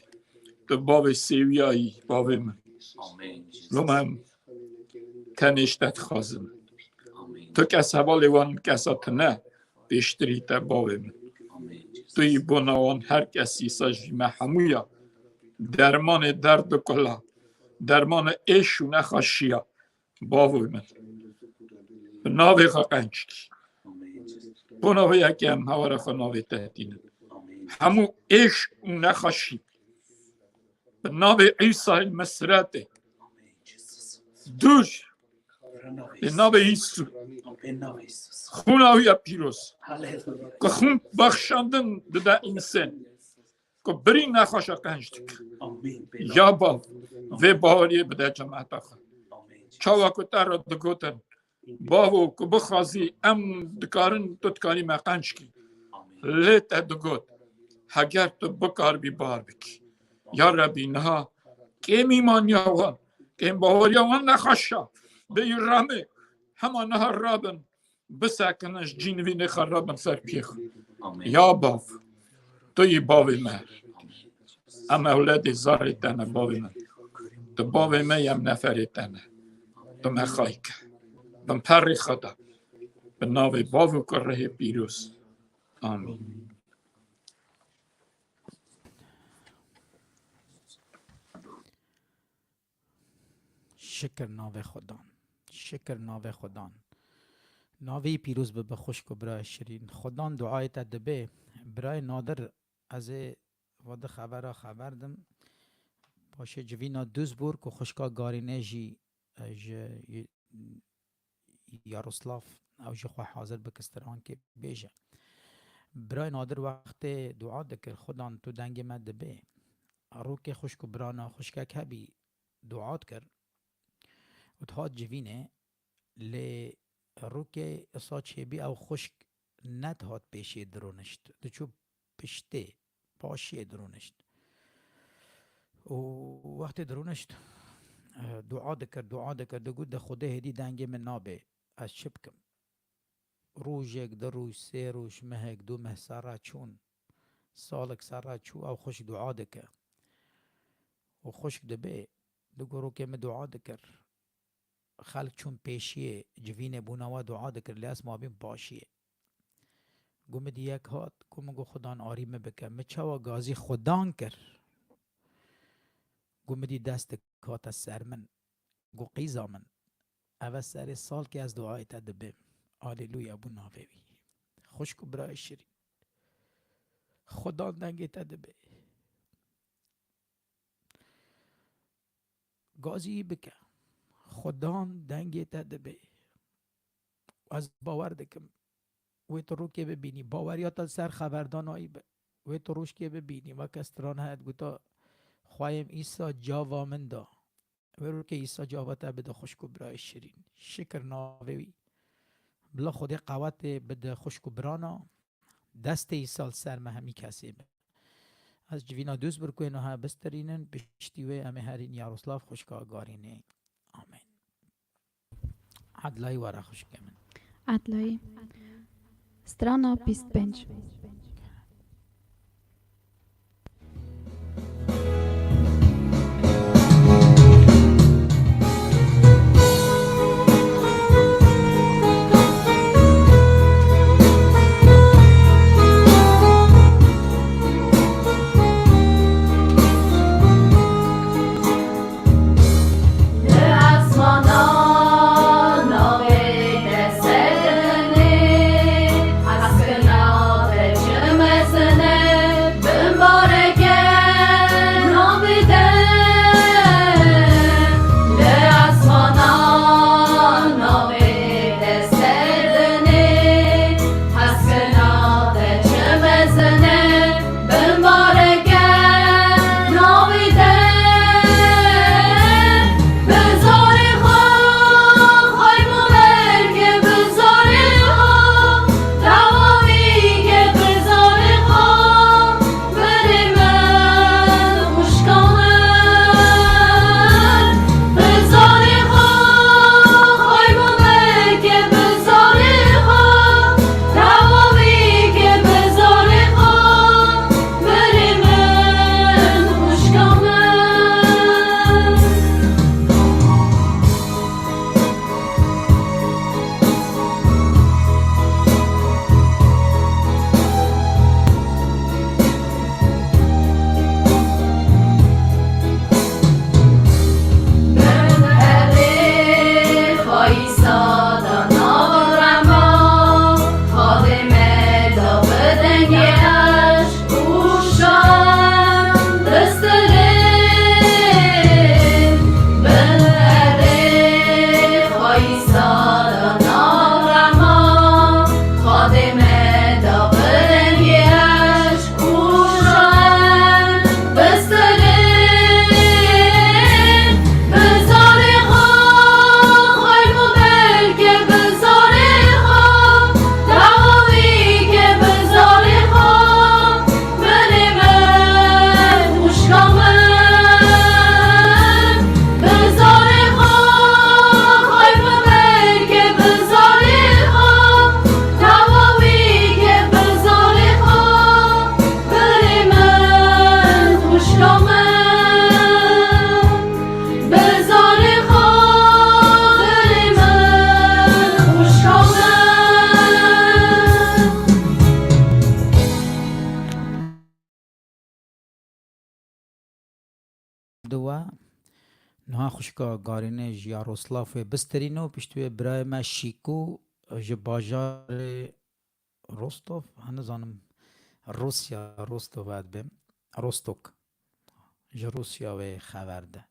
Tu bavê sêwiyayî, bavê min. Loma em tenê ji te dixwazin. Tu kes hevalê wan kesa tune pêştirî te, bavê min. Tu yî bona wan her kesî sa jî me hemûya dermanê derd û kula, dermanê êş û nexweşiya, bavê min. Bi navê xwe qenc kî. Bona vê yekê em hewara xwe navê te tînin. Hemû êş û nexweşî bi navê Îsayê Mesretê. Dûr. Bi navê Îsû. Xûna wî ya pîroz. Ku xûn bexşandin dide însan. Ku birî nexweşa qenc dike. Ya bav, vê baweriyê bide cemata xwe. Çawa ku te re digotin, bavo, ku bixwazî, em dikarin, tu dikarî me qenc kî. Lê te digot, heger tu bikaribî bar bikî. Ya Rebî, niha kêm îmaniya wan, kêm baweriya wan nexweş e. Bêyî remê, hema niha rabin, bisekinin, ji cînivînê xwe rabin ser piyê xwe. Ya bav, tu yî bavê me. Em ewledê zarê te ne, bavê me. Tu bavê me yê, em neferê te ne. Tu me xayî ke. Bin perê xwe de. Bi navê Bav û Kurê pîroz. Amîn. Şikir navê Xudan. Şikir navê Xudan. Navê pîroz bibe xwişk û birayê şirîn. Xudan duayê te dibe. Birayê Nadir, ez ê vadi xebera xeber dim. Paşê civîna Duisburg û xwişka Garînê jî, e, ji Yaroslav, ew jî xwe hazir bike strankê bêje. Birayê Nadir wextê dua dikir, Xudan tu dengê me dibê. Rûkê xwişk û birana xwişkek hebî dua dikir û dihat civînê, lê rûkê isa çêbî ew xwişk nedihat pêşiyê dirûnişt. Diçû piştê, paşiyê dirûnişt. Û wextê dirûnişt, e, dua dikir, dua dikir, digot, de Xwedê hêdî dengê min nabê, ez çi bikim? Rojek, du roj, sê roj, mehek, du meh serre çûn, salek serre çû, ew xwişk dua dike. Û xwişk dibê, digo rûkê min dua dikir. Xelk çûn pêşiyê, civînê bûna we dua dikir, lê ez mabîm paşiyê. Got min dî yek hat, got min, got, Xudan arî min bike. Min çawa gazî Xudan kir? Got min dî dest dik hate ser min. Got, qîza min, ev e serê salkê ez duayê te dibêm. Aleluya bû navê wî. Xwişk û birayê şirîn. Xudan dengê te dibê. Gazî bike. Xudan dengê te dibê. Ez bawer dikim. Wê tu rûkê bibînî. Baweriya te ser xeberdanayî be. Wê tu rûşkê bibînî. Weke strana heye diguta, Xweyêm Îsa cava min da. Wê rûkê Îsa cava te bide xwişk û birayê şirîn. Şikir navê wî. Bila Xwedê qewetê bide xwişk û birana. Destê Îsa li ser me hemî kesê be. Ez civîna Duisburg wê niha bistirînin, piştî wê em ê herîn Yaroslav xwişka Garînê. Amen. Edlayî were xwişkê min. Edlayî. Strana bîst pênc. Li esmana navê te ser dinê, heskina te di we. Niha xwişka Garînê ji Yaroslavê bisterîne û piştî wê birayê me Şîko ji bajarê Rostov, ha, nizanim, Rûsya, Rostov ez bêm. Rostok. Ji Rûsya wê xeber de.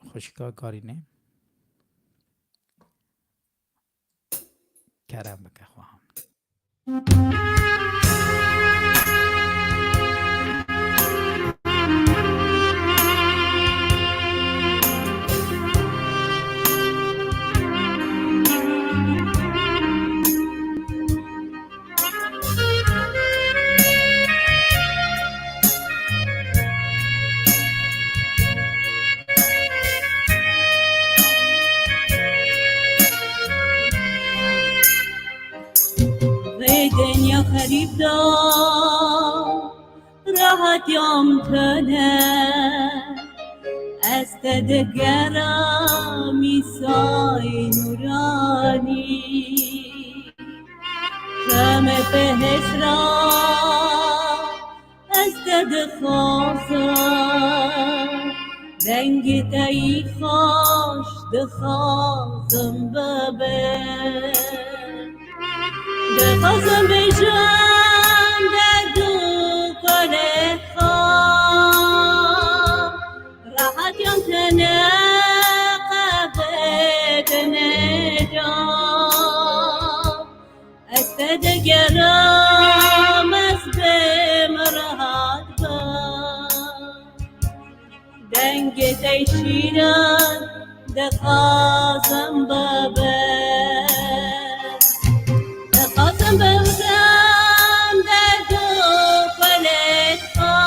Xwişka Garînê. Kerem bike xweha. Vê dinya xerîb da, rehetiyam tune, ez te digerim Îsayê nûranî. Xemê bihêz ra ez te dixwazim, dengê te yî xweş dixwazim bibim. Dixwazim bêjim derd û kolê xwe, rehetiyam tune qebê dinê da. Ez te digerim, ez bêm rehat bim. Dengê te şîrin dixwazim bibim. Dixwazim bibim derd û kolê xwe.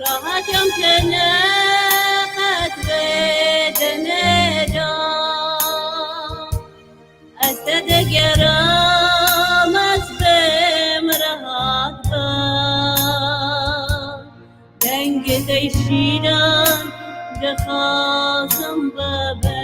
Rehetiyam tune qet vê dinê da. Ez te digerim, ez bêm rehat bim. Dengê te şîrin dixwazim bibim.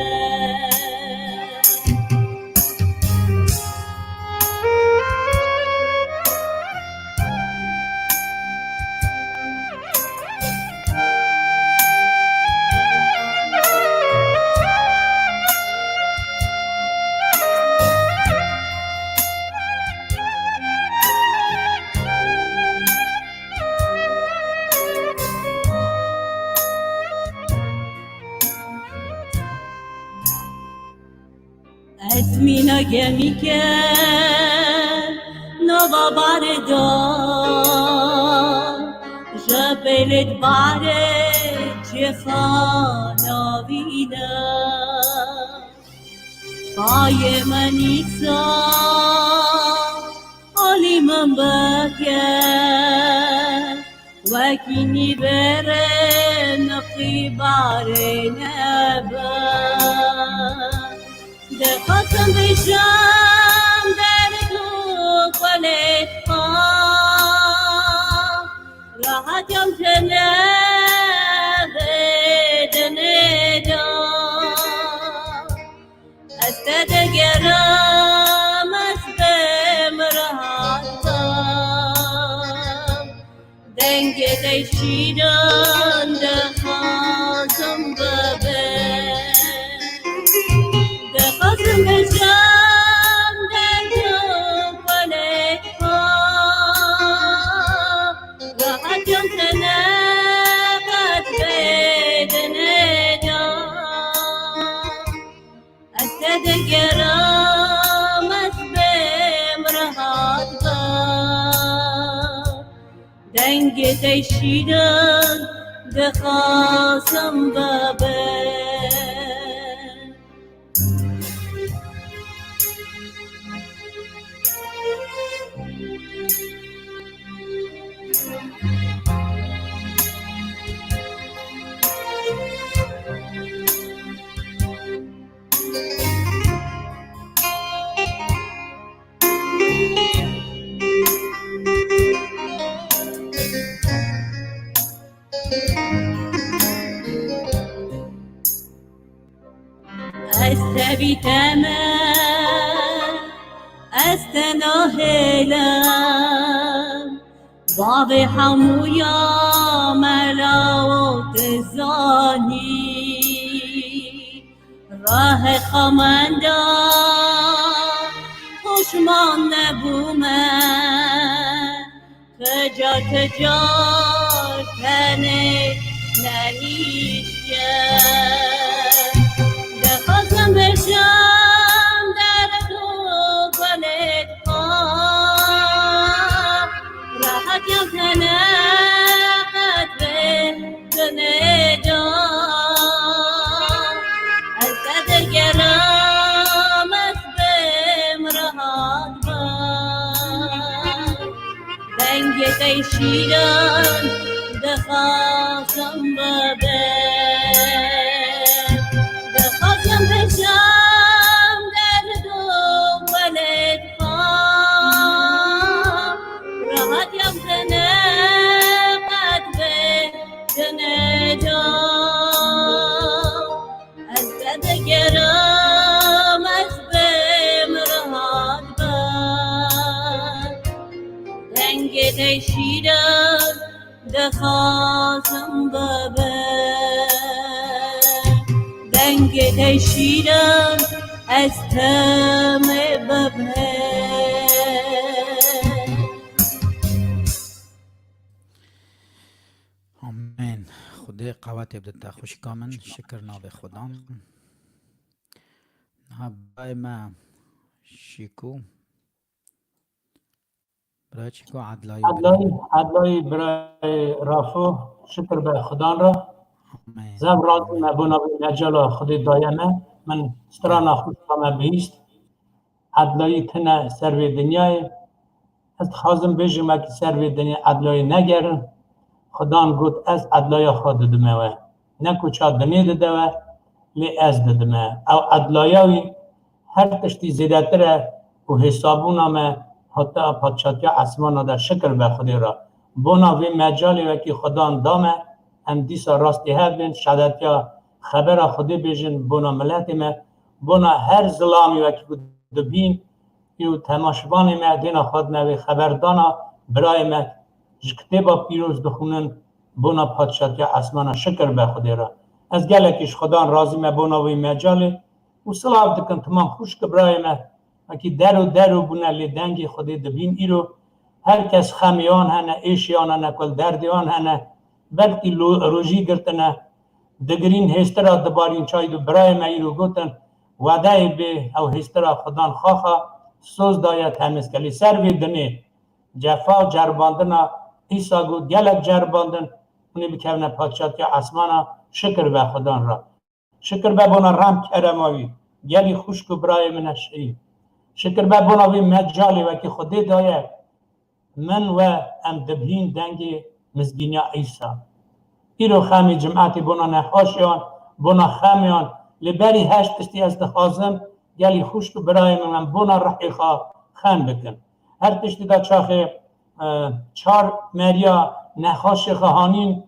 Ez mîna gemîke nava barê da, ji pêlê barê çêxa navîne. Payê min îsa alî min bike. Wekî nîvêrên qîbarê nebe. Dixwazim bêjim derd û kolê xwe. Rehetiyam tune vê dinê da. Ez te digerim, ez bêm rehat bim. Dengê te şîrin dixwazim bibim. Dixwazim bêjim dengê xwe lê xwe. Rehetiyam tune qet vê dinê da. Ez te digerim, ez bêm rehat bim. Dengê te şîrin dixwazim bibim. Ez tevî te me, ez te nahêlim. Bavê hemûya mela û dizanî, rahê xamenda huşman nebûme, tu car tu car tenê nehîştiye. Dixwazim bijim derd û gulê Rahat yam tenê qet bê dinê da. Ez te digerim ez bêm rahat ba. Dengê te şîrin dixwazim bibe. Dixwazim bijim derd û welêt Rahat yam tenê qet bê dinê da. Ez te digerim ez bêm rahat ba. Dengê te şîrin dixwazim bibe. Dengê te şîrin ez temê bibe. Amen. Xwedê qewetê bide te xwişka min. Şikir navê Xudan. Niha birayê me Şîko. Birayê Şîko Edlayî. Edlayî, Edlayî birayê Rafo. Şikir be Xudan re. Amen. Zev razî me bona vê mecala Xwedê daye me. Min strana xwişka me bihîst. Edlayî tine ser vê dinyayê. Ez dixwazim bêjim, wekî ser vê dinyê edlayê negerin. Xudan got, ez edlaya xwe didime we. Ne ku ça dinê dide we, lê ez didime. Ew edlaya wî her tiştî zêdetir e û hêsabûna me hatiya padşatiya esmana de. Şikir be Xwedê re. Bona vê mecalê wekî Xudan da me, em dîsa rastî hev bên, şehadetiya xebera Xwedê bêjin, bona miletê me, bona her zilamî wekî ku dibîn, û temaşevanê me dêna xwe dine vê xeberdana birayê me, ji kitêba pîroz dixwînin, bona padşatiya esmana. Şikir be Xwedê re. Ez gelekî ji Xudan razî me bona wê mecalê û silav dikim timam xwişk birayê me, wekî der û der û bûne lê dengê Xwedê dibîn îro. Her kes xemê wan hene, êşê wan hene, ku li derdê wan hene, belkî lo-, rojî girtine, digirîn hêstira dibarîn çay du birayê me îro gotin, wedeyê bê ew hêstira Xudan xaxa soz daye temizke. Lê ser vê dinê cefa û ceribandina Îsa got gelek ceribandin hûnê bikevine padşatiya esmana, şikir be Xudan re. Şikir be bona rem kerema wî. Gelî xwişk û birayê min e şirîn. Şikir be bona vê mecalê wekî Xwedê daye. Min we em dibîn dengê mizgîniya Îsa. Îro xemê cimetê bona nexweşiyan, bona xemiyan, lê berî her tiştî ez dixwazim gelî xwişk û birayê min em bona rihê xwe xem bikin. Her tiştî de çaxê, e, çar meriya nexweşê xwe hanîn,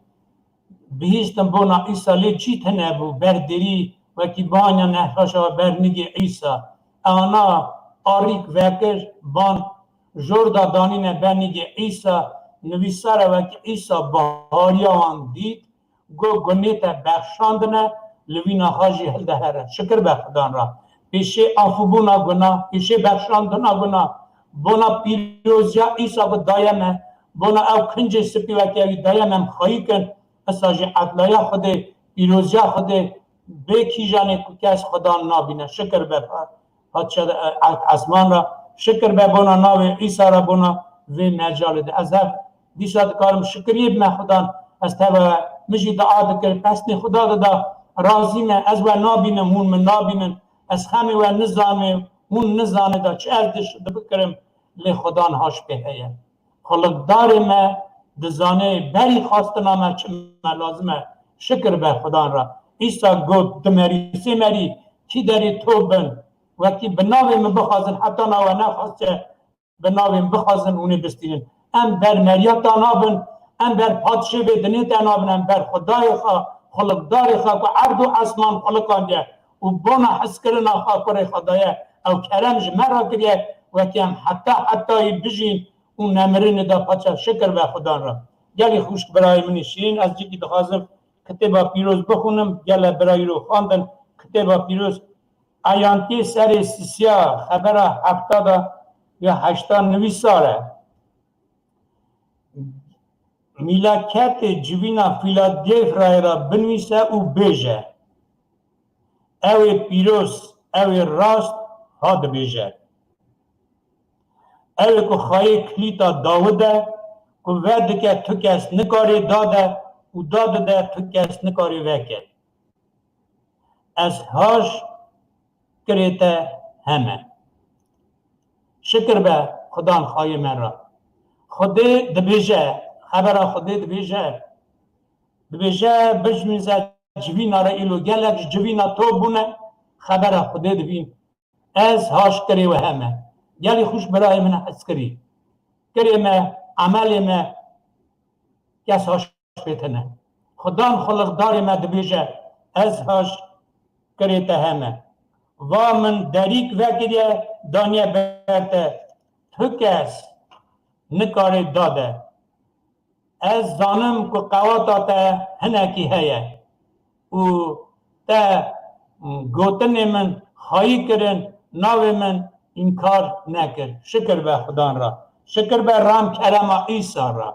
bihîstin bona Îsa lê cî tune bû, ber derî wekî banya nexweşa ber nigê Îsa. Ana arîk vekir, ban jor da danîne ber nigê Îsa, nivîsar e wekî Îsa bahariya wan dît, got, gunê te bexşandine, li vî naxa jî hilde here. Şikir be Xudan re. Pêşê afûbûna guna, pêşê bexşandina guna, bona pîroziya Îsa ku daye me, bona ew kincê spî wekî ewî daye me, em xweyî kin, Esa jî edlaya Xwedê, pîroziya Xwedê bê kîjanê ku kes Xudan nabîne. Şikir be pa-, Padşa, e, esman re. Şikir be bona navê Îsa re, bona vê mecalê de. Ez hev dîsa dikarim şikiriyê bime Xudan. Ez teve min jî dua dikir, pesnê Xuda dida. Razî me, ez we nabînim, hûn min nabînin. Ez xemê we nizanê, hûn nizanê da çi ez diş-, dibikirim, lê Xudan haş pê heye. Xulikdarê me dizane berî xwestina me çi me lazim e. Şikir be Xudan re. Îsa got, du merî, sê merî kî derê top bin, wekî bi navê min bixwazin, heta nawe nexwastiye bi navê min bixwazin, hûnê bistînin. Em ber meriya te nabin, em ber padşê vê dinê te nabin, em ber Xwedayê xwe, xulikdarê xwe ku erd û esman xulikandiye û bona hizkirina xwe kurê xwe daye, ew kerem ji me re kiriye, wekî em heta hetayî bijîn, û nemirinê de paça şikir be Xudan re. Gelî xwişk birayê min ê şîrîn, ez cîkî dixwazim kitêba pîroz bixwînim, gele bira îro xwendin kitêba pîroz. Eyantiyê serê sisiya xebera hefta de ya heşta nivîsar e. Mîlaketê civîna Fîladelfyayê re binivîse û bêje, Ew ê pîroz, ew ê rast ha dibêje. Ew ê ku xayê kilîta Dawid e, ku vedike tu kes nikarê dade û dadide tu kes nikarê veke. Ez haj kirê te heme. Şikir be Xudan xayê me re. Xwedê dibêje, xebera Xwedê dibêje. Dibêje, bijmîze civîna re îlo gelek ji civîna to bûne, xebera Xwedê dibîn. Ez haş kirê we heme. Gelî xwişk birayê min hezkirî. Kirê me, emelê me, kes haş pê tine. Xudan xulixdarê me dibêje, ez haş kirê te heme. Va min derîk vekiriye, daniye ber te. Tu kes nikarê dade. Ez zanim ku qewata te hinekî heye û te gotinê min xayî kirin, navê min înkar nekir. Şikir be Xudan re. Şikir be ram kerema Îsa re.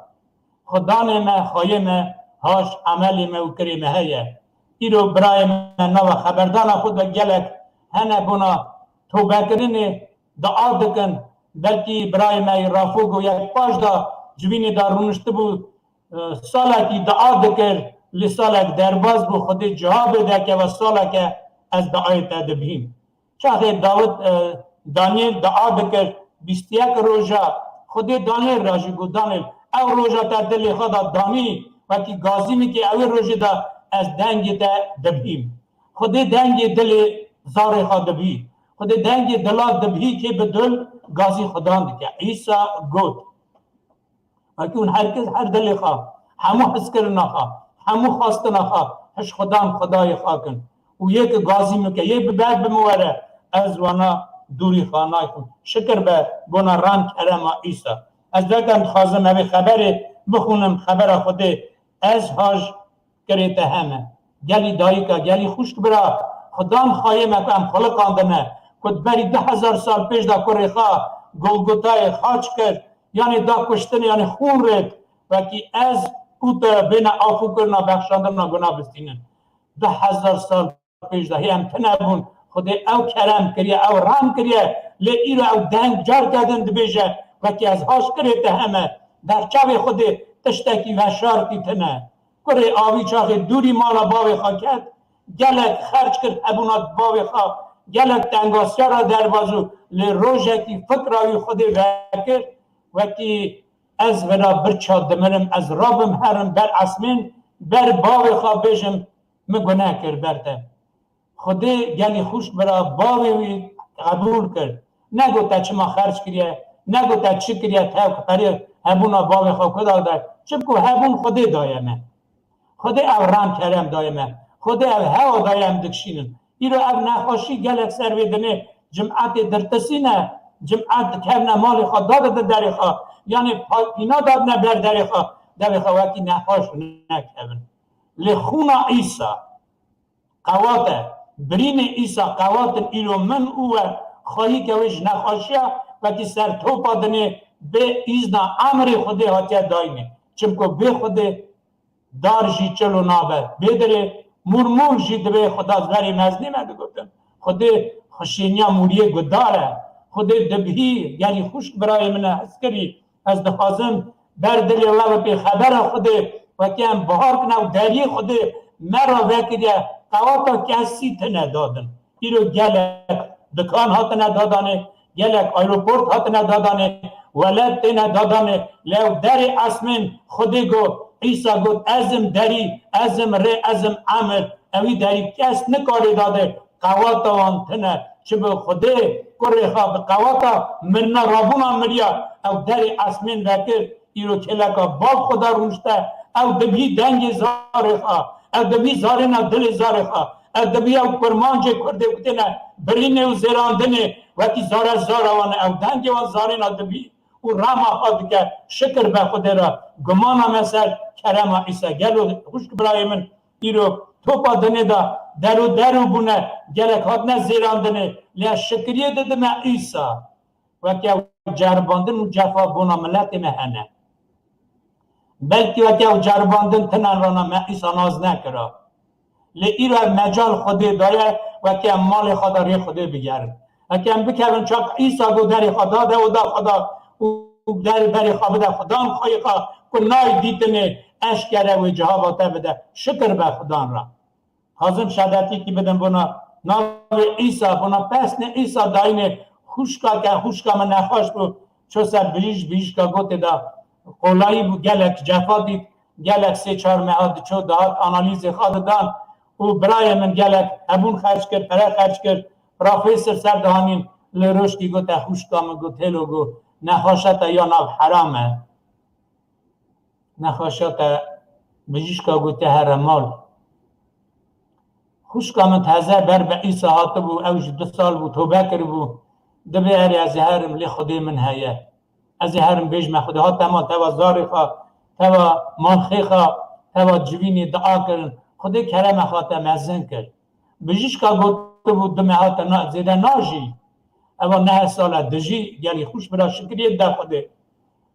Xudanê me, xayê me, haş emelê me û kirê me heye. Îro birayê me nava xeberdana xwe de gelek hene bona tobekirinê dua dikin. Belkî birayê me yê Rafogo yek paş da civînê de rûniştibû, e, salekî dua dikir, lê salek derbas bû, Xwedê cihab bide keve saleke ez duayê te dibîm. Çaxê Dawid, e, Daniel dua dikir, bîst yek roja Xwedê Daniel re jî got, Daniel, ew roja te dilê xwe de danî, wekî gazînikê ewê rojê de ez dengê te dibîm. Xwedê dengê dilê zarê xwe dibî. Xwedê dengê dila dibî kê bi dil gazî Xudan dike. Îsa got. Wekî hûn her kes her dilê xwe, hemû hizkirina xwe, hemû xwestina xwe, hiş Xudan Xwedayê xwe kin. Û yê ki gazî min ke, yê bi ber bi min were, ez wana dûrî xwe nayxim. Şikir be bona ram kerema Îsa. Ez derken dixwazim evê xeberê bixwînim, xebera Xwedê. Ez haj kirê te heme. Gelî dayika, gelî xwişk bira, Xudan xayê me ku em xuliqandine, ku di berî du hezar sal pêş de kurê xwe Golgotayê xaç kir, yanê da kuştinê, yanê xûn rêt, wekî ez û te bêne afûkirina, bexşandina guna bistînin. Du hezar sal pêş de hê em tune bûn, Xwedê ew kerem kiriye, ew rem kiriye, lê îro ew deng carke din dibêje, wekî ez haş kirê te heme, derçavê Xwedê tiştekî veşartî tune. Kurê avî çaxê dûrî mala bavê xwe ket, gelek xerc kir hebûna bavê xwe, gelek tengasiya re derbaz û lê rojekî fikra wî Xwedê vekir, wekî ez vira birça dimirim, ez rabim herim ber esmên, ber bavê xwe bêjim, min guneh kir ber te. Xwedê gelî xwişk bira bavê wî qebûl kir. Negot te çima xerc kiriye, negot te çi kiriye, tev perê hebûna bavê xwe ku da de. Çimku hebûn Xwedê daye me. Xwedê ev ram kerem daye me. Xwedê ev hewa daye em dikişînin. Îro ev nexweşî gelek ser vê dinê cimetê dirtisîne. Cimet dikevne malê xwe dadide derê xwe. Yanê pa-, pîna dadine ber derê xwe. Devê xwe wekî nexweş nekevin. Lê xûna Îsa qewat e. Birînê Îsa qewat in, îro min û we xweyî ke wê ji nexweşiya wekî ser topa dinê bê îzna emrê Xwedê hatiye dayînê. Çimku bê Xwedê dar jî çilo nabe. Bê dirê mûrmûr jî dibê Xweda ji berê mezinê me digotin. Xwedê xişêniya mûriyê gudar e. Xwedê dibhî, gelî xwişk birayê min e, hezkirî. Ez dixwazim ber dilê we bipê xebera Xwedê, wekî em bihar kin ew deriyê Xwedê me re vekiriye, qewata kesî tine dadin. Îro gelek dikan hatine dadanê, gelek aeroport hatine dadanê, weled têne dadanê, lê ew derê esmên Xwedê got, Îsa got, ez im derî, ez im rê, ez im emir, ewî derî kes nikare dade, qewata wan tine, çi bi Xwedê kurê xwe bi qewata mirina rabûna miriya, ew derê esmên vekir, îro kêleka bav xwe de rûnişte, ew dibî dengê zarê xwe, ew dibî zarêna dilê zarê xwe, ew dibî ew kurmancê kurdê ku têne birînê û zêrandinê, wekî zare zara wan e, ew dengê wan zarêna dibî û rehma xwe dike, şikir be Xwedê re, gumana me ser kerema Îsa. Gelo xwişk birayê min, îro topa dinê de der û der û bûne, gelek hatine zêrandinê, lê ez şikiriyê didime Îsa. Weke ew ceribandin û cefa bona miletê me hene. Belkî weke ew ceribandin tinen rana me Îsa nas nekira. Lê îro ev mecal Xwedê daye, weke em malê xwe de rê Xwedê bigerin. Heke em bikevin çaq Îsa got derê xwe da de oda xwe da û der berê xwe bide Xudan xweyê xwe ku nayê dîtinê eşkere wê cihaba te bide. Şikir be Xudan re. Hazim şehadetîkî bidim bona navê Îsa, bona pesnê Îsa dayînê xwişka ke xwişka min nexweş bû, ço ser bijîş, bijîşka gotê de qolayî bû, gelek cefa dît, gelek sê çar meha diço dihat analîzê xwe didan û birayê min gelek hebûn xerc kir, pere xerc kir, profesor ser dihanîn li rojkî gote xwişka min got hêlo got nexweşa te ya nav heram e. Nexweşa te bijîşka got te here mal. Xwişka min teze ber bi Îsa hatibû, ew ji du sal bû tobe kiribû. Dibê erê ez ê herim lê Xwedê min heye. Ez ê herim bêjme Xwedê hat te mal, te va zarê xwe, te va malxê xwe, te va civînê dua kirin. Xwedê kerema xwe te mezin kir. Bijîşka gotibû du meha te na, zêde najî. Eva neh sala dijî, gelî xwişk bira şikiriyê dide Xwedê.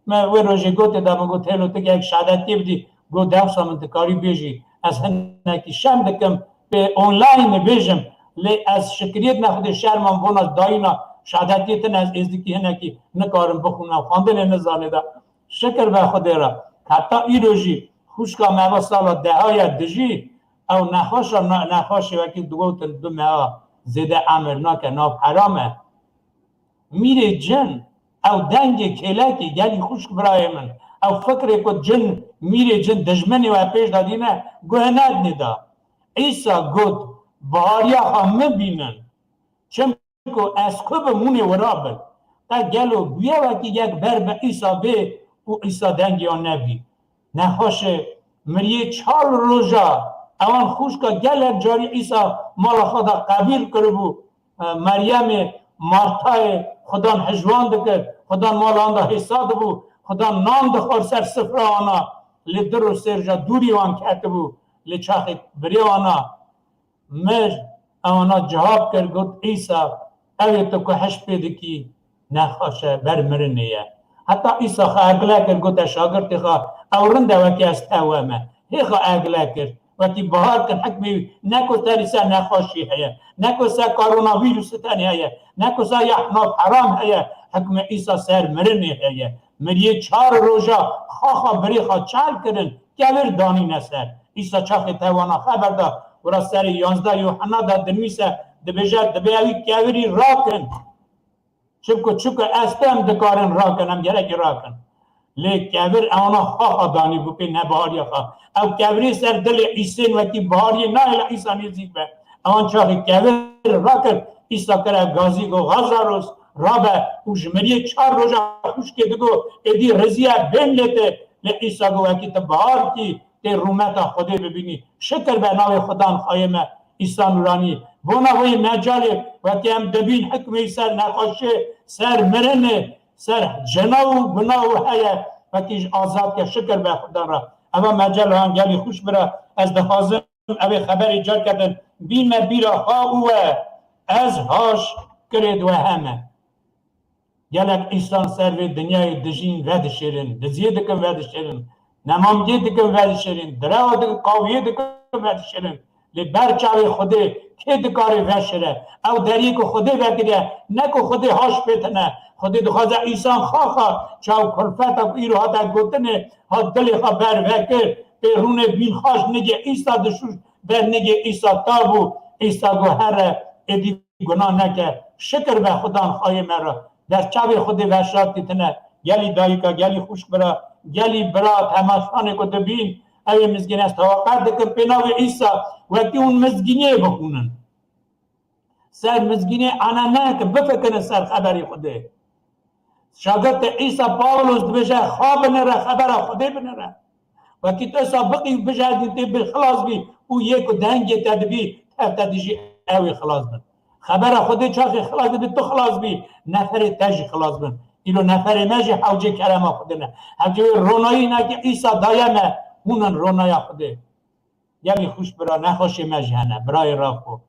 Me wê rojê gotê de min got hêlo tu gehek şehadetiyê bidî, got dewsa min dikarî bêjî ez hinekî şem dikim pê online bêjim, lê ez şikiriyê dime Xwedê şerma min bona dayîna şehadetiyê tine ez êzdikî hinekî nikarim bixwînim xwendinê nizanê de. Şikir be Xwedê re. Heta îro jî xwişka me eva sala deha ye dijî, ew nexweş e, ne-, nexweşê wekî digotin du meha zêde emir nake, nav heram e. Mîrê cin, ew dengê kêlekê gelî xwişk birayê min, ew fikrê ku cin, mîrê cin dijminê we pêş de dîne, guh nedinê de. Îsa got, bihariya xwe min bînin. Çimku ez ku bi mûnê wira bin. Te gelo bûye wekî yek ber bi Îsa bê û Îsa dengê wan nebî? Nexweşe miriyê çar roja ewan xwişka gelek carî Îsa mala xwe de qebîl kiribû. E, Meryemê, Martayê, Xudan hijwan dikir, Xudan mala wan de hêsa dibû, Xudan nan dixwar ser sifra wana, lê du roj sê roja dûrî wan ketibû, lê çaxê birê wana mir, ewana cihab kir, got, Îsa, ew ê tu ku heş pê dikî, nexweş e, ber mirinê ye. Heta Îsa xwe egle kir, gote şagirtê xwe, ew rind e wekî ez tewe me. Hê xwe egle kir, wekî bahar kir, hikmê wî ne ku serî ser nexweşî heye, ne ku ser koronavîrusî tenê heye, ne ku ser ya nav heram heye, hikmê Îsa ser mirinê heye. Miriyê çar roja xaxa birê xwe çal kirin, kevir danîne ser. Îsa çaxê tewana xeber da, wira serê yanzdeh Yuhanna de dinivîse, dibêje, dibê ew ê kevirî rakin. Çimku, çimku ez te em dikarin rakin, em gerekî rakin. Lê kevir ewana xaxa danî bû pê nebahariya xwe. Ew kevirê ser dilê Îsên wekî bahariyê nayê li Îsa nêzîk be. Ewan çaxê kevir rakir, Îsa kire gazî got, Xazaros, rabe û ji miriyê çar roja xwişkê digot, êdî rizî ye, bên lê te. Lê Îsa got, wekî tu bahar kî, tê rûmeta Xwedê bibînî. Şikir be navê Xudan xayê me, Îsa Nûranî. Bona wê mecalê, wekî em dibîn hikmê ser nexweşê, ser mirinê, ser cina û guna û heye, wekî ji azad ke şikir be Xudan re. Eva mecala yan gelî xwişk bira, ez dixwazim evê xeberê car kedin, bîn me bîra xwe û we, ez haş kirê di we heme. Gelek îsan ser vê dinyayê dijîn vedişêrin, diziyê dikin vedişêrin, nemamgê dikin vedişêrin, direwa dikin, qawiyê dikin vedişêrin. Lê ber çavê Xwedê kê dikare veşire? Ew deriyê ku Xwedê vekiriye, ne ku Xwedê haş pê tine. Xwedê dixwaze îsan xaxa, çaw kulfeta ku îro hate gotinê, hat dilê xwe ber vekir, pê rûnê bîn xaş nigê Îsa dişûş, ber nigê Îsa tabû, Îsa got here, êdî guna neke. Şikir be Xudan xayê me re. Ber çavê Xwedê veşartî tine. Gelî dayika, gelî xwişk bira, gelî bira, temaşanê ku dibîn, ew ê mizgîn ez teweqe dikim pê navê Îsa, wekî hûn mizgîniyê bixwînin. Ser mizgînê ane nekin, bifikirin ser xeberê Xwedê. Şagirtê Îsa Pawlos dibêje, xwe binêre, xebera Xwedê binêre. Wekî tu esa biqî bijardî tê bi xilas bî û yê ku dengê te dibî, tev te dijî ew ê xilas bin. Xebera Xwedê çaxê xilas dibe, tu xilas bî, neferê te jî xilas bin. Îro neferê me jî hewcê kerema Xwedê ne. Hewcê wê ronayî ne ki Îsa daye me, hûn in ronaya Xwedê. Gelî xwişk bira, nexweşê me jî hene, birayê Rafo.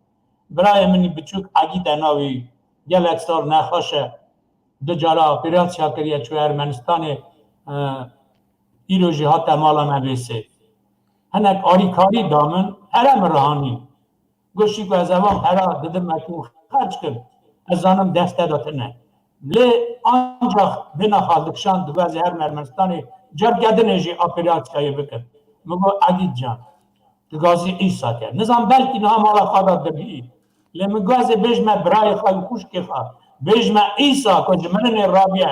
Birayê min biçûk Egîd e navê wî. Gelek sal nexweş e. Du cara operasya kiriye, çû Ermenistanê, e, îro jî hate mala me bê sê. Hinek arîkarî da min, pere min rihanî. Goşî ku ez evan pera didim, me ku xerc kir. Ez zanim deste de tune. Lê ancak bêna xwe dikişand, digo ez ê herim Ermenistanê, ceribkerdinê jî operasiyayê bikim. Min got, Egîd can, tu gazî Îsa ke. Nizam belkî niha mala xwe de dibî. Lê min got ez ê bêjime birayê xwe û xwişkê xwe. Bêjime Îsa ku ji mirinê rabiye,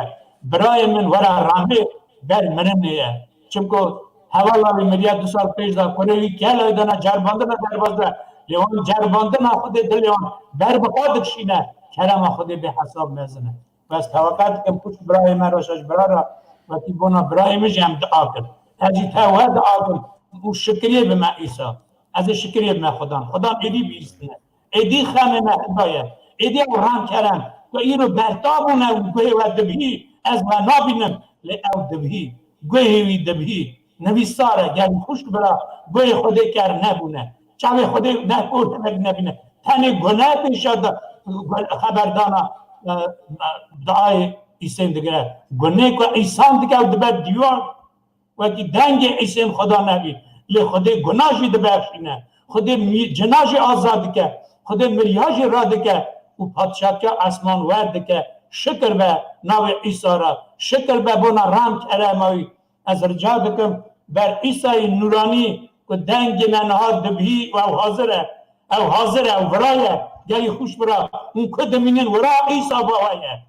birayê min were remê ber mirinê ye. Çimku hevala wî miriye du sal pêş de kurê wî kelayê dana ceribandina derbas de. Lê wan ceribandina Xwedê dilê wan ber bi xwe dikişîne. Kerema Xwedê bê hesab mezin e. Bes teweqe dikim, xwişk birayê me, Reşaş bira re, wekî bona birayê min jî em dua kin. Ez jî te we dua kim û şikiriyê bime Îsa. Ez ê şikiriyê bime Xudan. Xudan êdî bihîstine. Êdî xemê me hidaye. Êdî ew rem kerem. Ku îro berta bûne û guhê we dibihî, ez we nabînim. Lê ew dibihî. Guhê wî dibihî. Nivîsar e, gelî xwişk bira, guhê Xwedê ker nebûne. Çavê Xwedê ne kor hinek nebîne. Tenê gune pêşa de xeberdana, e, duayê Îsên digire. Gunê ku Îsan dike û dibe dîwan, wekî dengê Îsên Xweda nebî. Lê Xwedê guna jî dibexşîne. Xwedê mî-, cina jî azad dike. Xwedê miriya jî radike û padşatiya esman wer dike. Şikir be navê Îsa re. Şikir be bona rem kerema wî. Ez rica dikim, ber Îsayê nûranî ku dengê me niha dibihî û ew hazir e. Ew hazir e, ew vira ye. Gelî xwişk bira. Hûn ku dimînin wira Îsa bawa ye.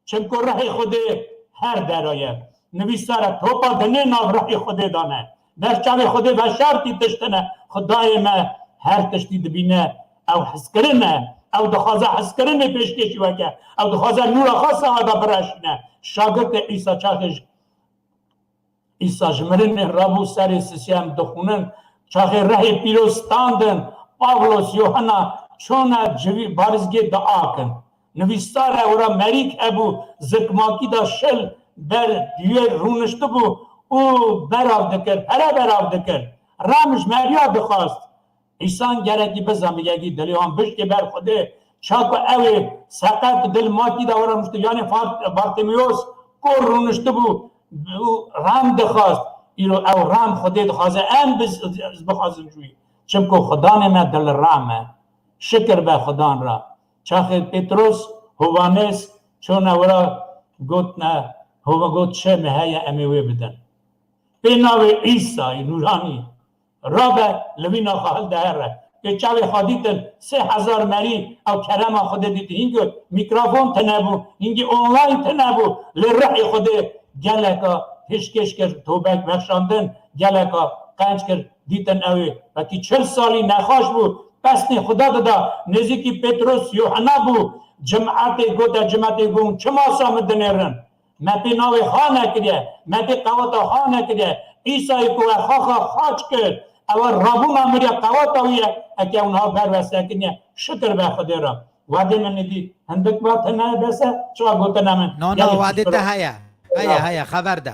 Çimku rihê Xwedê her dera ye. Nivîsar e, topa dinê nav rihê Xwedê dane. Ber çavê Xwedê veşartî tişt tine. Xwedayê me her tiştî dibîne. Ew hizkirin e. Ew dixwaze hizkirinê pêşkêşî weke. Ew dixwaze nûra xwe sawa de bireşîne. Şagirtê Îsa çaxê ji Îsa ji mirinê rabû, serê sisiyem dixwînin, çaxê rihê pîroz standin, Pavlos, Yohana çûne civî barizgê dua kin. Nivîsar e, wira merîk hebû, zikmakî de şil ber duyê rûniştibû û berav dikir, pere berav dikir. Rem ji meriya dixwast. Îsan gerekî bizanbigekî dilê wan bişkê ber Xwedê. Çaku ew ê seqet dil makî de were rûniştibû, yanê Fat-, Bartimeyos kor rûniştibû û rem dixwast. Îro ew rem Xwedê dixwaze, em biz, biz bixwazin ji wî. Çimku Xudanê me dil rem e. Şikir be Xudan re. Çaxê Petros, Hovanês çûne wira gotne, Hova got, çi me heye em ê wê bidin. Pê navê Îsayî nûranî. Rabe, li vî naxa hilde here. Pê çavê xwe dîtin sê hezar merî ew kerema Xwedê dîtin. Hîngî mîkrofon tine bû, hîngî online tine bû. Lê rihê Xwedê geleka pêşkêş kir, tobek vexşandin, geleka qenc kir, dîtin ew ê. Wekî çil salî nexweş bû, pesnê Xweda dida, nêzîkî Petros, Yohana bû. Cimetê gote, cimetê got, çima sa min dinêrin? Me pê navê xwe nekiriye, me pê qeweta xwe nekiriye. Îsayê ku we xwe xwe xaç kir, ew e rabûna miriya qeweta wî ye, eke ew niha ber we sekiniye, şikir be Xwedê re. Wadê min nidî, hindik va tine bes e, çawa gotine min? No, no, wadê te heye. Heye, heye, xeber de.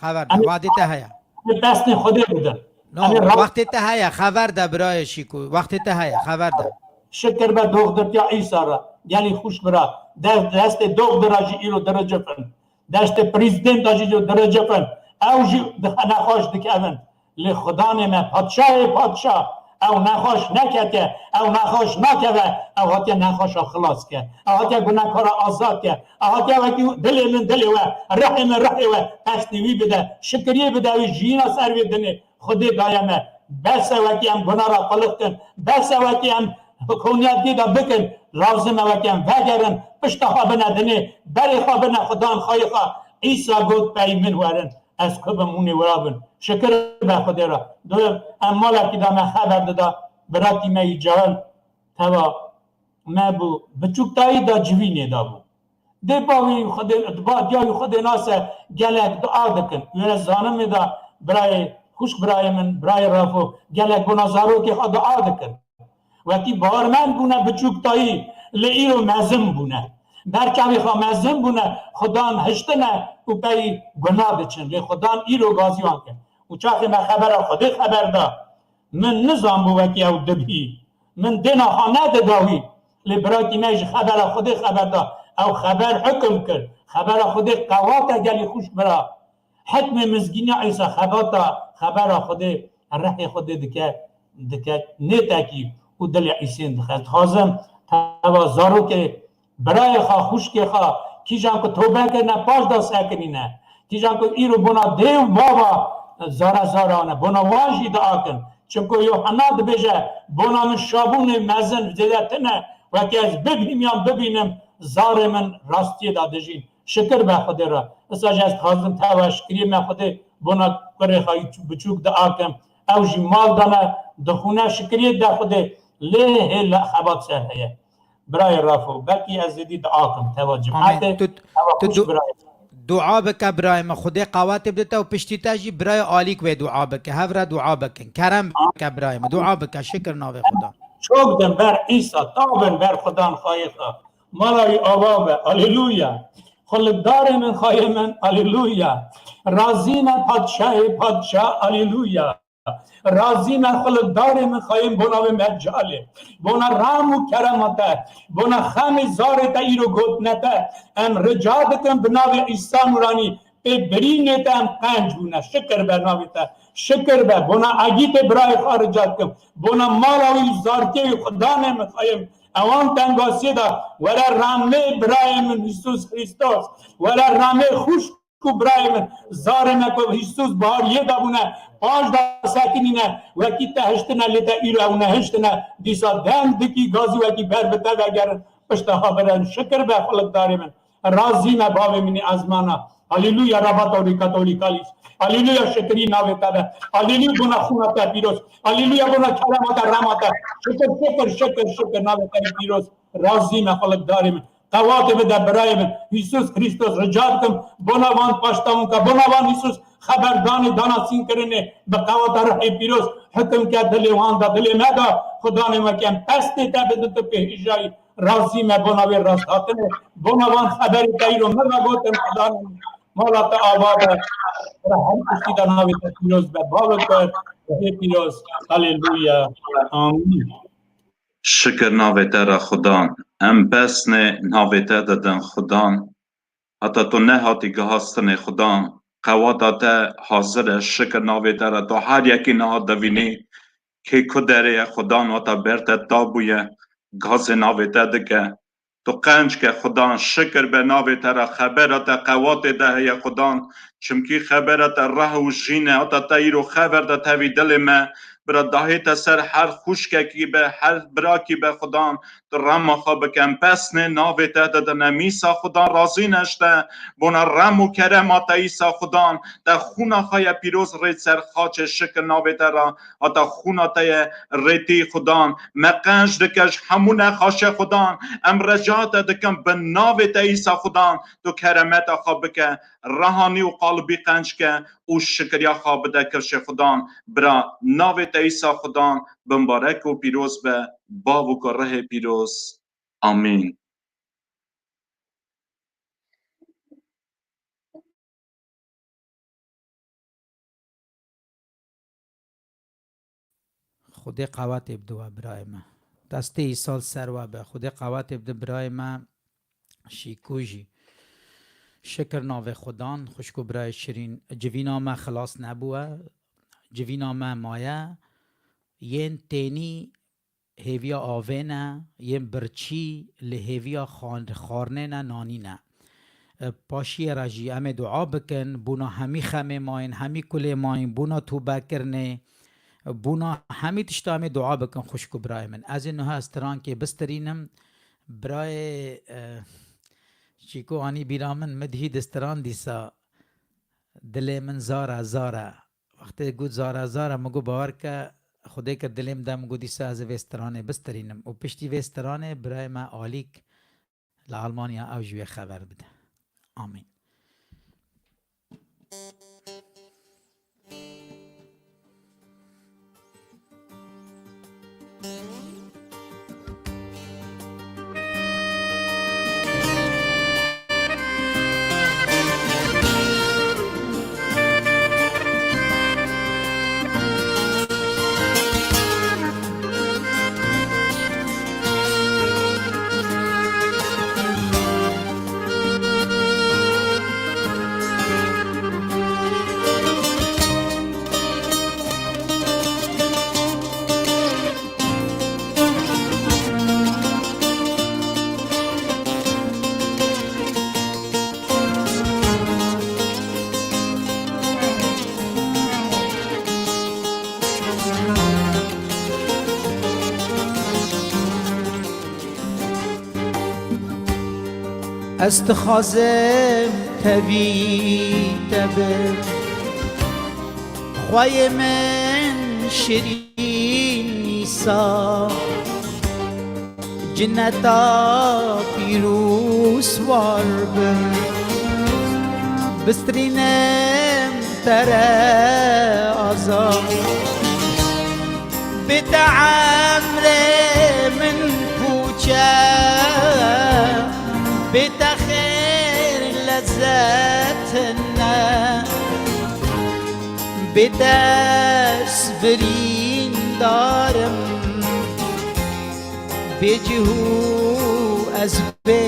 Xeber de, wadê te heye. Em ê pesnê Xwedê bidin. No, wextê te heye, xeber de birayê Şîko, wextê te heye, xeber de. Şikir be doxdirtiya Îsa re, gelî xwişk bira, dest, destê doxdira jî îro diricifin. Deştê prezîdenta jî diricifin. Ew jî dixe nexweş dikevin. Lê Xudanê me, padşahê padşah, ew nexweş neketiye, ew nexweş nakeve, ew hatiye nexweşa xilas ke. Ew hatiye gunekara azad ke. Ew hatiye wekî dilê min dilê we, rihê min rihê we, pesnê wî bide, şikiriyê bide wî jiyîna ser vê dinê. Xwedê daye me. Bes e wekî em guna re qulix kin. Bes e wekî em Konyakê de bikin. Lazim e wekî em vegerin. Pişta xwe bine dinê. Berê xwe bine Xudan xweyê xwe. Îsa got, pey min werin. Ez ku bim hûnê wira bin. Şikir be Xwedê re. Duyem, em malekî de me xeber dida. Biratî me yî cahil. Teva me bû. Biçûktayî de civînê de bû. Dê bavê wî Xwedê, di ba diya wî Xwedê nase gelek dua dikin. Wê zanimê de birayê, xwişk birayê min, birayê Rafo, gelek bona zarokê xwe dua dikin. Wekî bawermend bûne biçûktayî, lê îro mezin bûne. Ber çavê xwe mezin bûne, xudan hiştine û pey guna diçin. Lê xudan îro gazî wan kir. Û çaxê me xebera Xwedê xeber da, min nizanbû wekî ew dibî. Min dêna xwe nedida wî. Lê birakî me ji xebera Xwedê xeber da. Ew xeber hukm kir. Xebera Xwedê qewat e gelî xwişk bira. Hikmê mizgîniya Îsa xebata xebera Xwedê, rehê Xwedê dike, dike nêtekî û dilê Îsên dixe. Dixwazim teva zarokê birayê xwe, xwişkê xwe, kîjan ku tobe kirine, paş da sekinîne. Kîjan ku îro bona dê û bava zare zare ane, bona wan jî diakin. Çimku Yohanna dibêje, bona min şabûnê mezin zêde tune, wekî ez bibînim yan bibînim, zarê min rastiyê de dijîn. Şikir be Xwedê re. Esa jî ez dixwazim teva şikiriyê me Xwedê bona kurê xwe yî biçûk diakim. Ew jî mal dane, dixwîne, şikiriyê de Xwedê. Lê hê le xebat ser heye. Birayê Rafo, belkî ez êdî diakim teva Amîn. Cemaetê, Tu, teva tu xwişk du, birayê. Dua bike birayê me. Xwedê qawetê bide te û piştî te jî birayê Alîk wê dua bike. Hev re dua bikin. Kerem bike birayê me. Dua bike. Şikir navê Xuda. Çok din ber Îsa, taw bin ber Xudan xayê xwe. Mala wî ava be. Aleluya. Xulukdarê min, xayê min. Aleluya. Razî me padşahê padşah. Aleluya. Razî me xulukdarê min, xayê min, bona wê mecalê. Bona ram û kerema te. Bona xemê zarê te îro gotine te. Em rica dikin bi navê Îsa Nûranî. Pê birînê te em qenc bûne. Şikir be navê te. Şikir be. Bona egîtê birayê xwe rica dikim. Bona mala wî û zarkê wî Xudanê min xayê min. Ewan tengasiyê de were ramê birayê min Îsus Xristos. Were ramê xwişk û birayê min. Zarê me ku Îsus bihariyê de bûne. Paş de sekinîne. Wekî te hiştine lê te îro ew nehiştine. Dîsa dem dikî gazî wekî ber bi te vegerin. Pişta xwe birin. Şikir be xulukdarê min. Razî me bavê min ê ezmana. Aleluya, Rabatolî Katolîkalis. Aleluya, şikirî navê te be. Aleluya, bona xûna te pîroz. Aleluya, bona kerema te, rema te. Şikir, şikir, şikir, şikir navê te pîroz. Razî me xulukdarê min. Qewatê bide birayê min. Îsus Xristos rica dikim. Bona van paştawûnka, bona van Îsus xeberdanê dana sînkirinê. Bi qewata ruhê pîroz. Hikim ke dilê wan da, dilê me da. Xudanê me kem pestê te bidin tu pê hijayî. Razî me bona wê rasthatinê, bona van xeberê te îro min re gotin Xudanê min. Mala te ava be, re her tiştî de navê te pîroz be. Bavê te, Xwedê pîroz. Aleluya. Amîn. Şikir navê te re Xudan. Em pesnê navê te didin Xudan. Heta tu nehatî gihastinê Xudan. Qewata te hazir e, şikir navê te re. Tu her yekî niha divînî. Kê ku derê ye, Xudan wata ber te ta bûye, gazê navê te dike. Tu qenc ke Xudan, şikir be navê te re, xebera te qewatê de heye Xudan. Çimkî xebera te reh û jîn e, heta te îro xeber de tevî dilê me. Bira dahê te ser her xwişkekî be, her birakî be Xudan. Tu rema xwe bikem, pesnê navê te didine. Mîsa Xudan razî neşte, bona rem û kerema te Îsa Xudan. Te xûna xwe ye pîroz rê ser xaçê şikir navê te re. Heta xûna te ye rêtî Xudan. Me qenc dike ji hemû nexaşe Xudan. Em reca te dikin bi navê te Îsa Xudan. Tu keremeta xwe bike. Rehanî û qalibî qenc ke û şikiriya xwe bide kirşê Xudan. Bira navê te Îsa Xudan. Bimbarek û pîroz be. Bav û ku rihê pîroz. Amîn. Xwedê qewatê bide we birayê me. Destê Îsa li ser we be. Xwedê qewatê bide birayê me Şîkû jî. Şikir navê Xudan, xwişk û birayê şirîn. Civîna me xilas nebûwe. Civîna me maye. Yên tênî hêviya avê ne, yên birçî li hêviya xan-, xwarinê ne, nanî ne. E, paşiyê re jî em ê dua bikin, bona hemî xemê mayîn, hemî kulê mayîn, bona tûbekirinê, bona hemî tişta em ê dua bikin, xwişk û birayê min. Ez ê niha stirankê bistirînim, birayê, e, Şîko anî bîra min, min dihî distiran dîsa, dilê min zar e, zar e. Wextê got zar e, zar e, min got bawer ke, Xwedê kir dilê min de, min got dîsa ez ê vê stranê bistirînim. Û piştî vê stranê birayê me Alîk li Almanya ew jî wê xeber bide. Amîn. Ez dixwazim tevî te bim, xweyê min şirîn Nîsa, cineta pîrûz war bim, bistrînim te re aza. Bê te emrê min pûç e, bê te xêr lezzet tune. Bê te ez birîndar im, bê cih û ez bê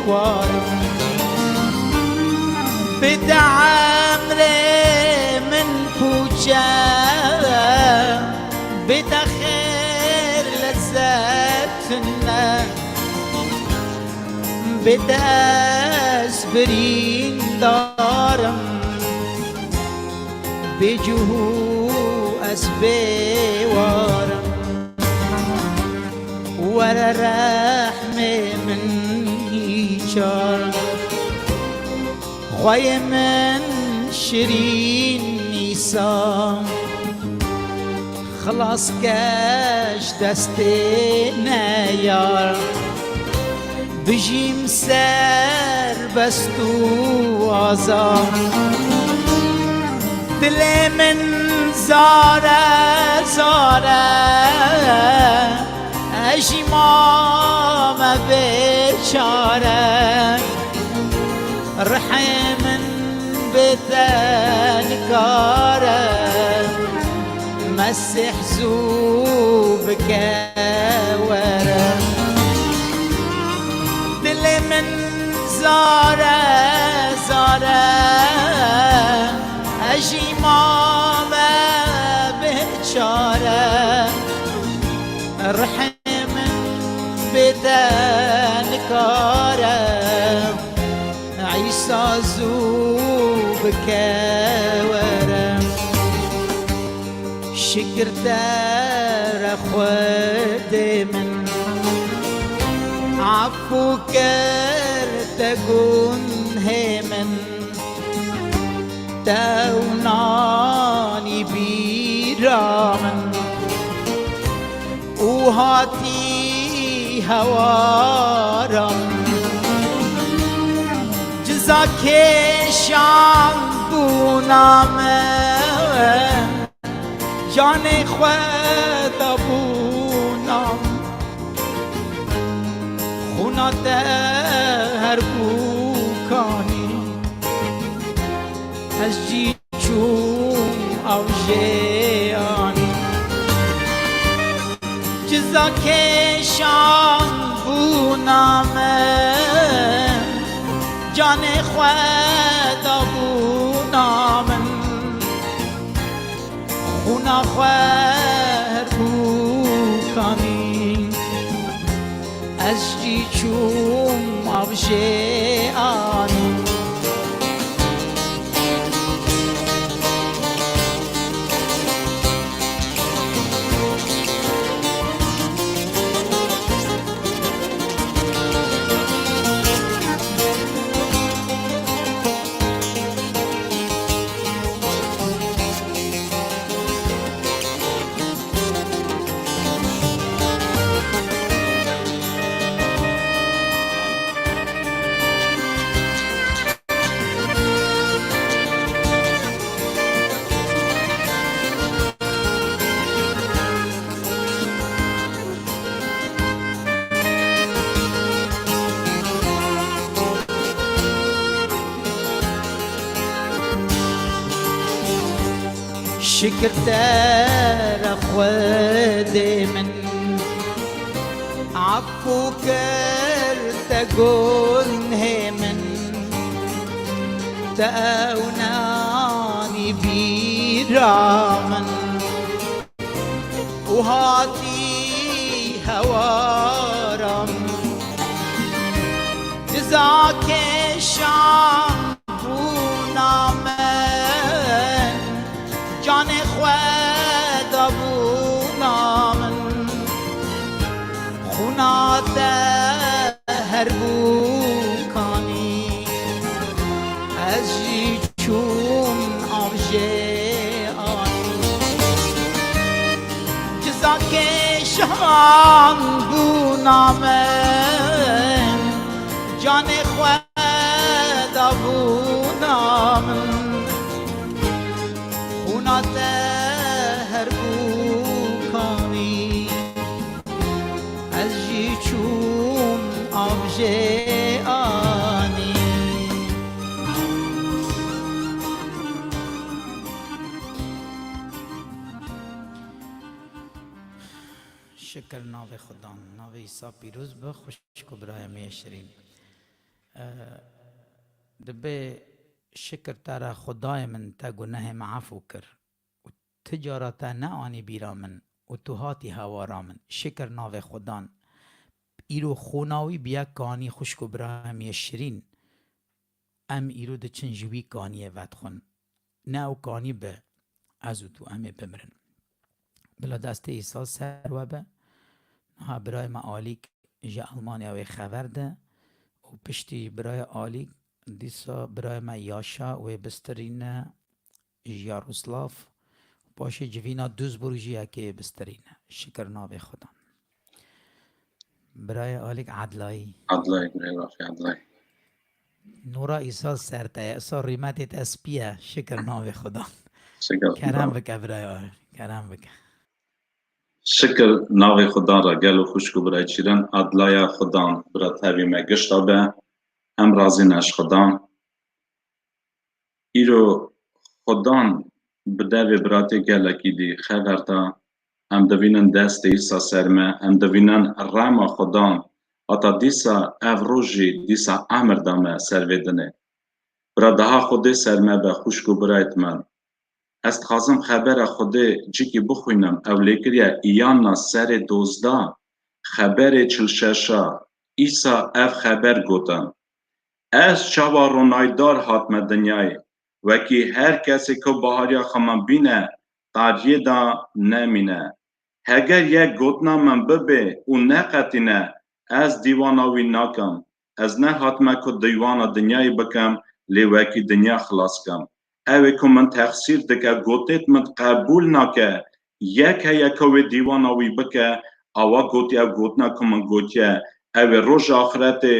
war im. Bê te emrê min pûç e, bê te xêr lezzet tune. Bê te ez birîndar im, bê cih û ez bê war im. Were rehmê min hîçar, xweyê min şirîn Nîsa. Xilas ke ji destê neyar, bijîm serbest û azad. Dilê min zar e, zar e, ez jî mame bêçare. Rihê min bê te nikare, Mesîh zû bike were. Dilê min zar e, zar e, ez jî mame bêçare. Rihê min bê te nikare, Îsa zû bike were. Şikir te re Xwedê min, efû kir te gunhê min. Te ew nanî bîra min û hatî hewara min. Ciza kêşan bûna min, canê xwe dabûna min. Xûna te her bû kanî, ez jî çûm ew jê anî. Ciza kêşan bûna min, canê xwe dabûna min. Xûna xwe her bû kanî, ez jî çûm av jê anî. Şikir te re Xwedê min, efû kir te gunhê min, te ew nanî bîra min û hatî hewara min. Diza kêşan bûna min, canê xwe dabûna min. Xûna te her bû kan, Can bûna min, canê xwe dabûna min, xûna te her bû kanî, ez jî çûm av jê anî. Şikir navê Xudan, navê Îsa pîroz be, xwişk û birayê min yê şirîn. E, dibê şikir te re Xwedayê min te gunehê min efû kir û ti cara te neanî bîra min û tu hatî hewara min. Şikir navê Xudan. Îro xûna wî biye kanî xwişk û birayê min yê şirîn. Em îro diçin ji wî kaniyê vedixwin. Ne ew kanî be, ez û tu em ê bimirin. Bila destê Îsa ser we be. Niha birayê me Alîk ji Almanya wê xever de û piştî birayê Alîk dîsa birayê me Yaşa wê bistirîne ji Yaroslav. Paşê civîna Duisburg jî yekê bistirîne. Şikir navê Xudan. Birayê Alîk Edlayî. Edlayî, birayê Rafî Edlayî. Nûra Îsa ser te ye, Îsa rîmetê te spî ye. Şikir navê Xudan. Şikir Kerem Xudan. Bike birayê Alîk, kerem bike. Şikir navê Xudan re gelo xwişk û birayê çîran, Edlaya Xudan, bira tevî me gişta be. Em razî ne ji Xudan. Îro Xudan bi devê biratê gelekî dî xever da. Em divînin destê Îsa ser me, em divînin rema Xudan. Heta dîsa ev roj jî dîsa emir da me ser vê dinê. Bira daha Xwedê ser me be, xwişk û birayt min. Ez dixwazim xebera Xwedê cikî bixwînim. Ew lê kiriye Îyanna serê dozdeh, xeberê çil şeşa. Îsa ev xeber gotin. Ez çawa ronaydar hatime dinyayê, wekî her kesê ku bahariya xwe min bîne, tariyê de nemîne. Heger yek gotina min bibê û neqetîne, ez dîwana wî nakim. Ez nehatime ku dîwana dinyayê bikim, lê wekî dinya xilas kim. Ew ê ku min texsîr dike, gotêt min qebûl nake, yek heye ku wê dîwana wî bike, awa gotiye ew gotina ku min gotiye, ew ê roja axiretê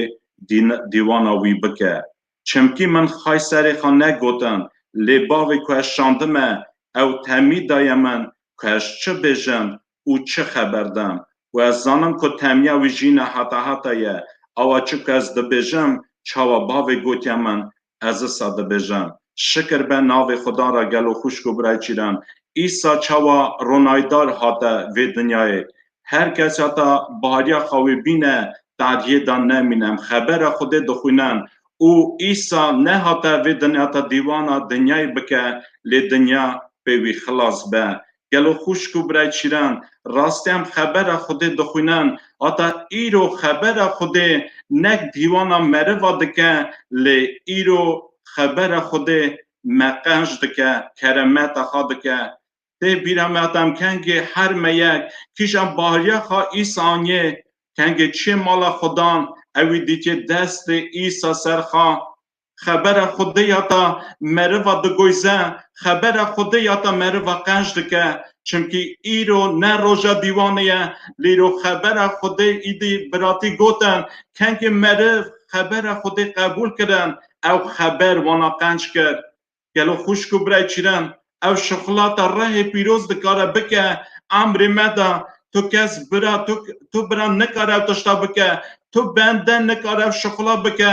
dîn-, dîwana wî bike. Çimkî min xay serê xwe negotin, lê bavê ku ez şandime, ew temî daye min ku ez çi bêjim û çi xeber dim. Û ez zanim ku temiya wî jî ne heta heta ye. Awa çi ku ez dibêjim, çawa bavê gotiye min, ez isa dibêjim. Şikir be navê Xudan re gelo xwişk û birayê çîran. Îsa çawa ronaydar hate vê dinyayê. Her kes heta bahariya xwe wê bîne, tariyê de nemîne. Em xebera Xwedê dixwînin û Îsa nehate vê dinya te dîwana dinyayê bike, lê dinya pê wî xilas be. Gelo xwişk û birayê çîran, rastî em xebera Xwedê dixwînin, heta îro xebera Xwedê nek dîwana meriva dike, lê îro xebera Xwedê me qenc dike, keremeta xwe dike. Tê bîra me heta em kengê her me yek, kîjan bahariya xwe Îsa aniyê, kengê çê mala Xudan, ewî dîtiyê destê Îsa ser xwe. Xebera Xwedê ya ta meriva digoyze, xebera Xwedê ya ta meriva qenc dike. Çimkî îro ne roja dîwanê ye, lê îro xebera Xwedê îdî biratî gotin, kengê meriv xebera Xwedê qebûl kirin, ew xeber wana qenc kir. Gelo xwişk û birayê çîran, ew şixulata rehê pîroz dikare bike emrê me de, tu kes bira, tu, tu bira nikare ew tişta bike, tu bende nikare ev şixula bike,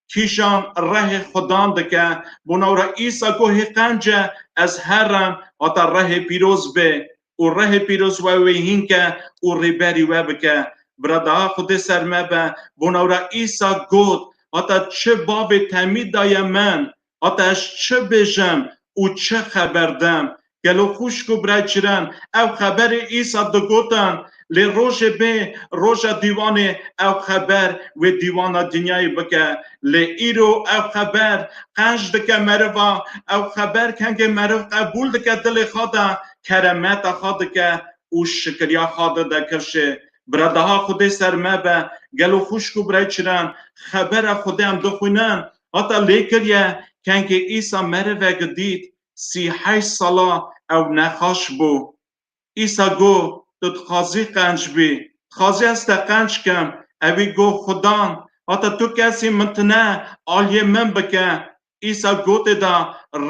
kîjan rehê Xudan dike. Bona wira Îsa got hê qenc e, ez herim, hata rehê pîroz bê û rehê pîroz we wê hîn ke û rêberî we bike. Bira daha Xwedê ser me be, bona wira Îsa got, hata çi bavê temî daye min, hata ez çi bêjim û çi xeber dim. Gelo xwişk û birayê çîran, ev xeberê Îsa digotin, lê rojê bê, roja dîwanê ew xeber wê dîwana dinyayê bike. Lê îro ev xeber qenc dike meriva, ew xeber kengê meriv qebûl dike dilê xwe de, keremeta xwe dike û şikiriya xwe dide kirşê. Bira daha Xwedê ser me be, gelo xwişk û birayê çîran, xebera Xwedê em dixwînin, hata lê kiriye, kengê Îsa merivek dît, sî heşt sala ew nexaş bû. Îsa got, tu dixwazî qenc bî. Dixwazî ez te qenc kim. Ewî got, Xudan, hata tu kesî min tine aliyê min bike. Îsa gotê de,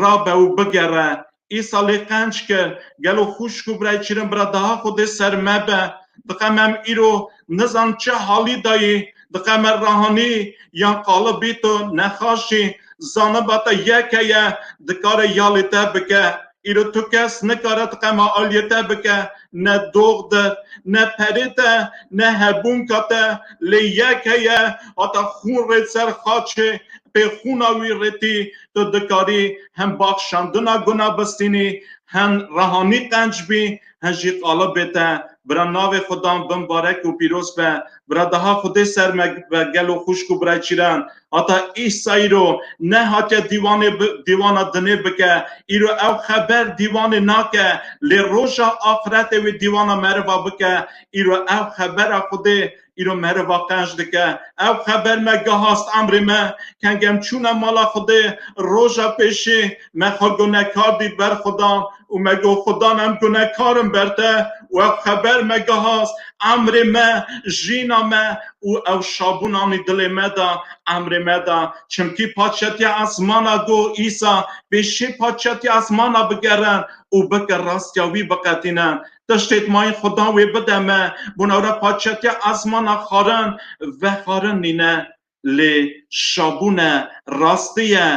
rabe û bigere. Îsa lê qenc kir. Gelo xwişk û birayê çîrin, bira daha Xwedê ser me be. Diqe me em îro nizan çi halî dayî. Diqe me rahanî yan qalibî tu nexaşî. Zaniba te yek heye, dikare yalê te bike. Îro tu kes nikare diqe me aliyê te bike. Ne dox de, ne perê te, ne hebûnka te. Lê yek heye, hata xûn rê ser xaçê, pê xûna wî rêtî tu dikarî hem baxşandina guna bistînî, hem rehanî qenc bî, hem jî qalibê te. Bira navê Xudan bimbarek û pîroz be. Bira daha Xwedê ser me be, gelo xwişk û birayê çîran. Hata Îsa îro nehatiye dîwanê bi-, dîwana dinê bike. Îro ew xeber dîwanê nake. Lê roja axretê wê dîwana meriva bike. Îro ew xebera Xwedê îro meriva qenc dike. Ew xeber me gihast emrê me, kengê em çûne mala Xwedê, roja pêşî me xwe gunekar dît ber Xudan û me got, Xudan, em gunekar in ber te û ew xeber me gihast emrê me, jîna me û ew şabûn anî dilê me de, emrê me de. Çimkî paçetiya esmana got Îsa, pêşî paçetiya esmana bigerin û bike rastiya wî biqetînin. Tiştê mayîn Xudan wê bide me, bona wira paçetiya esmana xwarin ve xwarin nîne. Lê şabûne, rastî ye,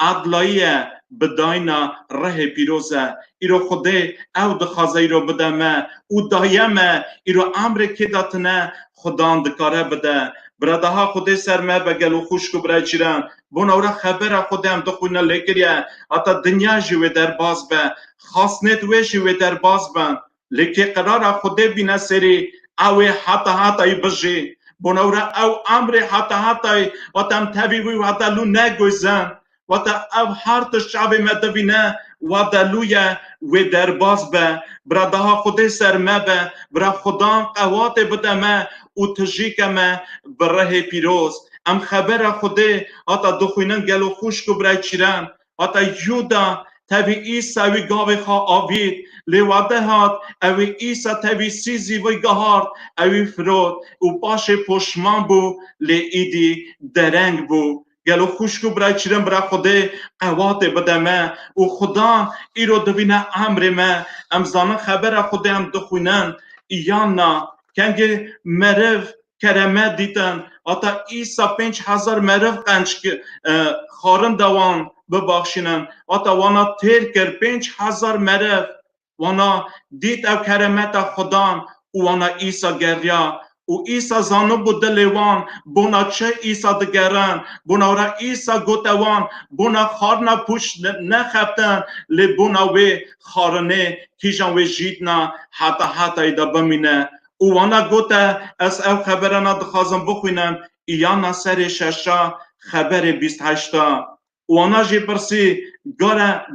edlayî ye, bi dayîna rihê pîroz e. Îro Xwedê ew dixwaze îro bide me û daye me, îro emrê kê de tine Xudan dikare bide. Bira daha Xwedê ser me be gelo xwişk û birayê çîran. Bona wira xebera Xwedê em dixwîne lê kiriye. Hata dinya jî wê derbas be. Xasnêt wê jî wê derbas bin. Lê kê qerara Xwedê bîne serî, ew ê heta hetayî bijî. Bona wira ew emrê heta hetayî, wate em tevî wî wate lû negozin. Wate ev her tişt çavê me divîne, wate lû ye, wê derbas be. Bira daha Xwedê ser me be, bira Xudan qewatê bide me û tijî ke me bi rihê pîroz. Em xebera Xwedê heta dixwînin gelo xwişk û birayê çîran. Hata Yuda tevî Îsa wî gavê xwe avît, lê wade hat, ewî Îsa tevî sîzî vî gihart, ewî firot û paşê poşman bû, lê îdî dereng bû. Gelo xwişk û birayê çîrin, bira Xwedê qewatê bide me û Xudan îro divîne emrê me. Em zanin xebera Xwedê em dixwînin, yan na, kengê meriv kereme dîtin. Hata Îsa pênc hezar meriv qenc ki-, e, xwarin de wan bibaxşînin. Hata wana têr kir pênc hezar meriv. Wana dît ev keremeta Xudan û wana Îsa geriya. Û Îsa zanibû dilê wan, bona çi Îsa digerin. Bona wira Îsa gote wan, bona xwarina pûç ne-, nexebtin, lê bona wê xwarinê kîjan wê jîtna heta hetayî de bimîne. Û wana gote, ez ev xeberana dixwazim bixwînim, Îyana serê şeşa, xeberê bîst heşta. Û wana jî pirsî, gare,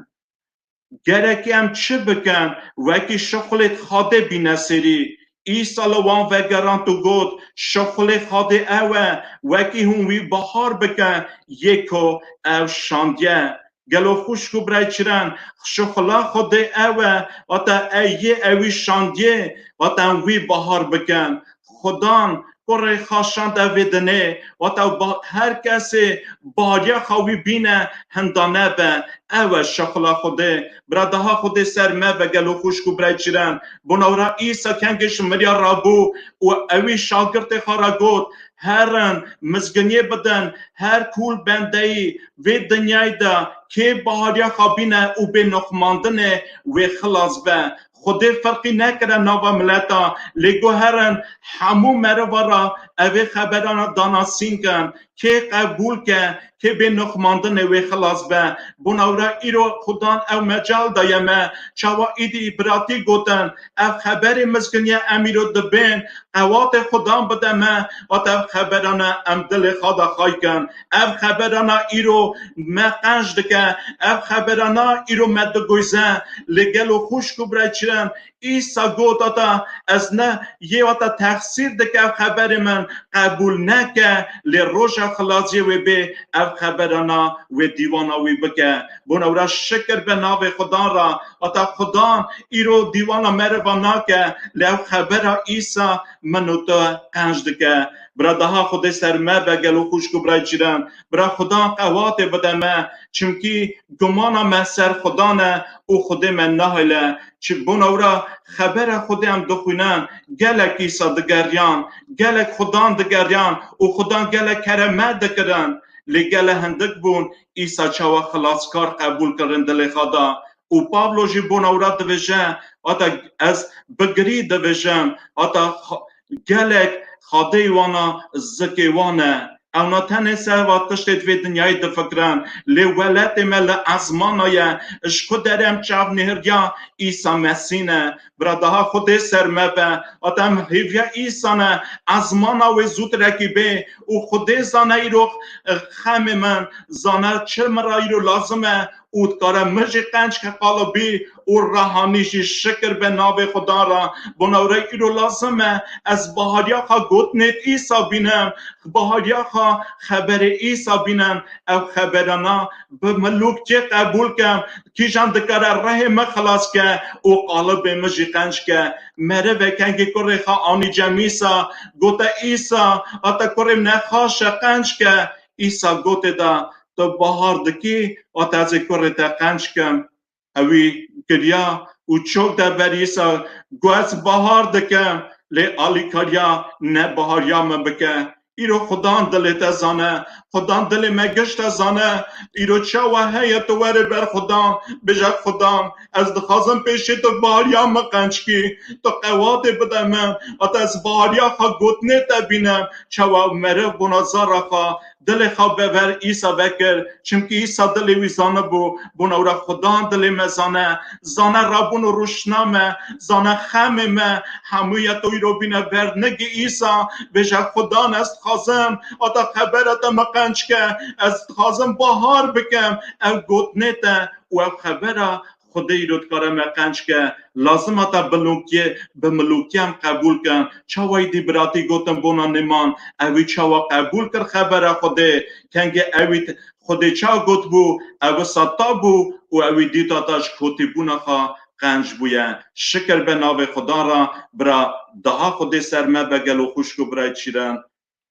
gerekî em çi bikin, wekî şixulê Xadê bîne serî? Îsa li wan vegerand û got, şixulê Xadê ew e, wekî hûn wî bahar bikin, yê ku ew şandiye. Gelo xwişk û birayê çiran, şixula Xwedê ew e, wate ey yê ewî şandiyê, wate em wî bahar bikin. Xudan kurê xwe şand ev vê dinê, wate ba-, her kesê bariya xwe wî bîne hinda nebe. Ew e şixula Xwedê. Bira daha Xwedê ser me be gelo xwişk û birayê çiran. Bona wira Îsa kengê ji miriya rabû û ewî şagirtê xwe re got, herin, mizginiyê bidin, her kul bendeyî vê dinyayê de kê bahariya xwe bîne û bê noxmandinê wê xilas be. Xwedê ferqî nekire nava mileta, lê got herin hemû meriva re evê xeberana dana sîn kin. Kê qebûl ke, kê bê noxmandinê wê xilas be. Bona wira îro Xudan ew mecal daye me. Çawa îdî biratî gotin, ev xeberê mizginiye em îro dibên, qewatê Xudan bide me, wate ev xeberane em dilê xwe de xay kin. Ev xeberana îro me qenc dike, ev xeberana îro me digoyze, lê gelo xwişk û birayê çiran, Îsa got, ata ez ne yê, ata texsîr dike ev xeberê min qebûl neke, lê roja xilasiyê wê bê ev xeberana wê dîwana wî bike. Bona wira şikir be navê Xudan ra, ata Xudan îro dîwana meriva nake, lê ev xebera Îsa min û te qenc dike. Bira daha Xwedê ser me be gelo xwişk û birayê çîran. Bira Xudan qewatê bide me, çimkî gumana me ser Xudan e û Xwedê me nahêle. Çi bona wira xebera Xwedê em dixwînin, gelek Îsa digeriyan, gelek Xudan digeriyan û Xudan gelek kereme dikirin. Lê gele hindik bûn Îsa çawa xilaskar qebûl kirin dilê xwe da. Û Pavlo jî bona wira divêje, hata ez bigirî divêjim, hata xa-, gelek xadeyî wana zikê wan e. Ewna tenê ser va tiştê di vê dinyayê difikirin, lê welatê me li ezmana ye, ji ku derê em çavnihêriya Îsa Mesîh ne. Bira daha Xwedê ser me be, hata em hêviya Îsa ne, ezmana wê zûtirekî bê û Xwedê zane îro, e, xemê min, zane çi min ra îro lazim e, û dikare min jî qenc ke qalibî û rehanî jî şikir be navê Xudan ra. Bona wira îro lazim e ez bahariya xwe gotinê Îsa bînim, bahariya xwe xeberê Îsa bînim, ev xeberana bi milûkçê qebûl kem, kîjan dikare rehê min xilas ke û qalibê min jî qenc ke. Merivê kengê kurê xwe anî cem Îsa, gote, Îsa, hata kurê min nexaş e, qenc ke. Îsa gotê da, tu bahar dikî, hata ez ê kurê te qenc kim. Ewî kiriya û çok de ber Îsa got, ez bahar dikim, lê alîkariya ne bahariya min bike. Îro Xudan dilê te zane, Xudan dilê me giş te zane. Îro çawa heye tu were ber Xudan, bêje, Xudan, ez dixwazim pêşî tu bahariya min qenc kî, tu qewatê bide min, hata ez bahariya xwe gotinê te bînim. Çawa meriv bona zara xwe, dilê xwe bi ber Îsa vekir, çimkî Îsa dilê wî zanibû. Bona wira Xudan dilê me zane, zane rabûn û rûşna me, zane xemê me, hemûya tu îro bîne ber nigê Îsa, bêje, Xudan, ez dixwazim, hata xebera te me qenc ke, ez dixwazim bahar bikim, ev gotinê te û ev xebera Xwedê îro dikare me qenc ke. Lazim e te bi milûkiyê, bi milûkiyê em qebûl kin. Çawa êdî biratî gotin bona nêman, ewî çawa qebûl kir xebera Xwedê? Kengê ewî t-, Xwedê ça gotibû, ew wisa ta bû û ewî dîta ta ji kotîbûna xwe qenc bûye. Şikir be navê Xudan ra, bira daha Xwedê ser me be gelo xwişk û birayê çîran.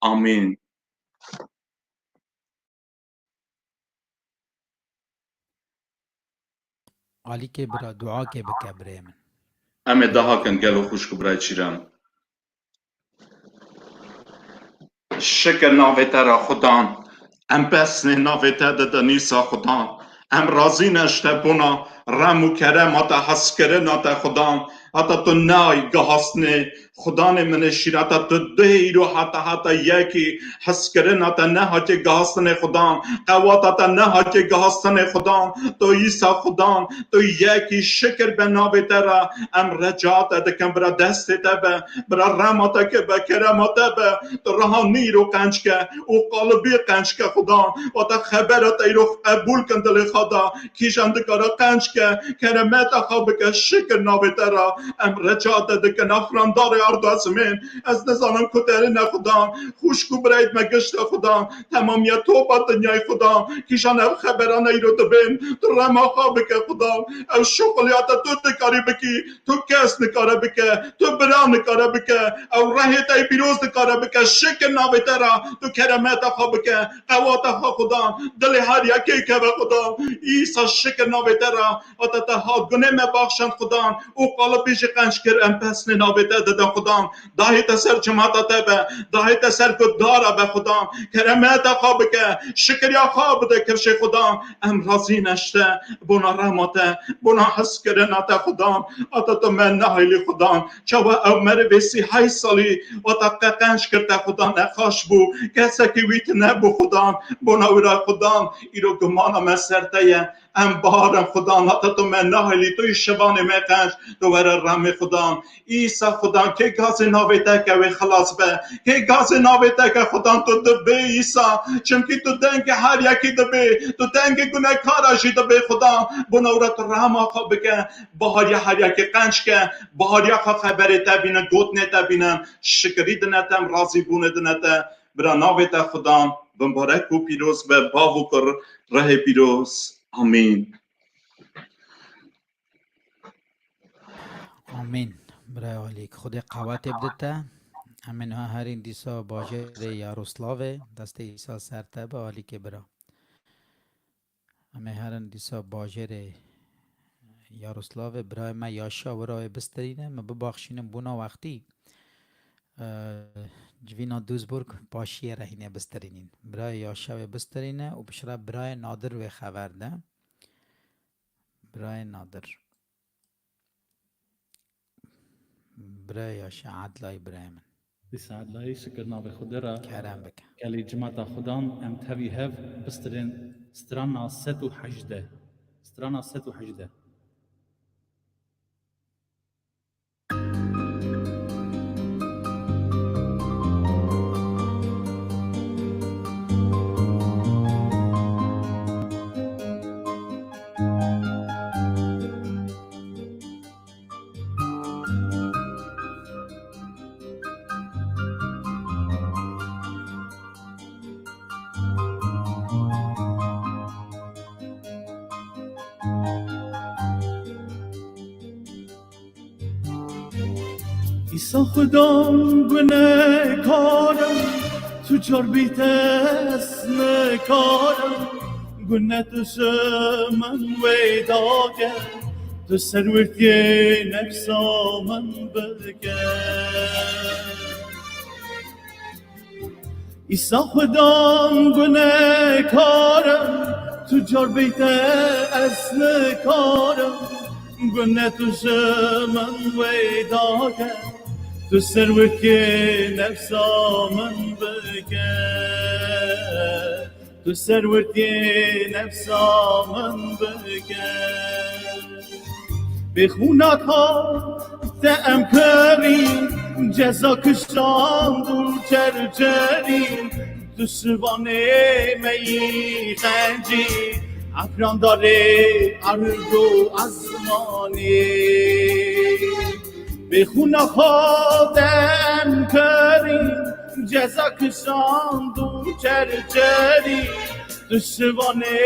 Amîn. Alîkê bira, duakê bike birê min. Em ê daha kin gelo xwişk û birayê çîran. Şikir navê te ra Xudan. Em pesnê navê te didin Îsa Xudan. Em razî ne ji te bona rem û kerema te, hezkirina te Xudan. Heta tu nayê gihastinê Xudanê min ê şîr, heta tu dê îro heta heta yekî hezkirina te nehatiye gihastinê Xudan, qewata te nehatiye gihastinê Xudan, tu Îsa Xudan, tu yekî şikir be navê te re, em reca te dikin, bira destê te be, bira rema te ke be, kerema te be, tu reha nîro qenc ke û qalibî qenc ke Xudan, wata xebera te îro qebûl kin dilê xwe da, kîjan dikare qenc ke, keremeta xwe bike, şikir navê te re, em reca te dikin, afrandarê ard û ezmên, ez nizanim ku derine Xudan, xwişk û birayê me gişte Xudan, temamiya topa dinyayê Xudan, kîjan ev xeberane îro dibên, tu rema xwe bike Xudan, ew şuxuliyata tu dikarî bikî, tu kes nikare bike, tu bira nikare bike, ew rehê te pîroz nikare bike, şikir navê te re, tu keremeta xwe bike, qewata xwe Xudan, dilê her yekê keve Xudan, Îsa şikir navê te re, heta te hat gunê me baxşand Xudan, û qalibî jî qenc kir, em pesnê navê te dide Xudan, dahê te ser cimata te be, dahê te ser gudara be Xudan, keremeta xwe bike, şikiriya xwe bide kifşê Xudan, em razî ne ji te, bona rema te, bona hezkirina te Xudan, heta tu me nahêlî Xudan, çawa ew merivê sî heşt salî, wata qe qenc kir te Xudan, nexaş bû, kesekî wî tune bû Xudan, bona wira Xudan, îro gumana me ser te ye, em baharin Xudan, heta tu me nahêlî, tu yî şivanê me qenc, tu were remê Xudan, Îsa Xudan, Kê gazê navê te ke wê xilas be. Kê gazê navê te ke Xudan tu dibê Îsa. Çimkî tu dengê her yekî dibê. Tu dengê gunekara jî dibê Xudan. Bona wira tu rehma xwe bike. Bahariya her yekê qenc ke. Bahariya xwe xeberê te bînin, gotinê te bînin. Şikirî dine te, em razîbûnê dine te. Bira navê te Xudan. Bimbarek û pîroz be bav û kur rehê pîroz. Amîn. Amîn. Birayê Alîk, Xwedê qewetê bidite. Em ê niha herîn dîsa bajêrê Yaroslavê, destê Îsa ser te be, Alîkê bira. Em ê herin dîsa bajêrê Yaroslavê, birayê me Yaşa wira wê bistirîne, min bibaxşînin bona wextî. Eee, civîna Duisburg paşiyê re hînê bistirînîn. Birayê Yaşa wê bistirîne û piştre birayê Nadir wê xever de. Birayê Nadir. Birayê Yaşa, Edlayê birayê min. Dîsa Edlayê, şikir navê Xwedê re. Kerem bike. Gelî cimata Xudan, em tevî hev bistirên strana sed û hejdeh. Strana sed û hejdeh. Îsa Xudan gunekar im, tu car bî te ez nikarim. Gune tu ji min wê dake, tu serwirtiyê nefsa min bike. Îsa Xudan gunekar im, tu car bî te ez nikarim. Gune tu ji min wê dake, tu serwirtiyê nefsa min bike. Tu serwirtiyê nefsa min bike. Bê xûna ka te em kirî, ceza kişand û çerçerî, tu şivanê me yî xencî, efrandarê erd û ezmanî. Bê xûna xwe te em kirî, ceza kişand û çerçerî, tu şivanê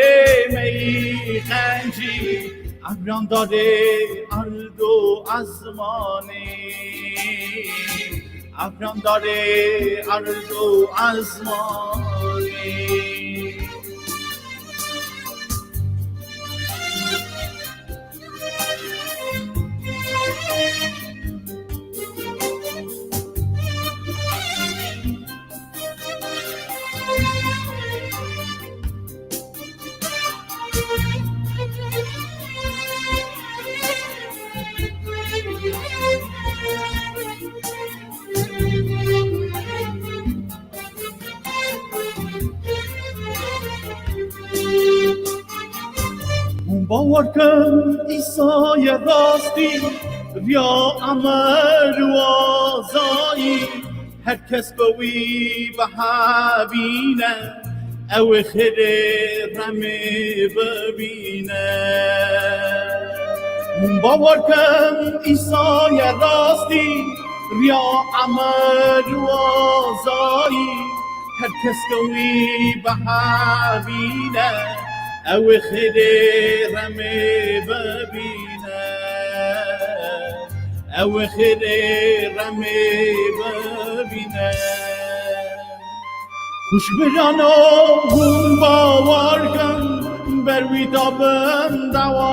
me yî xencî, efrandarê erd û ezmanî, efrandarê erd û ezmanî. Hûn bawer kin, Îsa ye rastî, riya emer û azayî. Her kes bi wî bihevîne, ew ê xêrê remê bibîne. Hûn bawer kin, Îsa ye rastî, riya emer û azayî. Her kes ke wî bihevîne, ew ê xêrê remê bibîne. Ew ê xêrê remê bibîne. Xwişkbirano, hûn bawer kin, ber wî da bin dawa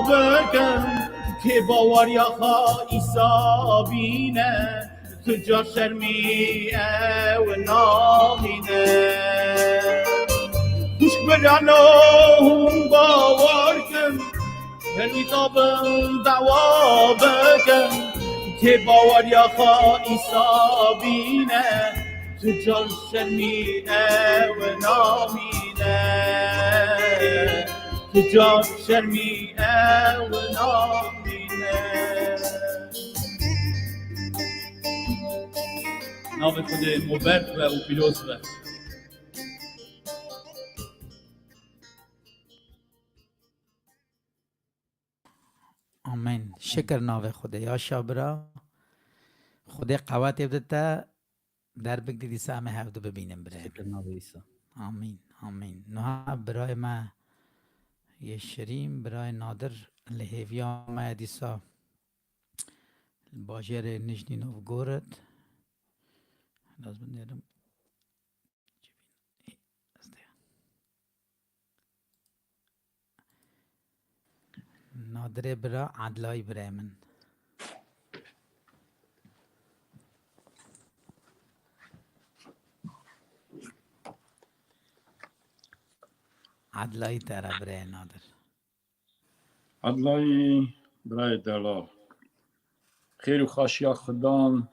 bikin. Kê baweriya xwe Îsa bîne, tu car şermî ew namîne. Xwişkbirano, hûn bawer kin, ber wî da bin dawa bikin. Kê baweriya xwe Îsa bîne, tu car şermî ew namîne. Tu car şermî ew namîne. Navê Xwedê mober be û pîroz be. Amin. Şikir navê Xwedê. Yaşa bira. Xwedê qewetê bide te. Derbik dî dîsa em ê hevdu bibînin birê. Şikir navê Îsa. Amîn. Amîn. Niha birayê me yê şirîn, birayê Nadir li hêviya me ye dîsa. Li bajêrê Nijnî Novgorod. Lazim diyelim. Nadirê bira Edlayî birê min. Edlayî te re birê Nadir. Edlayî birayê delal. Xêr û xaşiya Xudan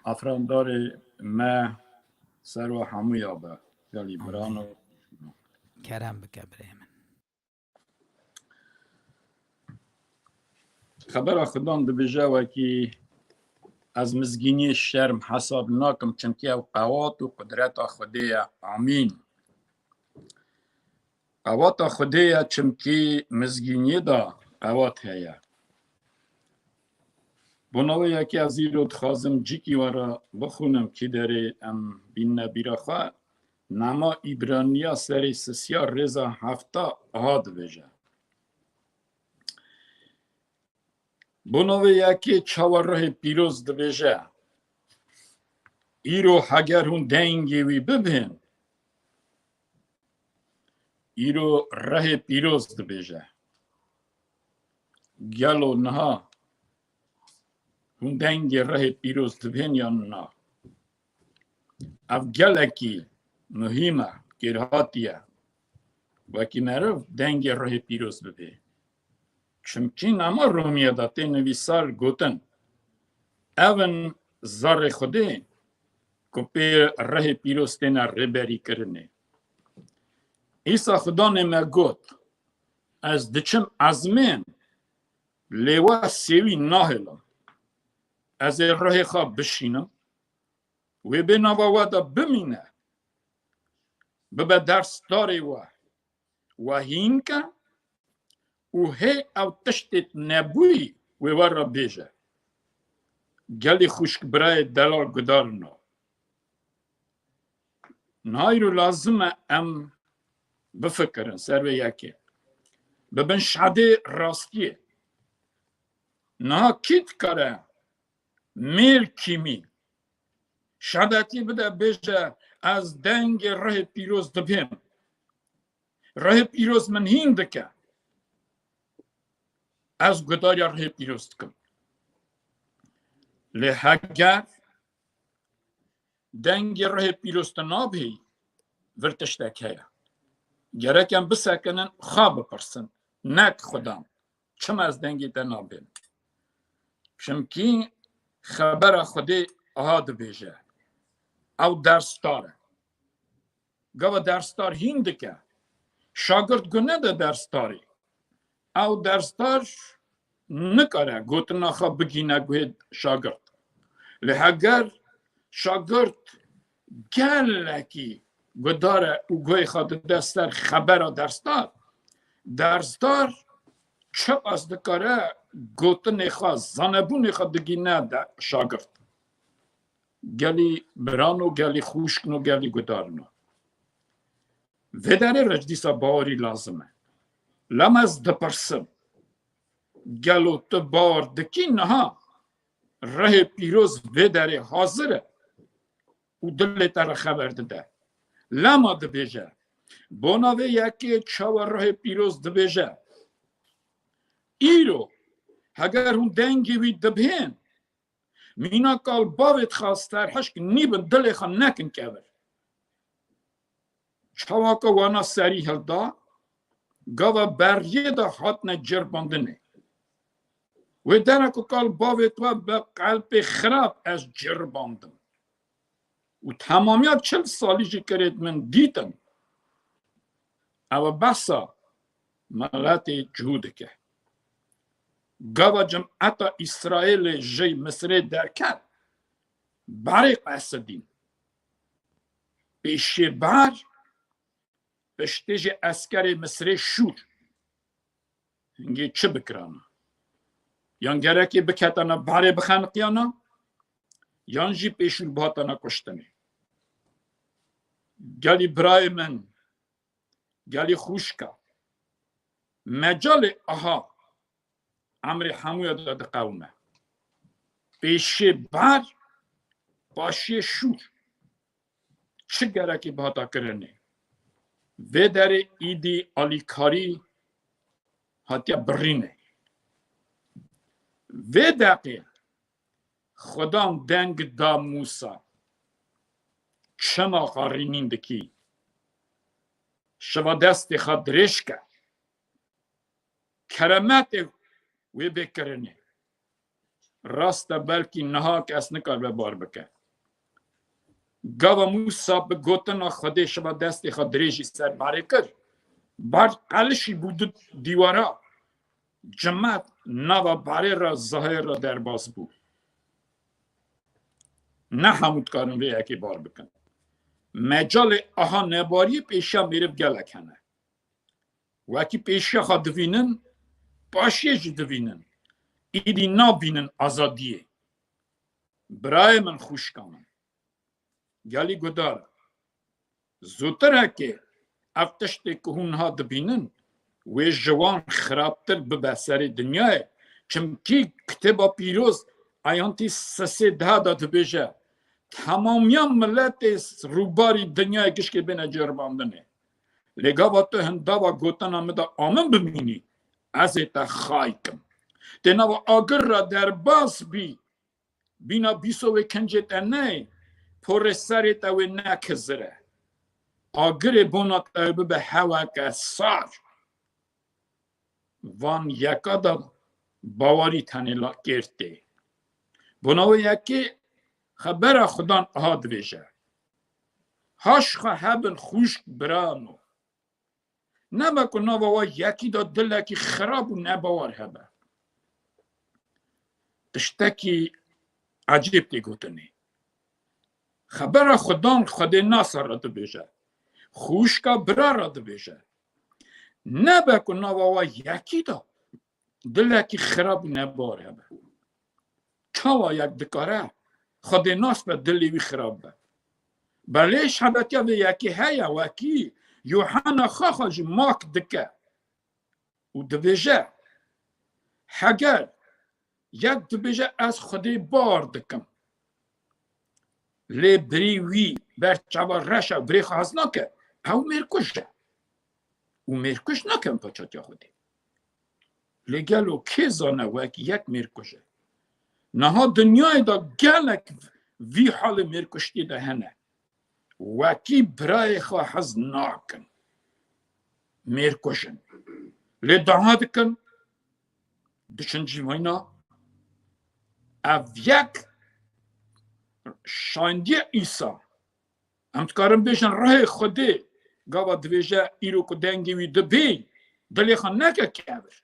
afrandarê me ser we hemûya be. Gelî birano. Kerem bike birê min. Xebera Xudan dibêje wekî ez mizgîniyê şerm hesab nakim, çimkî ew qewat û qudreta Xwedê ye. Amîn. Qewata Xwedê ye, çimkî mizgîniyê de qewat heye. Bona wê yekê ez îro dixwazim cîkî we re bixwînim, kî derê em bînine bîra xwe. Nama Îbraniya serê sisiya rêza hefta aha dibêje. Bona wê yekê çawa rihê pîroz dibêje, îro heger hûn dengê wî bibên, îro rihê pîroz dibêje. Gelo niha hûn dengê rihê pîroz dibên yan na? Ev gelekî muhîm e, kêrhatî ye. Wekî meriv dengê rihê pîroz bibê. Çimkî nama Romiyê de tê nivîsar gotin, ev in zarê Xwedê ku pê rihê pîroz têne rêberî kirinê. Îsa Xudanê me got, ez diçim ezmên, lê we sêwî nahêlim. Ez ê rihê xwe bişînim, wê bê nava we de bimîne, bibe dersdarê we, we hîn ke û hê ew tiştê nebûyî wê we re bêje. Gelî xwişk birayê delal gudarino. Nayro lazim e em bifikirin ser vê yekê. Bibin şadê rastiyê. Niha kî dikare mêr kîmî şadetî bide, bêje, ez dengê rihê pîroz dibêm. Rihê pîroz min hîn dike. Ez gudariya rihê pîroz dikim. Lê heger dengê rihê pîroz tu nabihî, vir tiştek heye. Gerek em bisekinin, xwe bipirsin. Nek Xudan. Çima ez dengê te nabêm? Çimkî xebera Xwedê aha dibêje. Ew dersdar e. Gava dersdar hîn dike. Şagirt guh nede dersdarê. Ew dersdar nikare gotina xwe bigîne guhê şagirt. Lê heger şagirt gelekî guhdar e û guhê xwe dide ser xebera dersdar, dersdar çiqas dikare gotinê xwe, zanebûnê xwe digîne de şagirt. Gelî birano, gelî xwişkno, gelî gudarno. Vê derê re dîsa bawerî lazim e. Lem ez dipirsim, gelo tu bawer dikî niha rihê pîroz vê derê hazir e û dilê te re xeber dide? Lema dibêje, bona vê yekê çawa rihê pîroz dibêje, îro heger hûn dengê wî dibihên, mîna kal bavê dixa serhişk nîbin, dilê xwe nekin kevir. Çawa ku wana serî hilda, gava beriyê de hatine ceribandinê. Wê dere ku kal bavê te bi qelpê xirab ez ceribandim. Û temamiya çil salî jî kirêt min dîtin. Ew behsa miletê cihû dike. Gava cimeta Îsraêlê ji Misirê derket, Barê qesedîn. Pêşê bar piştê jî eskerê Misirê şûr. Hingê çi bikirana? Yan gerekê biketana barê bixeniqiyana, yan jî pêşûr bihatana kuştinê. Gelî birayê min, gelî xwişka, mecalê aha emrê hemûya de diqewime. Pêşê bar, paşê şûr. Çi gerekî bihata kirinê? Vê derê îdî alîkarî hatiye birînê. Vê deqê Xudan deng da Mûsa. Çima qarînîn dikî? Şiva destê xwe dirêj ke. Keremetê wê bê kirinê. Rast e, belkî niha kes nikaribe bar bike. Gava Mûsa bi gotina Xwedê şiva destê xwe dirêjî ser barê kir. Bar qelişî bû di dîwara. Cimet nava barê re zahê re derbas bû. Ne hemû dikarin vê yekê bar bikin. Mecalê aha nebariyê pêşiya mêriv gelek hene. Wekî pêşiya xwe divînin, paşiyê jî divînin. Îdî nabînin azadiyê. Birayê min, xwişka min. Gelî guhdar e. Zûtir heke ev tiştê ku hûn niha dibînin, wê ji wan xirabtir bibe serê dinyayê. Çimkî Kitêba Pîroz ayantî sisê deha de dibêje, temamiya miletê rûbarî dinyayê gişkê bêne ceribandinê. Lê gava tu hindava gotina min de amin bimînî, ez ê te xay kim. Tê nava agir re derbas bî, bîna bîso wê kincê te neyê, porê serê te wê nekizire. Agirê bona te bibe heweke sar. Van yeka de bawerî tenê la kêr tê. Bona wê yekê xebera Xudan aha dibêje. Haş xwe hebin xwişk birano. Nebe ku nava wa yekî de dilekî xirab û nebawer hebe. Tiştekî ecêb tê gotinê. Xebera Xudan Xwedê nasa re dibêje. Xwişka bira re dibêje. Nebe ku nava wa yekî de dilekî xirab û nebawer hebe. Çawa yek dikare Xwedê nas be, dilê wî xirab be? Belê şebetiya vê yekê heye, wekî Yuhanna xaxa jî mak dike û dibêje, heger yek dibêje, ez Xwedê bawer dikim, lê birî wî ber çava reş e, birê xwe hez nake, ew mêrkuj e. Û mêrkuj nake paçatiya Xwedê. Lê gelo kê zane wek yek mêrkuj e? Niha dinyayê de gelek vî halê mêrkuştî de hene. Wekî birayê xwe hez nakin. Mêrkuj in. Lê daha dikin, diçin cîvayna. Ev yek şayndiye Îsa. Em dikarin bêjin rihê Xwedê gava dibêje, îro ku dengê wî dibê, dilê xwe neke kevir.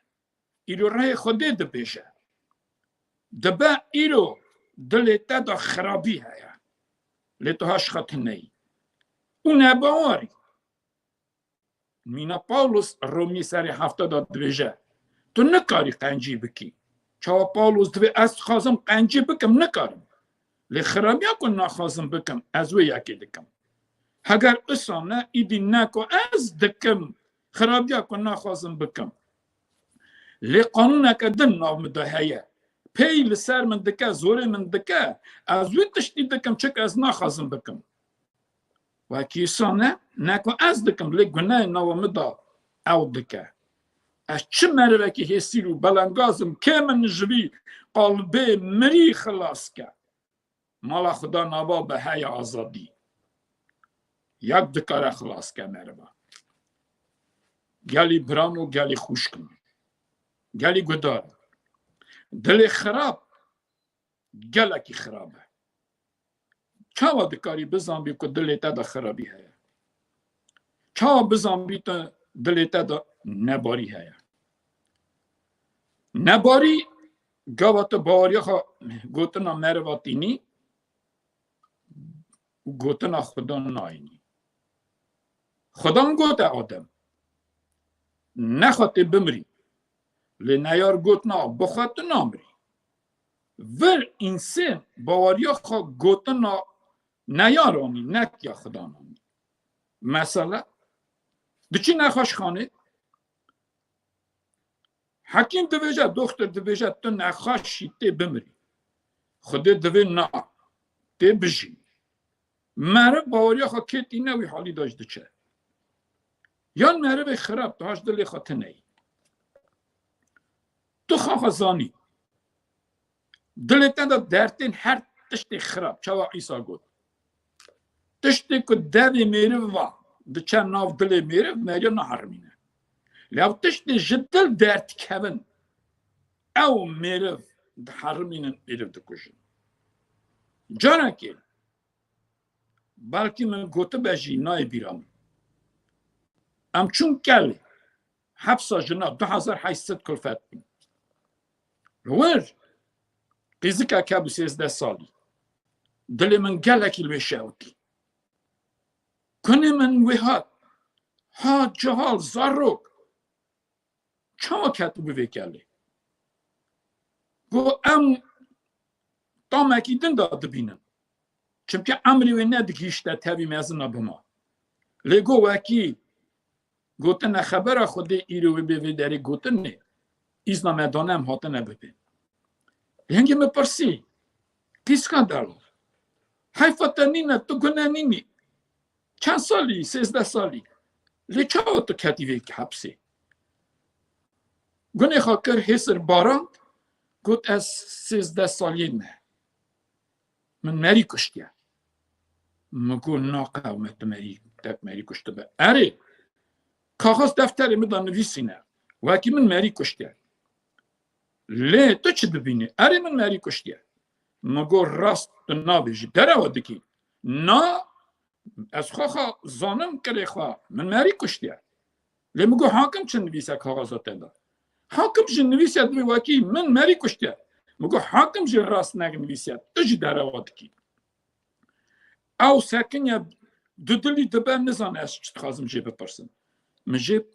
Îro rihê Xwedê dibêje. Dibe îro dilê te de xirabî heye. Lê tu haş xwe tuneyî. Û nebawerî. Mîna Pawlos Romî serê hefta de dibêje, tu nikarî qencî bikî. Çawa Pawlos dibê, ez dixwazim qencî bikim, nikarim. Lê xirabiya ku naxwazim bikim, ez wê yekê dikim. Heger usa ne, îdî ne ku ez dikim, xirabiya ku naxwazim bikim. Lê qanûneke din nav min de heye. Pey li ser min dike, zorê min dike, ez wê tiştî dikim, çik ez naxwazim bikim. Wekî îsa ne, ne ku ez dikim, lê gunehê nava min de ew dike. Ez çi merivekî hêsîr û belengaz im, kê min ji vî qalibê mirî xilas ke? Mala Xuda nava be heye azadî. Yek dikare xilas ke meriva. Gelî birano, gelî xwişk in. Gelî guhdar in. Dilê xirab gelekî xirab e. Çawa dikarî bizanbî ku dilê te de xirabî heye? Çawa bizanbî tu dilê te de nebarî heye? Nebarî, gava tu baweriya xwe gotina meriva tînî, û gotina Xudan nayînî. Xudan gote Adem, nexwe tê bimirî. Lê neyar got na, bixwe tu namirî. Vir însên baweriya xwe gotina neyar anî, nek ya Xudan anî. Mesele, diçî nexweşxanê, hekîm dibêje, doxtir dibêje, tu nexweş î, tê bimirî. Xwedê divê na, tê bijî. Meriv baweriya xwe kê tîne, wî halî de jî diçe. Yan merivê xirab, tu haş dilê xwe tineyî. Tu xwe xwe zanî. Dilê te de dertên her tiştê xirab, çawa Îsa got. Tiştê ku devê mêriv va, diçe nav dilê mêriv, meriya naherimîne. Lê ew tiştê ji dil derdikevin, ew mêriv diherimînin, mêriv dikujin. Carekê, belkî min gotibe jî, nayê bîra min. Em çûn kelê, hepsa jina du hezar heşt sed kulfet bûn. Li wir qîzikek hebû sêzdeh salî. Dilê min gelekî li wê şewitî. Kunê min wê hat. Ha cihal, zarok. Çawa ketibû vê kelê? Got, em tamekî din de dibînin. Çimkî emrê wê nedigihîşte tevî mezina bima. Lê got, wekî gotine xebera Xwedê îro wê bê vê derê gotinê, îzna me dane em hatine bibên. Hingê min pirsî, qîzka delal, heyfa te nîne, tu gune nînî. Çend salî? Sêzdeh salî. Lê çawa tu ketî vê hepsê? Gunê xwe kir hêsir barand, got, ez sêzdeh saliyê me. Min merî kuştiye. Min got, na qewme tu merî, tek merî kuştibe. Erê, kaxaz defterê min de nivîsîne. Wekî min merî kuştiye. Lê tu çi dibînî? Erê, min merî kuştiye. Min got, rast tu nabêjî, derewa dikî. Na, ez xwe xwe zanim kirê xwe, min merî kuştiye. Lê min got, hakim çi nivîse kaxaza te de? Hakim jî nivîse divê wekî min merî kuştiye. Min got, hakim jî rast nek nivîse, tu jî derewa dikî. Ew sekiniye, dudilî dibe, nizane ez çi dixwazim jê bipirsim. Min jê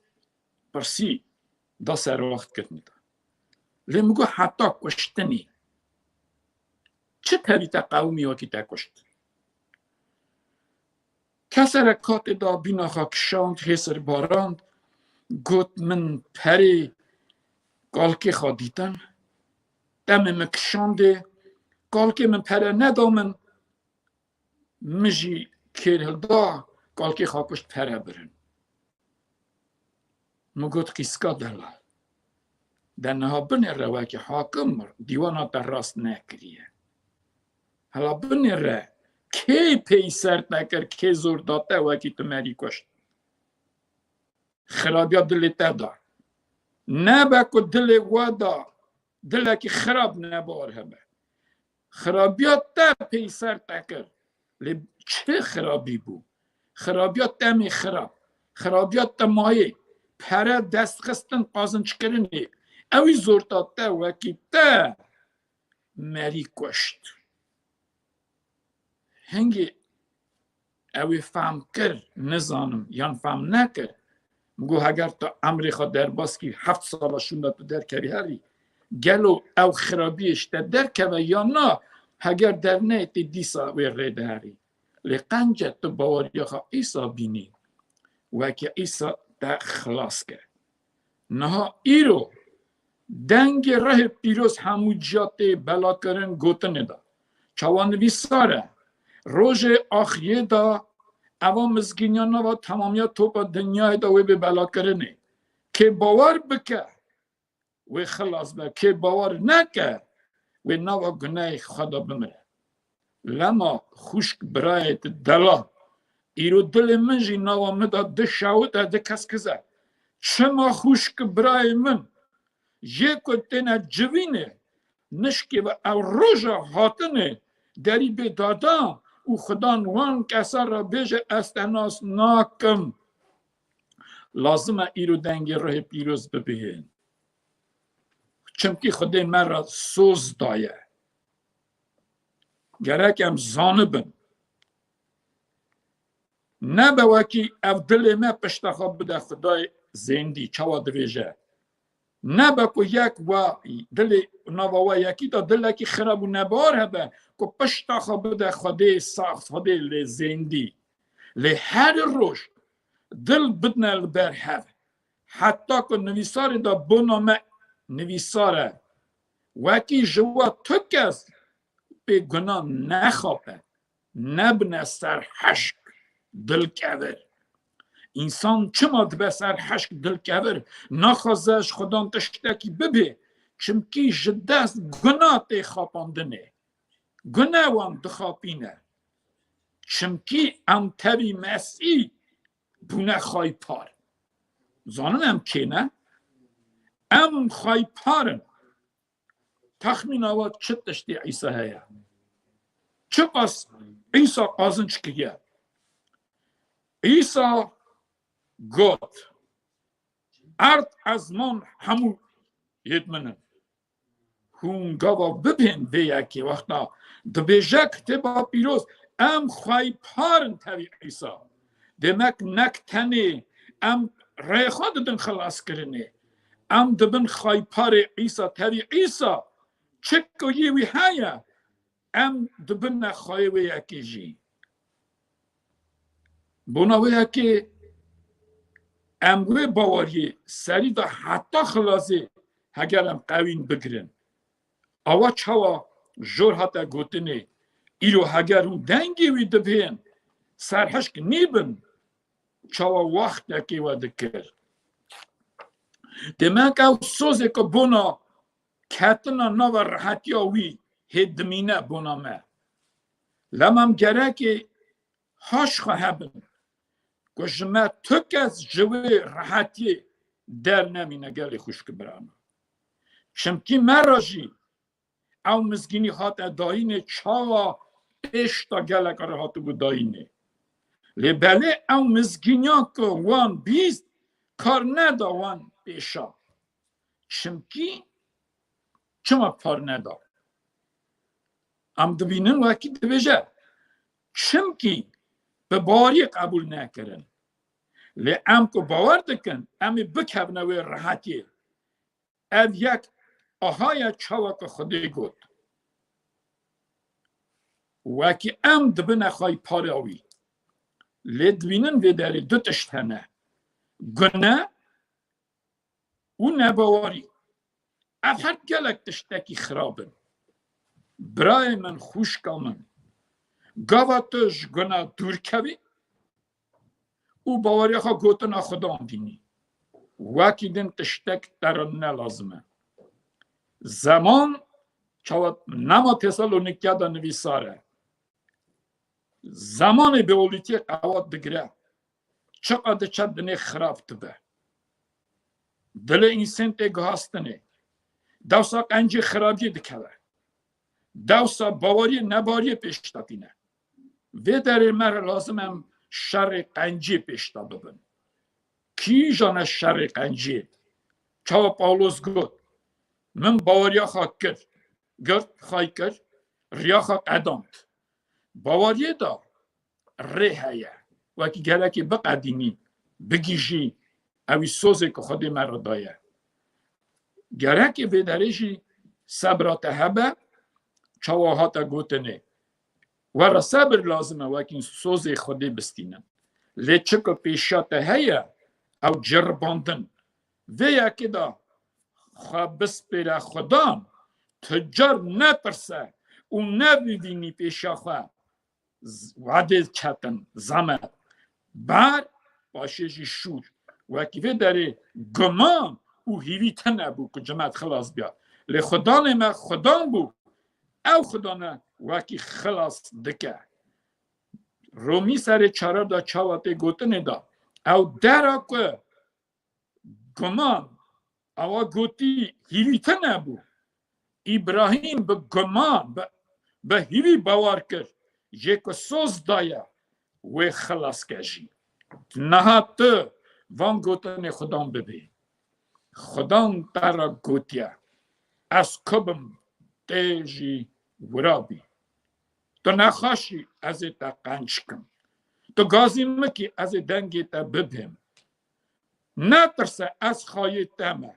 pirsî, da serwaxtkirinê de. Lê min got, heta kuştinê çi tevî te qewimî wekî te kuşt? Kesere katê da bîna xwe kişand, hêsir barand, got, min perê kalkê xwe dîtin, demê min kişandê, kalkê min pere neda min, min jî kêr hilda, kalkê xwe kuşt pere birin. Min got, qîzka delal, de niha binêre wekî hakim dîwana te rast nekiriye. Hela binêre kê peyser te kir, kê zor da te wekî tu merî kuşt? Xirabiya dilê te da. Nebe ku dilê we da dilekî xirab nebar hebe. Xirabiya te peyser te kir. Lê çi xirabî bû? Xirabiya temê xirab. Xirabiya temayê. Pere, destxistin, qazinçkirinê. Ewî zor da te wekî te merî kuşt. Hingê ew ê fehm kir, nizanim, yan fehm nekir. Min got, heger tu emrê xwe derbas kî, heft sala şûnda tu derkevî herî, gelo ew xirabiyê ji te derkeve yan na, heger derneyê tê dîsa wê rê diherî. Lê qence tu baweriya xwe Îsa bînî, wekî Îsa te xilas ke. Niha îro dengê rehê pîroz hemû ciya tê belakirin gotinê de. Çawa nivîsar e? Rojê axiyê de eva mizgîniya nava temamiya topa dinyayê de wê bê belakirinê. Kê bawer bike, wê xilas be. Kê bawer neke, wê nava gunehê xwe de bimire. Lema xwişk birayê tu delal. Îro dilê min jî nava min de dişewite, dikeskize. Çima xwişk birayê min, jê ku têne civînê, nişkê ve ew roja hatinê derî bê dada û Xudan wan kesa re bêje, ez te nas nakim. Lazim e îro dengê ruhê pîroz bibihên. Çimkî Xwedê me re soz daye. Gerek em zanibin. Nebe wekî ev dilê me pişta xwe bide Xwedayê zêndî, çawa divêje. Nebe ku yek we dilê nava we yekî de dilekî xirab û nebar hebe ku pişta xwe bide Xwedê sax, Xwedê lê zêndî. Lê her roj dil bidine li ber hev. Heta ku nivîsarê de bona me nivîsar e. Wekî ji we tu kes bê guna nexape, nebine serheşk, dilkevir. Însan çima dibe serheşk, dilkevir? Naxwaze ji Xudan tiştekî bibê, çimkî ji dest guna tê xapandinê. Gune wan dixapîne. Çimkî em tevî Mesîh bûne xaypar. Zanin em kê ne? Em xaypar in. Texmîna we çi tiştê Îsa heye? Çiqas Îsa qazinç kiriye? Îsa got, erd ezman hemû yêd min in. Hûn gava bibên vê yekê wexta dibêje Kitêba Pîroz, em xweypar in tevî Îsa. Demek nek tenê em rêxwe didin xilaskirinê. Em dibin xweyparê Îsa, tevî Îsa. Çi ku yê wî heye, em dibine xweyê wê yekê jî. Bona wê yekê em wê baweriyê serî de heta xilasê heger em qewîn bigirin. Awa çawa jor hate gotinê, îro heger hûn dengê wî dibihên, serhişk nîbin, çawa wextekê we dikir. Demek ew sozê ku bona ketina nava rehetiya wî hê dimîne bona me. Lema em gerekê haş xwe hebin ku ji me tu kes ji wê rehetiyê dernemîne gelê xwişk birano. Çimkî me re jî ew mizgînî hate dayînê, çawa pêş de gelek re hatibû dayînê. Lê belê ew mizgîniya ku wan bîst kar neda wan pêşa. Çimkî çima par neda? Em dibînin wekî dibêje, çimkî bi baweriyê qebûl nekirin. Lê em ku bawer dikin, em ê bikevine wê rehetiyê. Ev yek aha ye çawa ku Xwedê got. Wekî em dibine xweypara wî. Lê dibînin vê derê du tişt hene. Gune û nebawerî. Ev her gelek tiştekî xirab in. Birayê min, xwişka min, gava tu ji guna dûr kevî û baweriya xwe gotina Xudan dînî, wekî din tiştek te re ne lazim e. Zeman çawa nema Tesalonîkiya de nivîsar e. Zemanê bi olîtiyê qewat digire. Çiqa diçe dinê xirab dibe. Dilê însan tê guhastinê. Dewsa qencê xirabiyê dikeve. Dewsa baweriyê nebariyê pêş de tîne. Vê derê me re lazim em şerê qencê pêş de bibin. Kîjan e şerê qencê? Çawa Pawlos got, min baweriya xwe kir, girt, xay kir, riya xwe qedand. Baweriyê de rê heye. Wekî gerekê biqedînî, bigihîjî, ewî sozê ku Xwedê me re daye. Gerekê vê derê jî sebra te hebe, çawa hate gotinê. We re sebir lazim e, wekî sozê Xwedê bistînin. Lê çi ku pêşiya te heye, ew ceribandin. Vê yekê de xwe bispêre Xudan, tu car nepirse û nebivînî pêşiya xwe. Z-, wedê çetin, zemet, ber, paşê jî şûr. Wekî vê derê guman û hîvî tune bû ku cimet xilas biya. Lê Xudanê me Xudan bû, ew Xudan e wekî xilas dike. Romî serê çarar de çawa tê gotinê de, ew dera ku guman, awa gotî hîvî tune bû. Îbrahîm bi guman, bi, bi hîvî bawer kir, jê ku soz daye, wê xilas ke jî. Niha tu van gotinê Xudan bibê. Xudan te re gotiye, ez ku bim, tê jî wira bî. Tu nexweşî, ez ê te qenc kim. Tu gazî min kî ez ê dengê te bibêm. Netirse, ez xayê te me.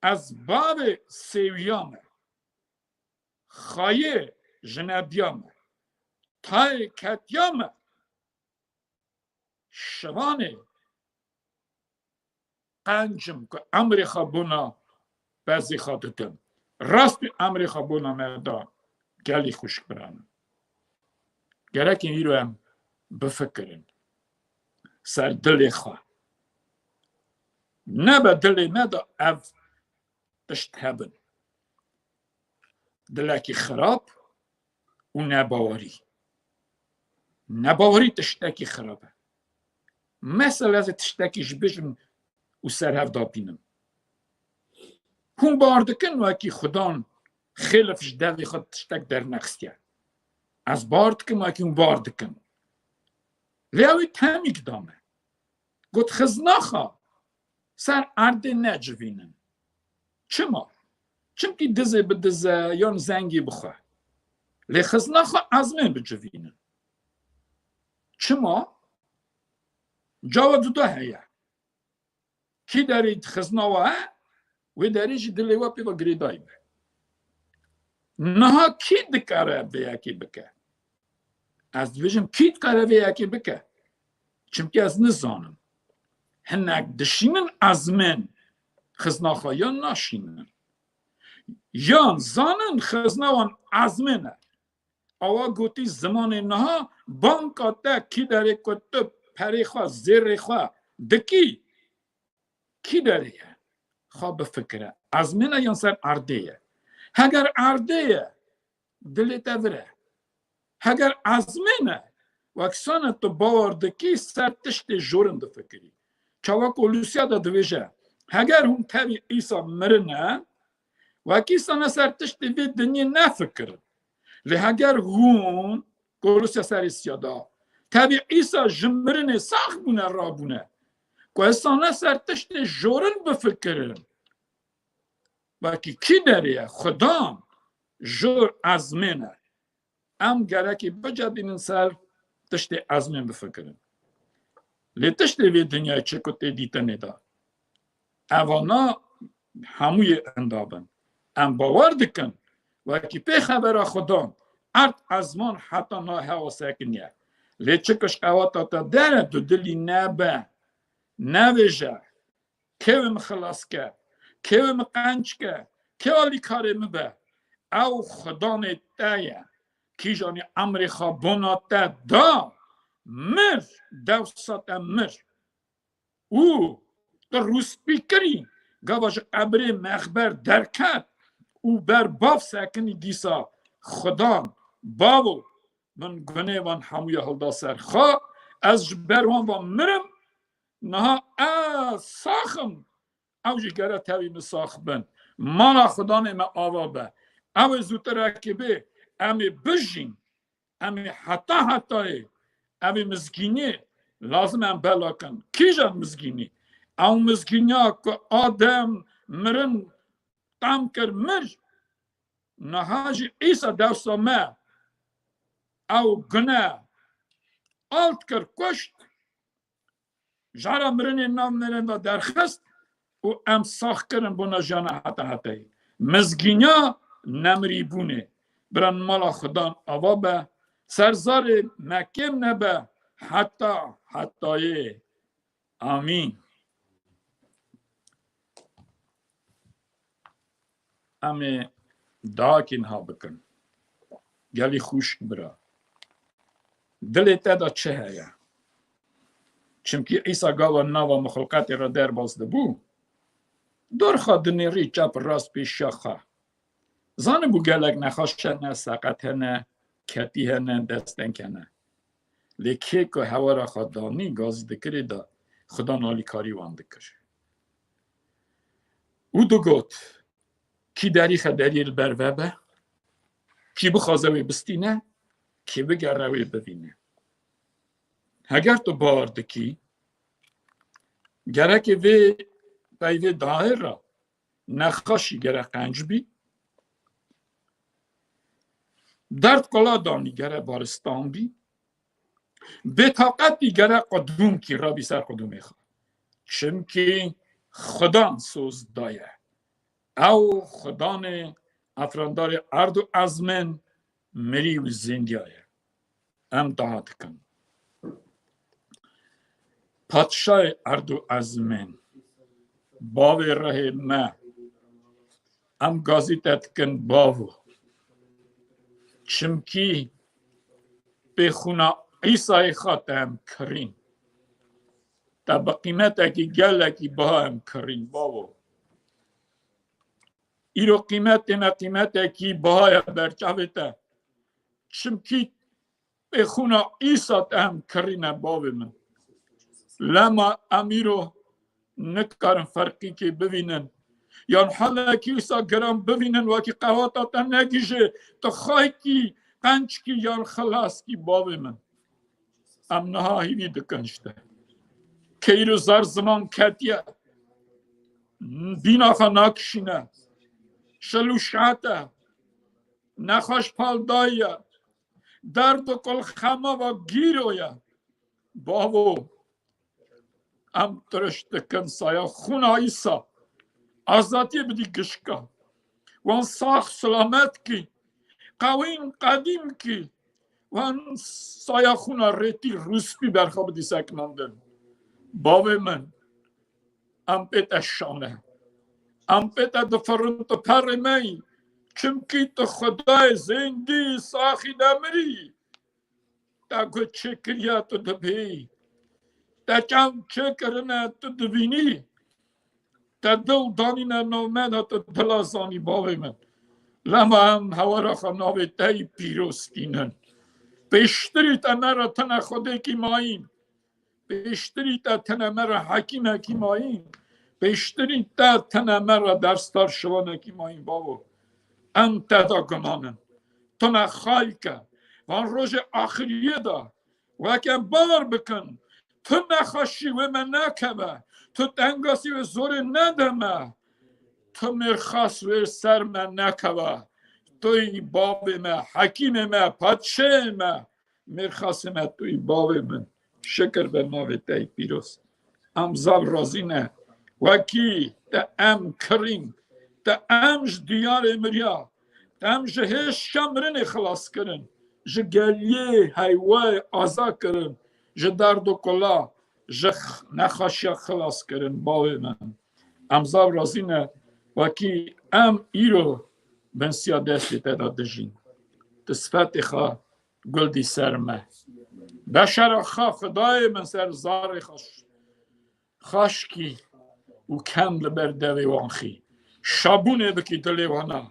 Ez bavê sêwiya me. Xayê jinebiya me. Tayê ketiya me. Şivanê qencim ku emrê xwe bona bezê xwe didim. Rastî emrê xwe bona me da, gelî xwişk biranim. Gerek îro em bifikirin ser dilê xwe. Nebe dilê me de ev tişt hebin. Dilekî xirab û nebawerî. Nebawerî tiştekî xirab e. Mesela ez ê tiştekî ji bijim û ser hev da bînim. Hûn bar dikin wekî Xudan xêlif ji devê xwe tiştek dernexistiye. Ez bar dikim wekî hûn bar dikin. Lê ew ê temîk da me. Got, xizna xwe ser erdê necivînin. Çima? Çimkî dizê bidize yan zengî bixwe. Lê xizna xwe ezmên bicivînin. Çima? Cawa duda heye. Kî derê xizna we he, wê derê jî dilê we pê ve girêdayî be. Niha kî dikare vê yekê bike? Ez dibêjim, kî dikare vê yekê bike? Çimkî ez nizanim. Hinek dişînin ezmên xizna xwe yan naşînin. Yan zanin xizna wan ezmên e. Awa gotî zimanê niha banka te kî derê ku tu perê xwe, zêrê xwe dikî, kî derê ye? Xwe bifikire. Ezmên e yan ser erdê ye? Heger erdê ye, dilê te vir e. Heger ezmên e, wek sane tu bawer dikî, ser tiştê jorin difikirî. Çawa ku Lûsya de dibêje, heger hûn tevî Îsa mirin e, wekî sane ser tiştê vê dinyê nefikirin. Lê heger hûn, Kolosya serê siyada, tevî Îsa ji mirinê sax bûne, rabûne, ku ez sane ser tiştê jorin bifikirin. Wekî kî derê ye? Xudan jor ezmên e. Em gerekî bicedînin ser tiştê ezmên bifikirin. Lê tiştê vê dinyayê çi ku tê dîtinê de, evana hemûyê inda bin. Em bawer dikin, wekî pê xebera Xudan, erd ezman heta na hewa sekiniye. Lê çi ku ji qewata te dere, tu dilî nebe, nevêje, Kê wê min xilas ke? Kê wê min qenc ke? Kê alîkarê min be? Ew Xudanê te ye. Kîjanî emrê xwe bona te da, mir, dewsa te mir. Û tu rûspî kirî, gava ji qebrê mexber derket û ber bav sekinî dîsa, Xudan, bavo, min gunê wan hemûya hilda ser xwe, ez ji ber wan va mirim, niha ez sax im, ew jî gere tevî min sax bin. Mala Xudanê me ava be. Ew ê zûtirekê bê, em ê bijîn. Em ê heta hetayê, ev ê mizgînî lazim em bela kin. Kîjan mizgînî? Ew mizgîniya ku Adem mirin tam kir, mir, niha jî Îsa dewsa me ew gune alt kir, kuşt, jara mirinê nav mirin de derxist û em sax kirin bona jiyana heta hetayê. Mizgîniya nemirîbûnê. Biran mala Xudan ava be, ser zarê me kêm nebe heta hetayê. Amîn. Em ê dahakî niha bikin. Gelî xwişk bira. Dilê te de çi heye? Çimkî Îsa gava nava mixulqetê re derbas dibû, dor xwe dinêrî çep rast pêşiya xwe. Zanibû gelek nexweş hene, seqet hene, ketî hene, desteng hene. Lê kê ku hewara xwe danî, gazî dikirê de, Xudan alîkarî wan dikir. Û digot, kî derîxe derî li ber ve be, kî bixwaze wê bistîne, kî bigere wê bivîne. Heger tu bawer dikî, gerekê vê peyvê dahê re nexweşî gere qenc bî, derd qula danî gere baristan bî, Bêtaqetî gere qudûm kî, Rabî ser qudûmê xwe. Çimkî Xudan soz daye. Ew Xudanê efrandarê erd û ezmên, mirî û zêndiya ye. Em dua dikin. Padşahê erd û ezmên, bavê rihê me, em gazî te dikin bavo. Çimkî pê xûna Îsayê xwe te em kirîn. Te bi qîmetekî gelekî biha em kirîn bavo. Îro qîmetê me qîmetekî biha ye ber çavê te. Çimkî pê xûna Îsa te em kirîne bavê min. Lema em îro nikarin ferqîkê bivînin. Yan halekî wisa giran bivînin, wekî qewata te negihîje, tu xaykî, qençkî yan xilaskî bavê min. Em niha hîvî dikin ji te. Keyr û zar ziman ketiye. Dîna xwe nakişîne. Şil û şete. Nexweş pal daye. Derd û kul xema ve gîro ye. Bavo, em tiriş dikin saya xûna Îsa. Azadiyê bidî gişka. Wan sax selamet kî. Qewîn qedîm kî. Wan saya xûna rêtî rûspî berxa bidî sekinandin. Bavê min, em pê te şane. Em pê te difirin tu perê me yî. Çimkî tu Xwedayê zêndî, saxî, nemirî. Te ku çêkiriye tu dibî. Te çav çêkirine tu dibînî. Te dil danîne nav me de tu dila zanî bavê min. Lema em hewara xwe navê te yî pîroz tînin. Pêştirî te me re tine Xwedêkî mayîn. Pêştirî te tine me re hekîmekî mayîn. Pêştirî te tine me re dersdar şivanekî mayîn bavo. Em te de guman in. Tu me xal ke. Van rojê axiriyê de weke bawer bikin. Tu nexweşî wê me nekeve. Tu tengasî wê zorê nede me. Tu mêrxas wê ser me nekeve. Tu yî bavê me, hekîmê me, padşeyê me. Mêrxasê me tu yî bavê min. Şikir be navê te yî pîroz. Em zaf razî ne. Wekî te em kirîn, te em ji diyarê miriya, te em ji hêşa mirinê xilas kirin, ji geliyê heywayê aza kirin, ji derd û kula, ji x-, nexweşiya xilas kirin, bavê min. Em zaf razî ne, wekî em îro binsiya destê te de dijîn. Tu sifetê xwe gul dî ser me. Beşera xwe Xwedayê min ser zarê xwe ş-, xaş kî û kem li ber devê wan xî. Şabûnê bikî dilê wana.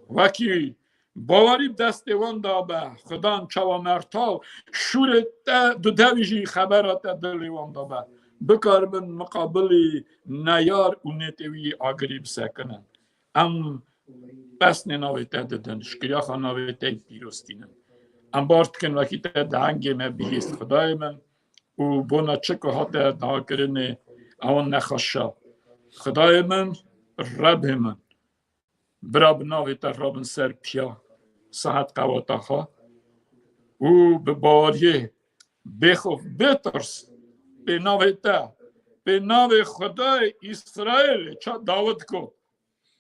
Wekî bawerî bi destê wan de be. Xudan çawa mertal şûrê te dudevî jî xebera te dilê wan de be. Bikaribin miqabilî neyar û nêtêwî agirî bisekinin. Em pesnê navê te didin, şikiriya xwe navê te yî pîroz tînin. Em bar dikin wekî te dehengê me bihîst Xwedayê min û bona çi ku hate dakirinê ewan nexweşa. Xwedayê min, Rebê min, bira bi navê te rabin ser piya, saet qewata xwe û bi baweriyê bêxof, bêtirs, pê navê te, pê navê Xwedayê Îsraîlê ça Dawid got,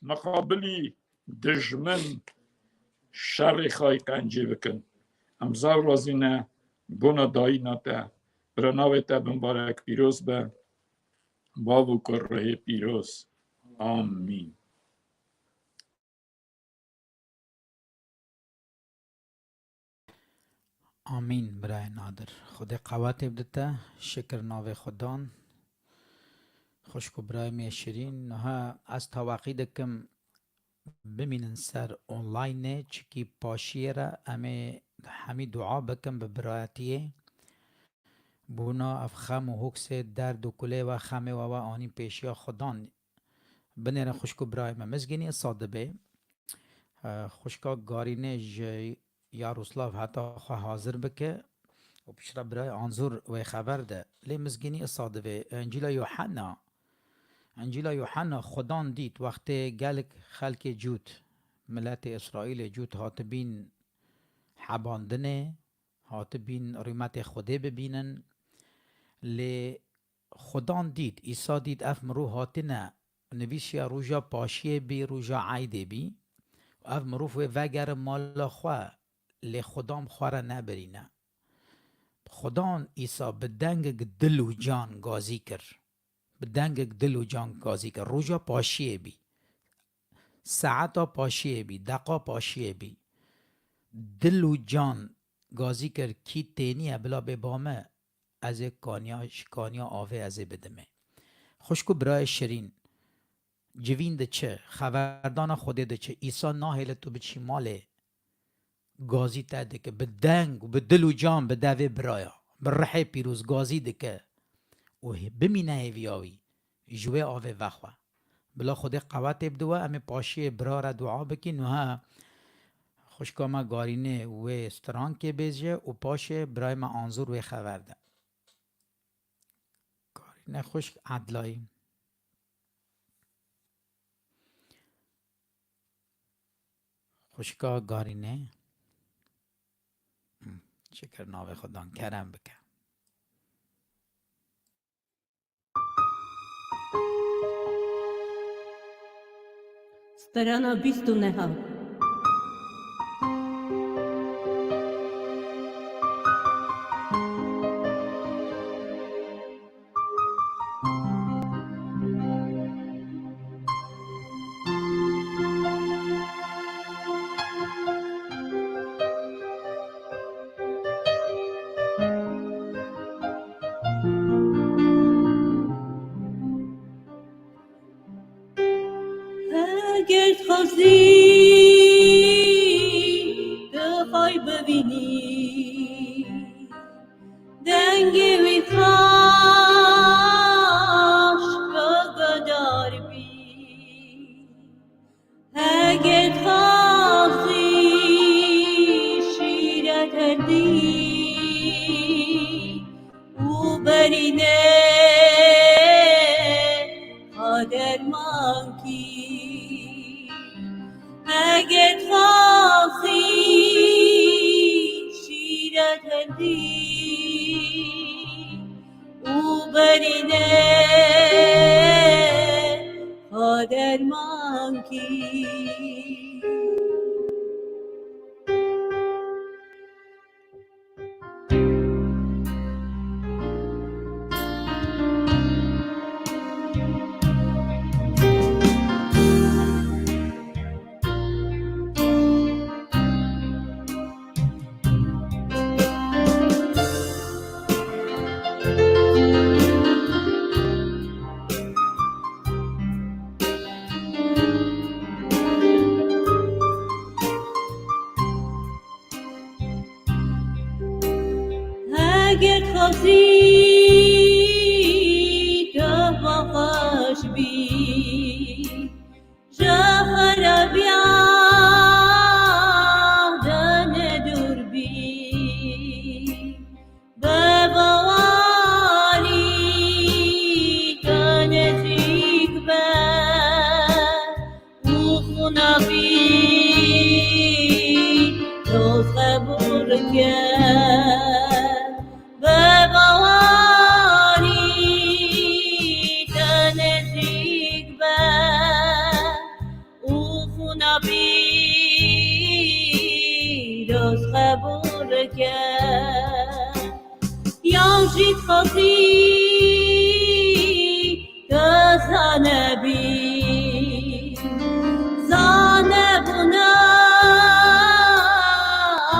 miqabilî dijmin şerê xwe yî qencî bikin. Em zaf razî ne bona dayîna te. Bira navê te bimbarek pîroz be. Bav û Kurê pîroz. Amîn. Amîn, birayê Nadir. Xwedê qewetê bidite. Şikir navê Xudan. Xwişk û birayê me şirîn. Niha ez teweqî dikim bimînin ser onlaynê, çikî paşiyê re em ê hemî dua bikin bi birayetiyê. Bona ev xem û hoksê derd û kulê we, xemê we, we anîn pêşiya Xudan. Binêrin xwişk û birayê me. Mizgînî isa dibê. E, xwişka Garînê ji Yaroslav heta xwe hazir bike û piştre birayê Anzur wê xeber de. Lê mizgînî isa dibê. Encîla Yuhanna. Encîla Yuhanna Xudan dît wextê gelek xelkê Cûd, miletê Îsraîlê Cûd hatibîn hebandinê, hatibîn rûmetê Xwedê bibînin. Lê Xudan dît, Îsa dît ev mirov hatine, nivîsiya roja paşiyê bî, roja eydê bî. Ev mirov wê vegere mala xwe, lê Xudan xwe re nebirîne. Xudan Îsa bi dengek dil û can gazî kir. Bi dengek dil û can gazî kir. Roja paşiyê bî. Saeta paşiyê bî, deqa paşiyê bî. Dil û can gazî kir, kî têniye bila bê ba me, ez ê kaniya, ji kaniya avê ez ê bidimê. Xwişk û birayê şirîn, civîn diçe, xeverdana Xwedê diçe, Îsa nahêle tu biçî malê, gazî te dike, bi deng û bi dil û can bi devê biraya, bi rihê pîroz gazî dike û hê-, bimîne hêviya wî, ji wê avê vexwe. Bila Xwedê qewetê bide we, em ê paşiyê bira re dua bikîn. Niha xwişka me Garînê wê strankê bêje û paşê birayê me Anzûr wê xever de. Garînê xwişk Edlayî. Xwişka Garînê. Hı, şikir navê Xudan kerem bike. Strana bîst û neh. Heger dixwazî, dixway bibînî, dengê wî xweş, guhdar bî. Heger dixwazî, şîret herdî û berînê, ha dermankî. Heger dixwazî, şîret herdî û berînê, ha dermankî. Heger dixwazî tu xweş bî, ji xerabiya de ne dûr bî. Bi bawerî tu nêzîk be û xwîna bî doz qebûl ke. Bi bawerî tu nêzîk be û xwîna bî doz qebûl ke. Yan jî dixwazî tu zane bî, zane bûna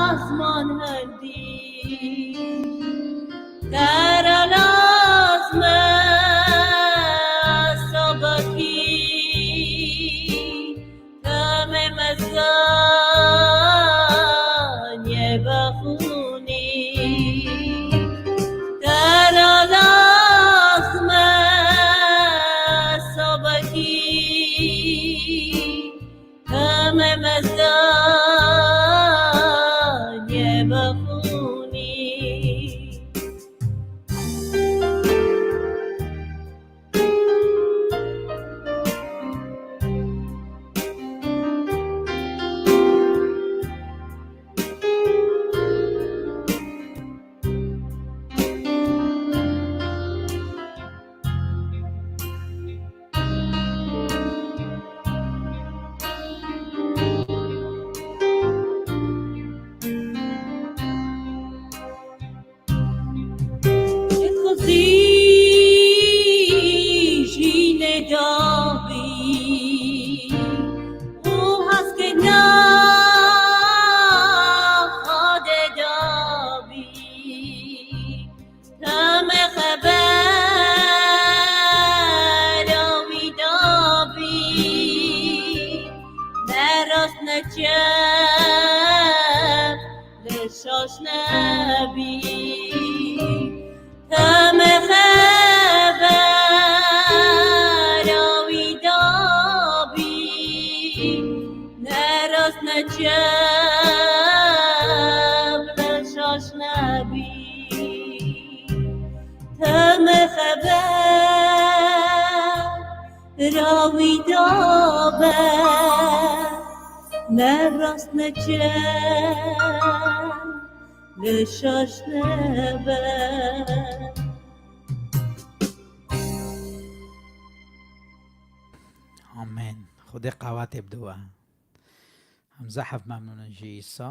ezman herdî. Te re lazim e sabekî, demê mezaniyê bexûnî. Te re Çem li şaş nebî, heme xebera wî dabî, ne rast ne çep li şaş nebî. Heme xebera wî dabe, ne rast ne çep, ne şaş nebe. Amen. Xwedê qewetê bide we. Em zehf memnûn in ji Îsa.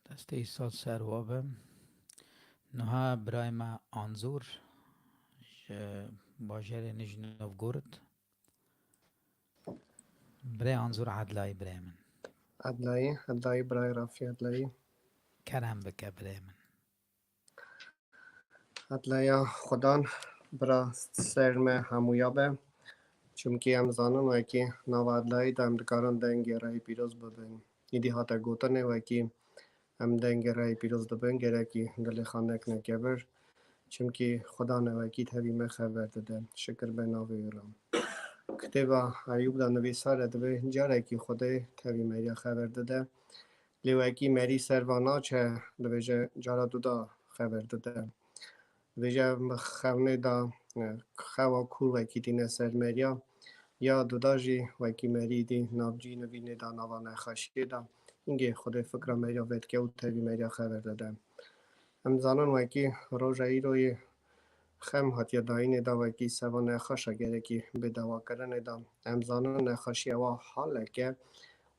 Destê Îsa ser we be. Niha birayê me Anzûr ji bajarê Nijnî Novgorod. Birê Anzûr Edlayî birê min. Edlayî, Edlayî, birayê Rafî Edlayî. Kerem bike birê min. Edlaya Xudan bira ser me hemûya be. Çimkî em zanin wekî nava Edlayî de em dikarin dengê rehî pîroz bibin. Îdî hate gotinê wekî em dengê rehî pîroz dibin, gerekî dilê xwe nekine kevir. Çimkî Xudan e wekî tevî me xeber dide. Şikir be navê wî re. Kitêba Eyûb de nivîsar e, divê carekî Xwedê tevî meriya xeber dide. Lê wekî merî ser va naçe, dibêje cara duda xeber dide. Dibêje bi xewnê de, e, xewa kûr wekî tîne ser meriya, ya duda jî wekî merî dî navcî nivînê de nava nexweşiyê de. Hingê Xwedê fikra meriya vedike û tevî meriya xeber dide. Em zanin wekî roja îroyê xem hatiye dayînê de wekî seva nexweşa gerekî bê dewakirinê de. Em zanin nexweşiya wa haleke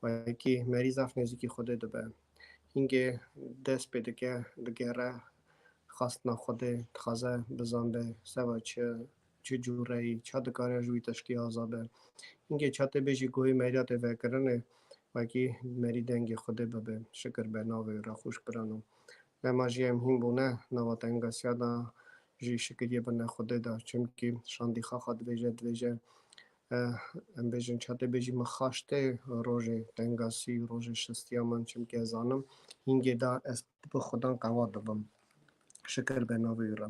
wekî merî zaf nêzîkî Xwedê dibe. Hingê dest pê dike, digere xastina Xwedê, dixwaze bizanbe seva çi, çi cûreyî, ça dikare ji wî tiştî aza be. Hingê ça tê bêjî goyê meriya tê vekirinê, wekî merî dengê Xwedê bibe. Şikir be navê wî re xweş birano. Lema jî em hîn bûne, nava tengasiya de jî şikiriyê bine Xwedê de. Çimkî şandîxa xwe dibêje, dibêje, eh, em bêjin, ça tê bêjî min xaştê rojê tengasî, rojê şistiya min, çimkî ez zanim, hingê de ez bi Xudan qewat dibim. Şikir be navê wî re.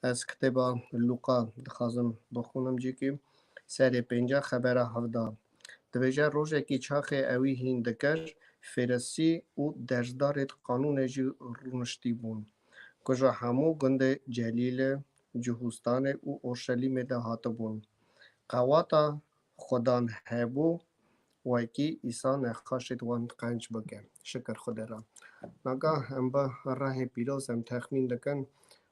Ez kitêba Lûqa dixwazim bixwînim cîkî. Serê pênca, xebera hevda. Dibêje, rojekî çaxê ewî hîn dikir, Fêrisî û dersdarêd qanûnê jî rûniştî bûn, ku ji hemû gundê Celîlê, Cihûstanê û Orşelîmê de hatibûn. Qewata Xudan hebû, wekî Îsa nexaşêd wan qenc bike. Şikir Xwedê re. Naga em bi rehê pîroz em texmîn dikin,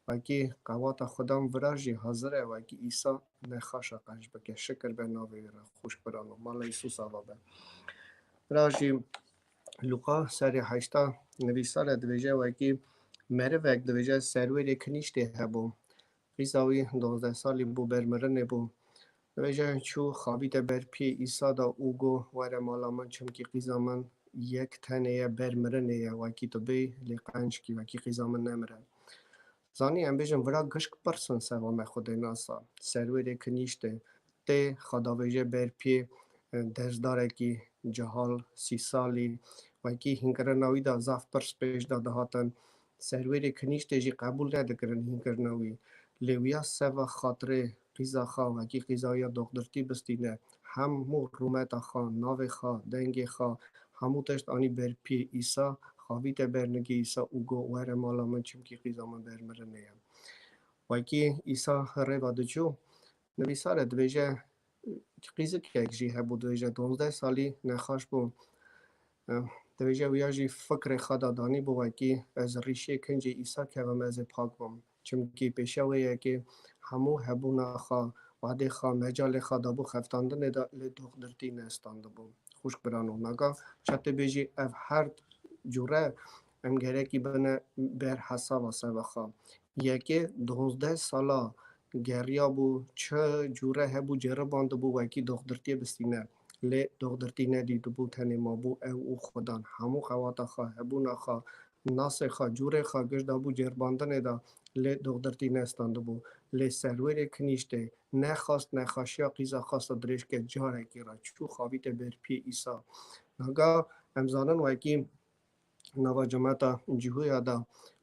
wekî qewata Xudan vira jî hazir e, wekî Îsa nexaşa qenc bike. Şikir be navê wî re, xweş birano. Mala Îsûs ava be. Vira jî Lûqa serê heşta nivîsar e, dibêje, wekî merivek, dibêje, serwêrê kinîştê hebû. Qîza wî duwazdeh salî bû, ber mirinê bû. Dibêje, çû xavîte ber piyê Îsa de û got, were mala min, çimkî qîza min yek tenê ye, ber mirinê ye, wekî tu bê lê qenc kî, wekî qîza min nemire. Zanî, em bêjin, vira gişk pirsin seva me Xwedê nasa. Serwêrê kinîştê tê xwe davêje ber piyê, e, dersdarekî cehal, sî salî, wekî hînkirina wî de zaf pirs pêş de dihatin. Serwêrê kinîştê jî qebûl nedikirin hînkirina wî. Lê wiya seva xatirê qîza xwe, wekî qîza wî ya doxdirtî bistîne, hemû rûmeta xwe, navê xwe, dengê xwe, hemû tişt anî ber piyê Îsa, xavîte ber nigê Îsa û got, were mala min, çimkî qîza min ber mirinê ye. Wekî Îsa rêva diçû, nivîsar e, dibêje, qîzikek jî hebû, dibêje, duwazdeh salî nexaş bû. Dibêje, wiya jî fikrê xwe de danîbû, wekî ez rîşê kincê Îsa kevim, ez ê pak bim. Çimkî pêşiya wê yekê hemû hebûna xwe, wadê xwe, mecalê xwe dabû xeftandinê de, lê doxdirtî nestandibû. Xwişk birano, naga ça tê bêjî, ev her cûre em gerekî bine ber hesaba seva xwe. Yekê duwazdeh sala geriyabû, çi cûre hebû, ceribandibû wekî doxdirtiyê bistîne. Lê doxdirtî nedîtibû, tenê mabû ew û Xudan. Hemû qewata xwe, hebûna xwe, nasê xwe, cûrê xwe giş dabû ceribandinê de, lê doxdirtî nestandibû. Lê serwêrê kinîştê nexwast nexweşiya qîza xwesta dirêj ke, carekî re çû xavîte ber piyê Îsa. Naga em zanin wekî nava cemata Cihûya de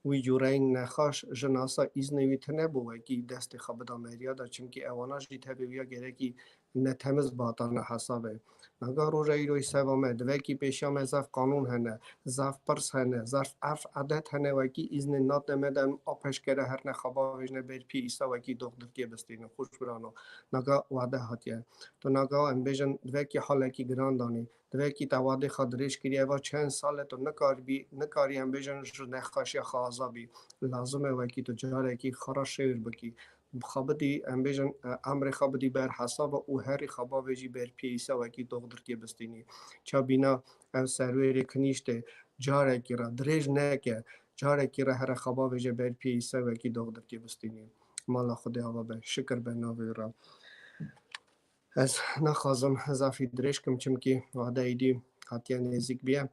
wî cûreyîn nexweş ji nasa îznê wî tune bû wekî destê xwe bida meriya de, çimkî ewana jî tevê wî ya gerekî netemiz batane hesabê. Naga roja îroyî seva me, divekî pêşiya me zaf qanûn hene, zaf pirs hene, zaf erf edet hene, wekî îznê nate me de em apeşkere herne xwe bavêjine ber piyê Îsa wekî doxdirtiyê bistînin. Xweş birano, naga wade hatiye. Tu naga em bêjin divekî halekî giran danî, divekî te wadê xwe dirêj kiriye, eva çend sal e tu nikaribî, nikarî em bêjin ji nexweşiya xwe aza bî. Lazim e wekî tu carekî xwe re şêwir bikî. Xwe bidî, em bêjin, e, emrê xwe bidî ber hesaba û herî xwe bavêjî ber piyê Îsa wekî doxdirtiyê bistînî. Ça bîna ev serwêrê kinîştê carekî re dirêj neke, carekî re here xwe bavêje ber piyê Îsa wekî doxdirtiyê bistînî. Mala Xwedê ava be, şikir be navê wî re. Ez naxwazim zafî dirêj kim, çimkî wade êdî hatiye nêzîk bîye.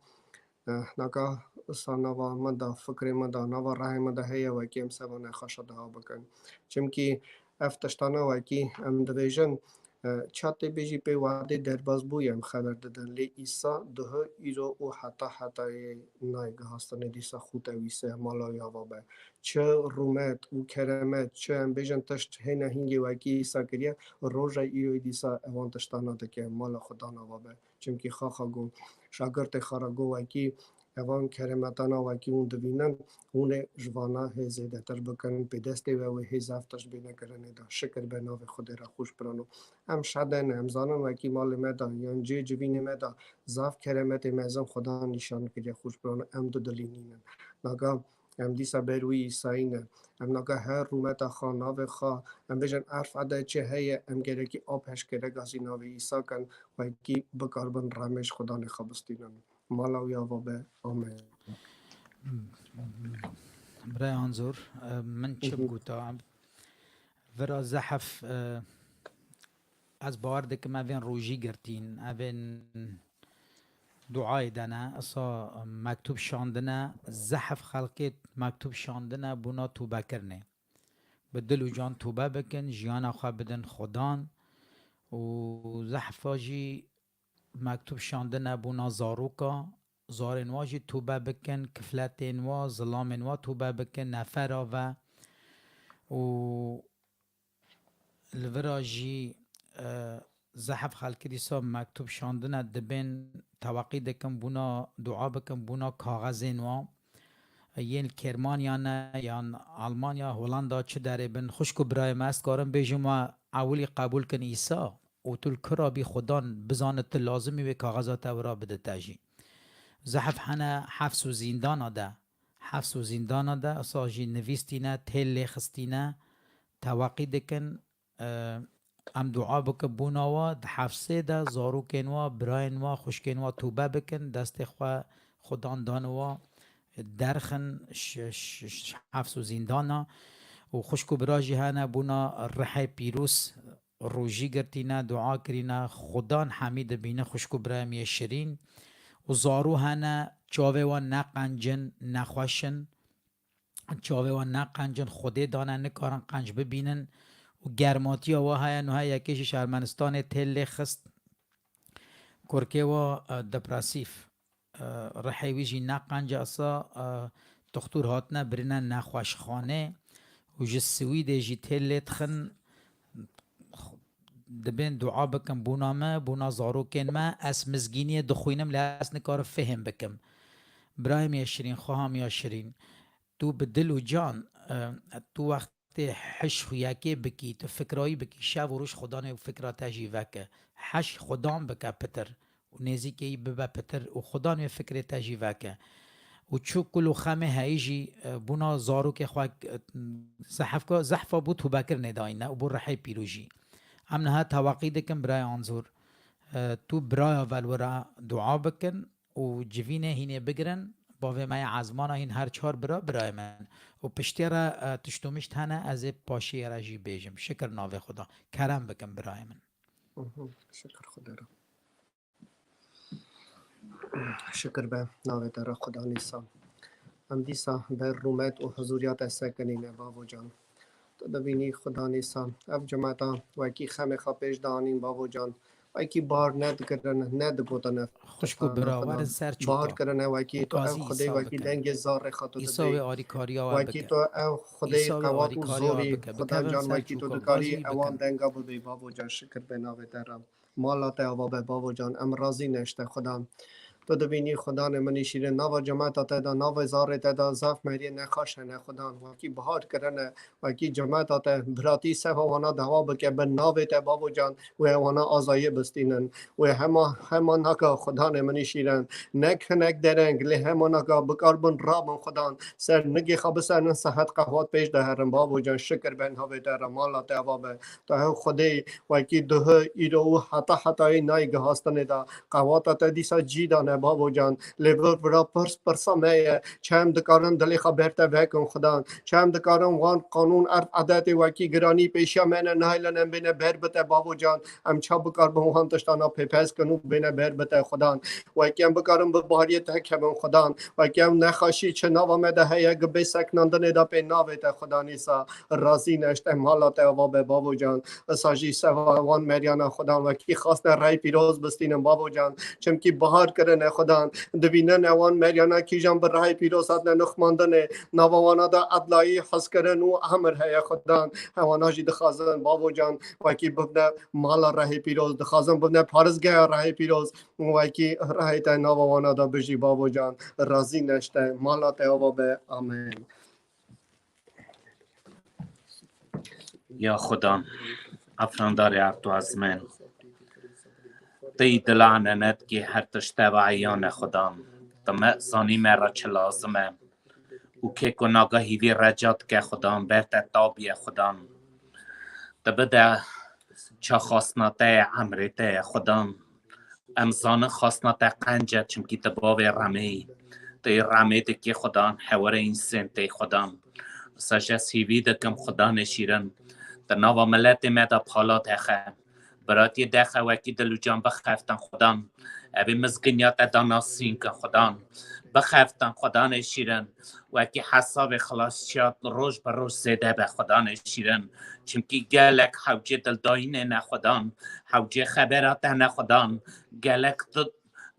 Eh, naka sa nava min de, fikrê min de, nava rehê min de heye wekî em seba nexweşa daha bikin. Çimkî ev tiştana wekî em dibêjin, eh, ça tê bêjî pê wadê derbaz bûye em xeber didin. Lê Îsa duhu, îro û heta hetayê nayê gihastinê dîsa xûte wî se mala wî ava be. Çi rûmet û keremet, çi em bêjin tişt hêne hingê wekî Îsa kiriye, roja îroyî dîsa ewan tiştana dike, mala Xudan ava be. Çimkî xaxa got, şagirtê xwe re got wekî evan keremetana wekî hûn divînin, hûn ê ji vana hê zêdetir bikin, pê destê we wê hê zaf tişt bêne kirinê de. Şikir be navê Xwedê re xweş birano. Em şede ne, em zanin wekî malê me de, yan cê civînê me de zaf keremetê mezin Xudan nîşan kiriye xweş birano, em dudilî nînin. Naga em dîsa ber wî Îsayî ne. Em naga her rûmeta xwe, navê xwe, em bêjin erf ede çi heye, em gerekî apeşkere gazî navê Îsa kin, wekî bikaribin remêj Xudanê xwe bistînin. Mala wî ava be. Amen. Birayê Anzor, e, min çi bigota? Vira zehf, e, ez bawer dikim evên rojî girtîn, evên duayê dene, esa mektûb şandine, zehf xelkê mektûb şandine bûna tûbekirinê. Bi dil û can tûbe bikin, jiyana xwe bidin Xudan û zehfa jî mektûb şandine bûna zaroka, zarên wa jî tûbe bikin, kifletên wa, zilamên wa tûbe bikin, nefera ve û li vira jî, e, zehf xelkê dîsa mektûb şandine dibên teweqî dikin bûna dua bikin, bûna kaxezên wa. Yên li Kermanya ne, yan Almanya, Holanda, çi derê bin, xwişk û birayê me, ez karim bêjim we ewilî qebûl kin Îsa û tu li kira bî Xudan bizane tu lazimî wê kaxeza te wira bide te jî. Zehf hene hefs û zîndana de, hefs û zîndana de, esa jî nivîstîne, têl lê xistîne, teweqî dikin, e, em dua bikin bona wa, di hefsê de zarokên wa, birayên wa, xwişkên wa tûbe bikin, destê xwe Xudan dan wa, derxin ş-, ş-, ş-, hefs û zîndana û xwişk û bira jî hene bûna rihê pîroz, rojî girtîne, dua kirîne, Xudan hemî dibîne xwişk û birayê me yê şirîn û zaro hene, çavê wan ne qenc in, nexweş in. Çavê wan ne qenc in, Xwedê dane, nikarin qenc bibînin û germatiya wa heye. Nuha yekê jî ji Ermenistanê têl lê xist. Kurkê wa, e, depresîf, e, rihê wî jî ne qenc e, esa, e, dixtor hatine birine nexweşxanê û ji Swîdê jî têl lê dixin. Dibên dua bikin bona me, bona zarokên me. Ez mizgîniyê dixwînim, lê ez nikarim fêhm bikim. Birayê me yê şirîn, xweha me ya şirîn, tu bi dil û can, e, tu wextê hiş xuyekê bikî, tu fikrayî bikî, şev û roj Xudanê fikra te jî veke. Hiş Xudan bike pitir û nêzîkê wî bibe pitir û Xudan wê fikrê te jî veke. Û çi kul û xemê heyî jî, e, bona zarokê xwe, e, zehfka, zehfa bo tûbekirinê dayîne û bo rihê pîrozî. Em niha teweqî dikin birayê Anzor, e, tu biraya ve li wira dua bikin û civînê hînê bigirin, bavê me yê ezmana hîn her çar bira, birayê min. Û piştê re, e, tişt û mişt hene, ez ê paşiyê re jî bêjim. Şikir navê Xuda. Kerem bikin birayê min. Mhm. Şikir Xuda re. Şikir be navê te re Xudan Îsa. Em dîsa ber rûmet û huzûriya te sekinîne, bavo can. Tu dibînî Xudan Îsa. Ev cemeta wekî xemê xwe pêş de anîn, bavo can. Wekî bar nedikirin, nedigotin ev. Xwişk û bira, werin ser çûka. Bar kirine wekî tu ev Xwedê wekî dengê zarê xwe tu didî. Îsa wê alîkariya we bike. Wekî tu ew Xwedê qewat û zorî, Xudan can, wekî tu dikarî ewan denga bibî, bavo can, şikir be navê te re. Mala te ava be, bavo can, em razî ne ji te, Xudan. Tu dibînî, Xudanê min î şîrin, nava cemata te de, navê zarê te de zaf meriyê nexweş hene, Xudan. Wekî bihar kirine, wekî cemata te, biratî seva wana dewa bike, bi navê te, bavo can, wê wana azayê bistînin. Wê hema, hema naka, Xudanê min î şîrin. Nek hinek dereng, lê hema naka, bikarbin rabin, Xudan. Ser nigê xwe bisenin, sehet qehwat pêş de herin, bavo can, şikir be navê te re, mala te ava be. Tu hew Xwedê wekî duhî, îro û heta hetayî nayê gihastinê de. Qewata te dîsa cî dane, bavo can. Lê vir vira pirs pirsa me ye. Çem dikarin dilê xwe ber te vekin, Xudan. Çem dikarin wan qanûn, erd, edetê wekî giranî pêşiya me ne, nahêlin em bêne ber bi te, bavo can. Em ça bikarbin wan tiştana pêpez kin û bêne ber bi te, Xudan. Wekî em bikarin bi bariyê te kevin, Xudan. Wekî em nexweşî çi nava me de heye, gi bê seknandinê de pê navê te, Xudan Îsa. Razî ne ji te, mala te ava be, bavo can. Isa jî seva wan meriyana, Xudan, wekî xwastine rehê pîroz bistînin, bavo can. Çimkî bihar kirine, Xudan. Dibînin ewan meriyana kîjan bi rehê pîroz hatine nixmandinê. Nava wana de edlayî, hezkirin û emir heye, Xudan. Hewana jî dixwazin, bavo can, wekî bibne mala rehê pîroz. Dixwazin bibne parêzgeha rehê pîroz. Wekî rehê te nava wana de bijî, bavo can. Razî ne ji te, mala te ava be. Amen. Ya Xudan, efrandarê erd û ezmên, tu yî dila ene nedikî, her tişt teva eyan e, Xudan. Tu me zanî me re çi lazim e. Û kê ku naga hîvî reca dike, Xudan, ber te tabiye, Xudan. Tu bide ça xwastina te ye, emrê te ye, Xudan. Em zanin xwastina te qenc e, çimkî tu bavê remê yî. Tu yê remê dikî, Xudan, hewara însên tê, Xudan. Sa ji ez hîvî dikim, Xudanê şîrin. Tu nava miletê me de pala dexe. Biratiyê dexe, wekî dil û can bixeftin, Xudan. Evê mizginiya te da nasîn kin, Xudan. Bixeftin, Xudanê şîrin. Wekî hesabê xilasçiya roj bi roj zêde be, Xudanê şîrin. Çimkî gelek hewcê dildayînê ne, Xudan. Hewcê xebera te ne, Xudan. Gelek di-,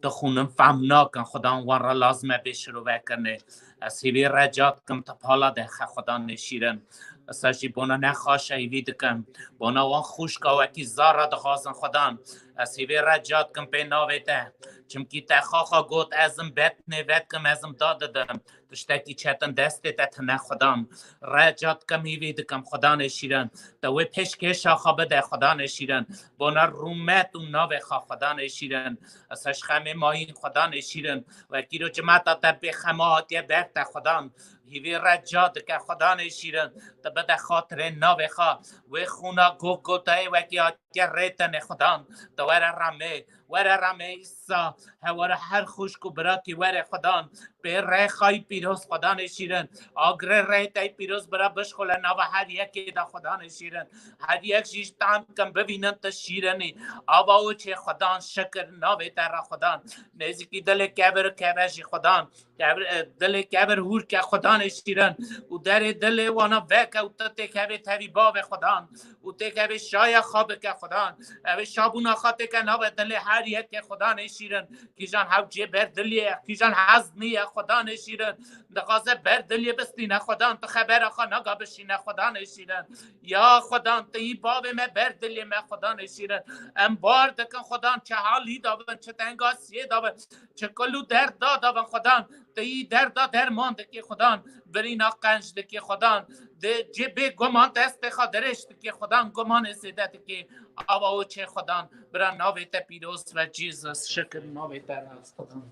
dixwînin, fehm nakin, Xudan, wan re lazim e bê şirovekirinê. Ez hîvî reca dikim, tu pala dexe, Xudanê şîrin. Esa jî bona nexweş e, hîvî dikim. Bona wan xwişka wekî zara dixwazin, Xudan. Ez hîvî reca dikim pê navê te. Çimkî te xaxa got, ez im betnê vedikim, ez im dadidim. Tiştekî çetin destê te tine, Xudan. Reca dikim, hîvî dikim, Xudanê şîrin. Te wê pêşkêşa xwe bide, Xudanê şîrin. Bona rûmet û navê xwe, Xudanê şîrin. Ez ji xemê mayîn, Xudanê şîrin. Wekî ro cimeta te bê xema hatiye ber te, Xudan. Hîvî reca dike, Xudanê şîrin. Te bide xatirê navê xwe. Wê xûna Golgotayê wekî hatiye rêtenê, Xudan. Te were remê. Were remê Îsa. Hewara her xwişk û birakî were, Xudan. Pê rehê xwe yî pîroz, Xudanê şîrin. Agirê rehê te yî pîroz bira bişxule nava her yekê de, Xudanê şîrin. Her yek jî ji tam kin bivînin tu şîrin î. Ava û çê, Xudan, şikir navê te re, Xudan. Nêzîkî dilê kevir keve jî, Xudan. Kevir, e, dilê kevir hûr ke, Xudanê şîrin. Û derê dilê wana veke û tu têkevê tevî bavê, Xudan. Û têkevê şaya xwe bike, Xudan. Evê şabûna xwe têke nave dilê her yekê, Xudanê şîrin. Kîjan hewcê ber dilê ye, kîjan hez nîye, Xudanê şîrin. Dixwaze ber dilê bistîne, Xudan, tu xebera xwe naga bişîne, Xudanê şîrin. Ya Xudan, tu yî bavê me, ber dilê me, Xudanê şîrin. Em bar dikin, Xudan, çi halî davin, çi tengasiyê davin, çi kul û derda davin, Xudan. Tu yî derda derman dikî, Xudan. Birîna qenc dikî, Xudan. Di cê bê guman destê xwe dirêj dikî, Xudan. Gumanê zêde dikî. Ava û çê, Xudan. Bira navê te pîroz ve, Jesus. Şikir navê te rast, Xudan.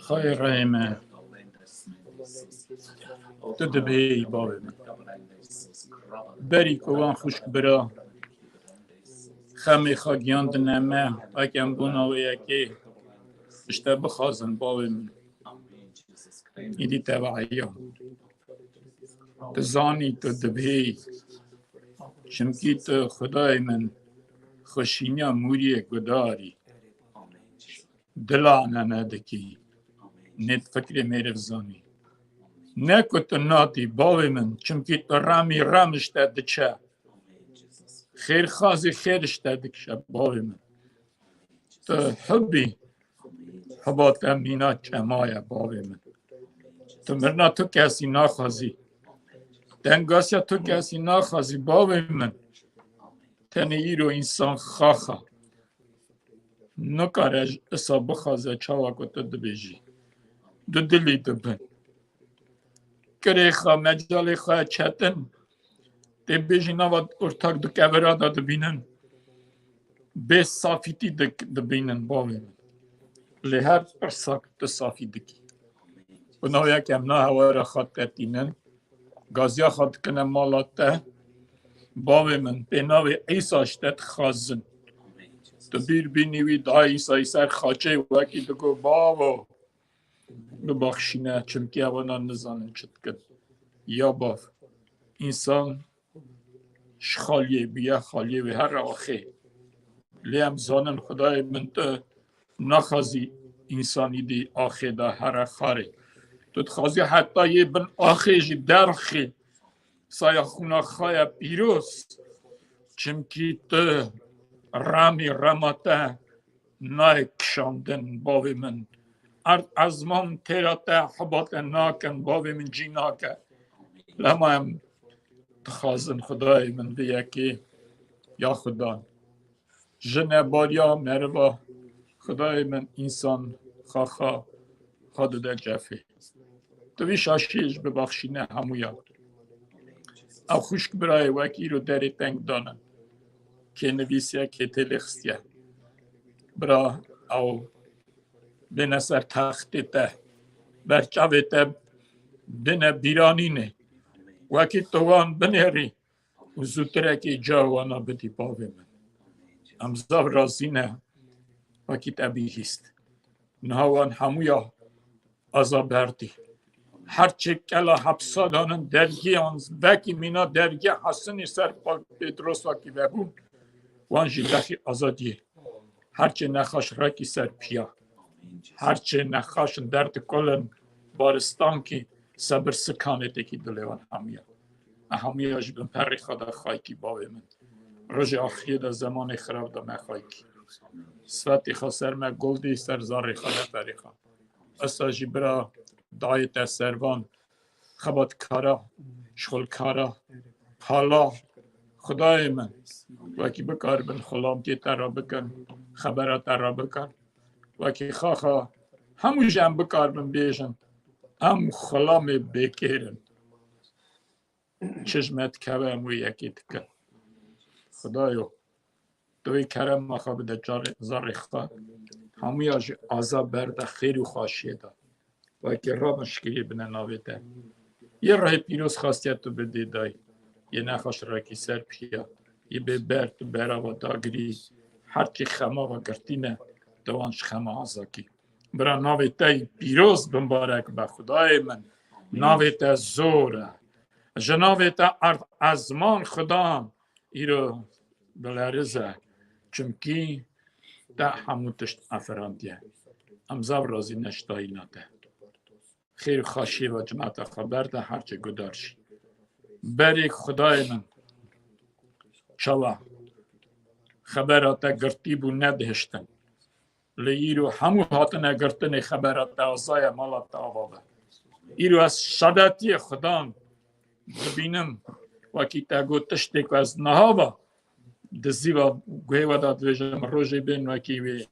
Xayê rehê me. Tu dibihêyî bavê min. Berî ku wan xwişk bira xemê xwe giyandine me, weke em bona wê yekê ji te bixwazin, bavê min. Îdî te ve heya. Tu zanî, tu dibihêyî. Çimkî tu Xwedayê min, xweşîniya mûriyê gudarî. Dila ne nedikî. nê di fikrê mêriv zanî. Ne ku tu natî, bavê min, çimkî tu remî rem ji te diçe. Xêrxazî xêr ji te dikişe, bavê min. Tu hubî, huba te mîna çema ye, bavê min. Tu mirina tu kesî naxwazî. Tengasiya tu kesî naxwazî, bavê min. Tenê îro însan xaxa. Nikare ji isa bixwaze çawa ku tu dibêjî. Du dilî dibin. Kirê xwe, mecalê xwe çetin. Tê bêjî nava ortak du kevira de dibînin. Bê safîtî dik-, dibînin bavê min. Lê her pirsak tu safî dikî. Bi navê yek em na hewara xwe tetînin. Gaziya xwe dikine mala te. Bavê min, pê navê Îsa ji te dixwazin. Tu bîr bînî wî daha Îsayî ser xaçê wekî digo, bavo. Bibaxşîne, çimkî ewana nizanin çi dikin. Ya bav, însan ji xaliyê bûye, xaliyê wê here axê. Lê em zanin Xwedayê min tu naxwazî însanî dî axê de here xarê. Tu dixwazî heta yê bin axê jî derxî. Saya xûna xwe ye pîroz. Çimkî tu remî rema te nayê kişandin, bavê min. Erd ezman têra te heba te nakin, bavê min cî nake. Lema em dixwazin Xwedayê min vê yekê ya Xudan. Jine bariya meriva Xwedayê min însan xaxa xwe dide cefê. Tu vî şaşiyê ji bibaxşîne hemûya. Ew xwişk birayê wek îro derê teng danin. Kê nivîsiye, kê têlêxistiye. Bira ew bêne ser textê te. Ber çavê te bêne bîranînê. Wekî tu wan binêrî û zûtirekê ca wana bidî bavê min. Em zaf razî ne wekî te bihîst. Niha wan hemûya aza berdî. Her çê kela hepsa danin dergiyan vekî mîna dergiya Hesinî ser Pêtros wekî vebûn. Wan jî bexî azadiyê. Her çê nexaş rekî ser piya. Her çê nexaş derd kolin baristankî sebir sikanê têkî dilê wan hemiya. Me hemiya ji bin perê xwe de xaykî bavê min. Rojê axiriyê de zemanê xirab de me xaykî. Sifetê xwe ser me gul dî ser zarê xwe de perê xwe. Esa jî bira dayê te servan, xebatkara, şixulkara, pala, Xwedayê min, wekî bikaribin xulamtiyê te re bikin, xebera te re bikin, wekî xaxa hemû jî em bikaribin bêjin, em xulamê bêkêr in. Çi ji me dikeve em wê yekê dikin. Xudayo, tu wê kerema xwe bide carê, zarê xwe. Hemûya jî aza berde xêr û xweşiyê de. Wekî rabin şikirî bine navê te. Yê rehê pîroz xastiye tu bidê dayî. Yê nexweş rekî ser piya. Yê bê ber tu berava dagirî. Her çî xema ve girtîne, dewan ji xema azakî. Bira navê te yî pîroz bimbarek be Xudayê min. Navê te zor e. Ji navê te erd ezman Xudan îro bilerize. Çimkî te hemû tişt aferandiye. Em zaf razî ne ji dayîna te. Xêr û xaşiyê ve cimata xwe berde her çi gudar jî. Berê Xudayê min çawa xebera te girtî bû nedihiştin. Lê îro hemû hatine girtinê xebera te azaye mala te ava be. Îro ez şadetiyê Xudan dibînim wekî te got tiştê ku ez niha ve dizî ve guhê we de dibêjim rojê bên wekî wê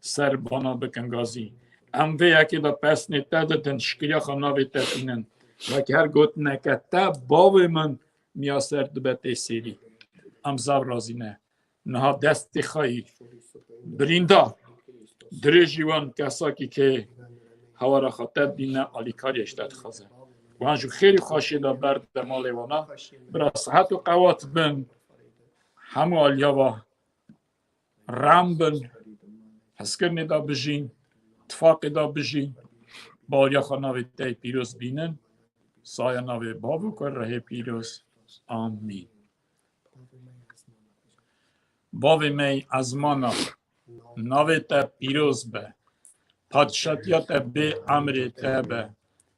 ser bana bikin gazî. Em vê yekê de pesnê te didin şikiriya xwe navê te tînin. Wekî her gotineke te bavê min miya ser dibe tê sêrî. Em zaf razî ne. Niha destê xwe yî birîndar dirêjî wan kesakî kê hewara xwe te dîne alîkariyê ji te dixwaze. Wan ji xêr û xweşiyê de berde malê wana. Bira sihet û qewat bin. Hemû aliya ve rem bin. Hezkirinê de bijîn. Tifaqê de bijîn. Baweriya xwe navê te yê pîroz bînin. Saya navê Bav û Kur rehê pîroz. Amîn. Bavê me yî ezmana, navê te pîroz be. padşatiya te bê emrê te be.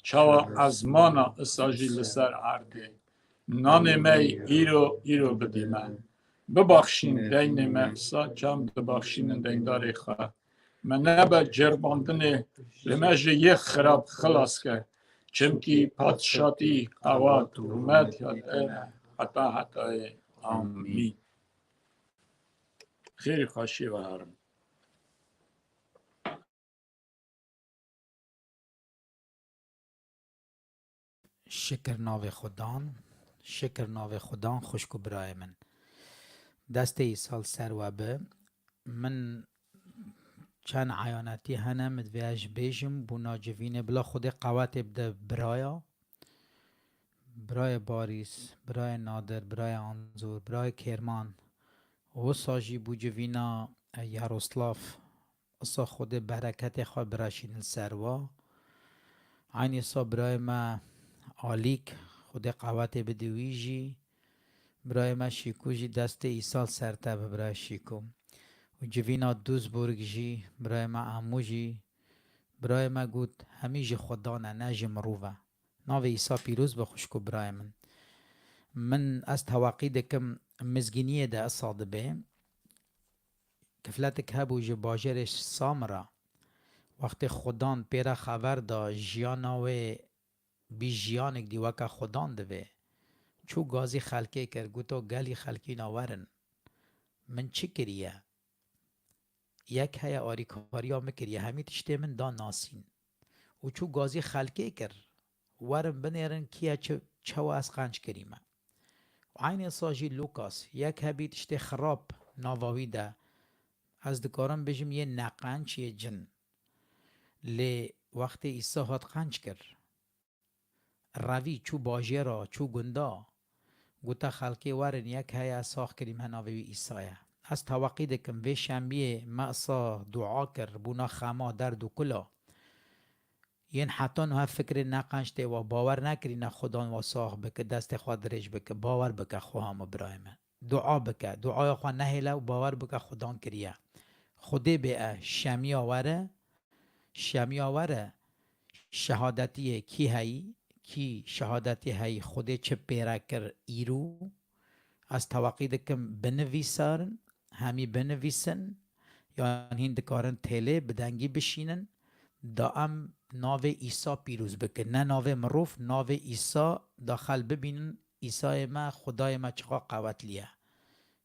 Çawa ezmana isa jî li ser erdê. Nanê me yê îro, îro bidî me. Bibaxşîn deynê me, isa çawa em dibaxşînin deyndarê xwe. Me nebe ceribandinê, lê me ji yê xirab xilas ke. Çimkî padşatî, qewat û hurmet ya te ne heta hetayê. Amîn. Xêrî xweşiyê ve herin. Şikir navê Xudan, şikir navê Xudan, xwişk û birayê min. Destê Îsa li ser we be. Min çend eyanetî hene, min divê ez jî bêjim, bûna civînê, bila Xwedê qewetê bide biraya. Birayê Barîs, birayê Nadir, birayê Anzor, birayê Kêrman. Wisa jî bû civîna, e, Yaroslav. Isa Xwedê bereketê xwe bireşînin ser wa. Eynî sa birayê me Alîk, Xwedê qewetê bidî wî jî. Birayê me Şîkû jî destê Îsa li ser te be, birayê Şîkû. Û civîna Duisburg jî, birayê me Amû jî. Birayê me got, hemî ji Xudan e, ne ji mirov e. Navê Îsa pîroz be xwişk û birayê min. Min ez teweqî dikim mizgîniyê de isa dibe. Kifletik hebû ji bajêrê Samira. Wextê Xudan pê re xeber da, jiyana wê bî jiyanek dî weke Xudan divê. Çû gazî xelkê kir, goto gelî xelkîna werin. Min çi kiriye? Yek heye arîkariya min kiriye, hemî tiştê min da nasîn. Û çû gazî xelkê kir, werin binêrin kî ye, çi, çawa ez qenc kirîme. Û eynê sa jî Lûkas, yek hebî tiştê xirab nava wî de, ez dikarim bêjim yê neqenc, yê cin. Lê wextê Îsa hat qenc kir, revî, çû bajêra, çû gunda, gote xelkê werin, yek heye, ez sax kirîme, navê wî Îsa ye. Ez teweqî dikim vê şemiyê me isa dua kir, bûna xema, derd û kula. Yên heta niha fikrê neqenc tê wa, bawer nekirîne Xudan wa sax bike, destê xwe dirêj bike, bawer bike xweha min, birayê me. Dua bike, duaya xwe nehêle û bawer bike Xudan kiriye. Xwedê bê e, şemiya were, şemiya were, şehadetiyê kî heyî, kî şehadetî heyî, Xwedê çi pê re kir îro? Ez teweqî dikim binivîsarin, hemî binivîsin, yan hîn dikarin têlê bi dengî bişînin, da em navê Îsa pîroz bikin. Ne navê mirov, navê Îsa da xel bibînin, Îsayê me, Xwedayê me çiqa qewetliye.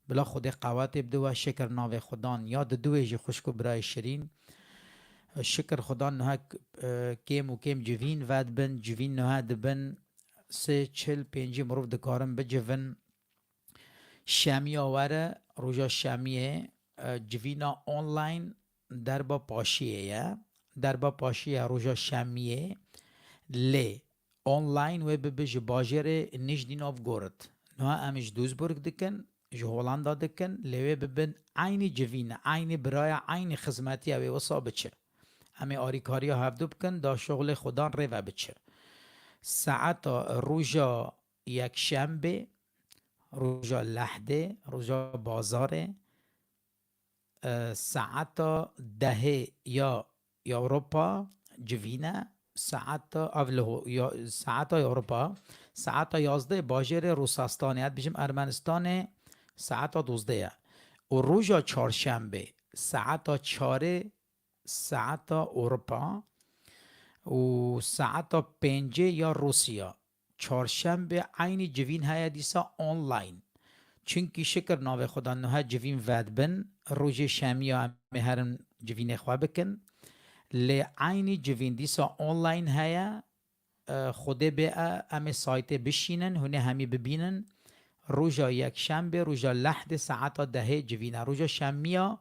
Bila Xwedê qewetê bide we, şikir navê Xudan. Ya diduwê jî xwişk û birayê şirîn. Şikir Xudan niha, e, kêm û kêm civîn vedibin, civîn niha dibin sê, çil, pêncî mirov dikarin bicivin. Şemiya were, roja şemiyê, e, civîna online derba paşiyê ye. Derba paşiyê roja şemiyê. Lê online wê bibe ji bajêrê Nijni Novgorod. Niha em ji Duisburg dikin, ji Holanda dikin, lê wê bibin eynî civîne, eynî biraya, eynî xizmetiya wê wisa biçe. Em ê arîkariya hevdu bikin, da şoxlê Xudan rê ve biçe. Saeta roja yekşembê, roja lehdê, roja bazarê, e, saeta dehê ya Ewropa civîne, saeta ev li ho-, ya, saeta Ewropa, saeta yazdehê bajêrê Rûsastanê, ez dibêjim Ermenistanê, saeta dozdeh ye. Û roja çarşembê, saeta çarê, saeta Ewropa û saeta pêncê ya Rûsya. Çarşembê eynî civîn heye dîsa online. Çimkî şikir navê Xuda niha civîn vedibin, rojê şemiya em ê herin civînê xwe bikin. Lê eynî civîn dîsa online heye, e, Xwedê bê e, em ê saytê bişînin, hûn ê hemî bibînin. Roja yekşembê, roja lehdê saeta dehê civîn e. Roja şemiya,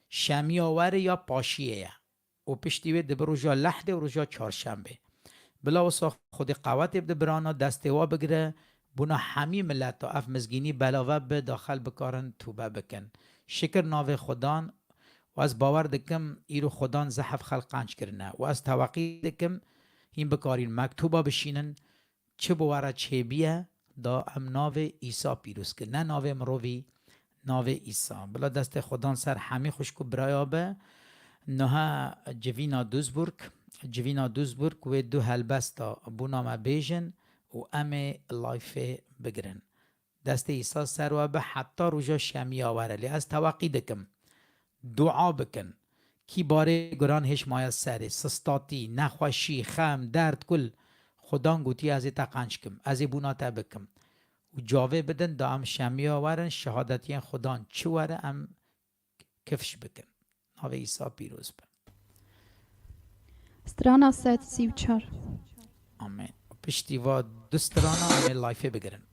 şemiya were ya paşiyê ye. Û piştî wê dibe roja lehdê û roja çarşembê. Bila wisa Xwedê qewetê bide birana, destê wa bigire, bûna hemî mileta ev mizgînî belave be, daxel bikarin tûbe bikin. Şikir navê Xudan, û ez bawer dikim, îro Xudan zehf xelq qenc kirine. Û ez teweqî dikim, hîn bikarîn mektûba bişînin, çi bi we re çêbiye, da em navê Îsa pîroz kin. Ne navê mirovî, navê Îsa. Bila destê Xudan ser hemî xwişk û biraya be. Niha civîna Duisburg, civîna Duisburg wê du helbesta bûna me bêjin û em ê layfê bigirin. Destê Îsa ser we be heta roja şemiya were. Lê ez teweqî dikim. Dua bikin. Kî barê guran hêşmaya serê, sistatî, nexweşî, xem, derd, kul, Xudan gotiye ez ê te qenc kim, ez ê bûna te bikim. Û cavê bidin da em şemiya werin, şehadetiyên Xudan çi were em kifş bikin. Navê Îsa pîroz be. Strana sed sî û çar. Amên. Piştî va du strana em ê layfê bigirin.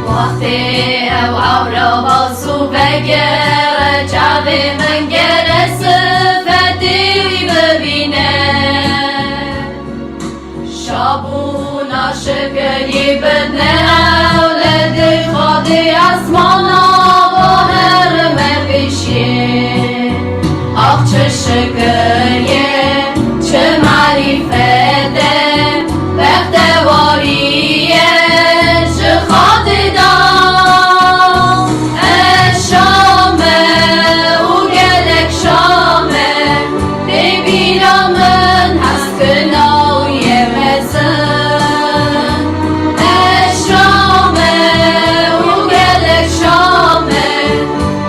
Wextê ew ewra bas û vegere, çavê min gere sifetê wî bibîne. Şabûna şikirî bidne ewledê Xwedê, esmana baher me pêşiyê. Ax çi şikir ye, çi marîfet e, bextewarî ye ji Xwedê da. Ez şa me û gelek şa me, tê bîra min heskina û yê mezin. Ez şa me û gelek şa me,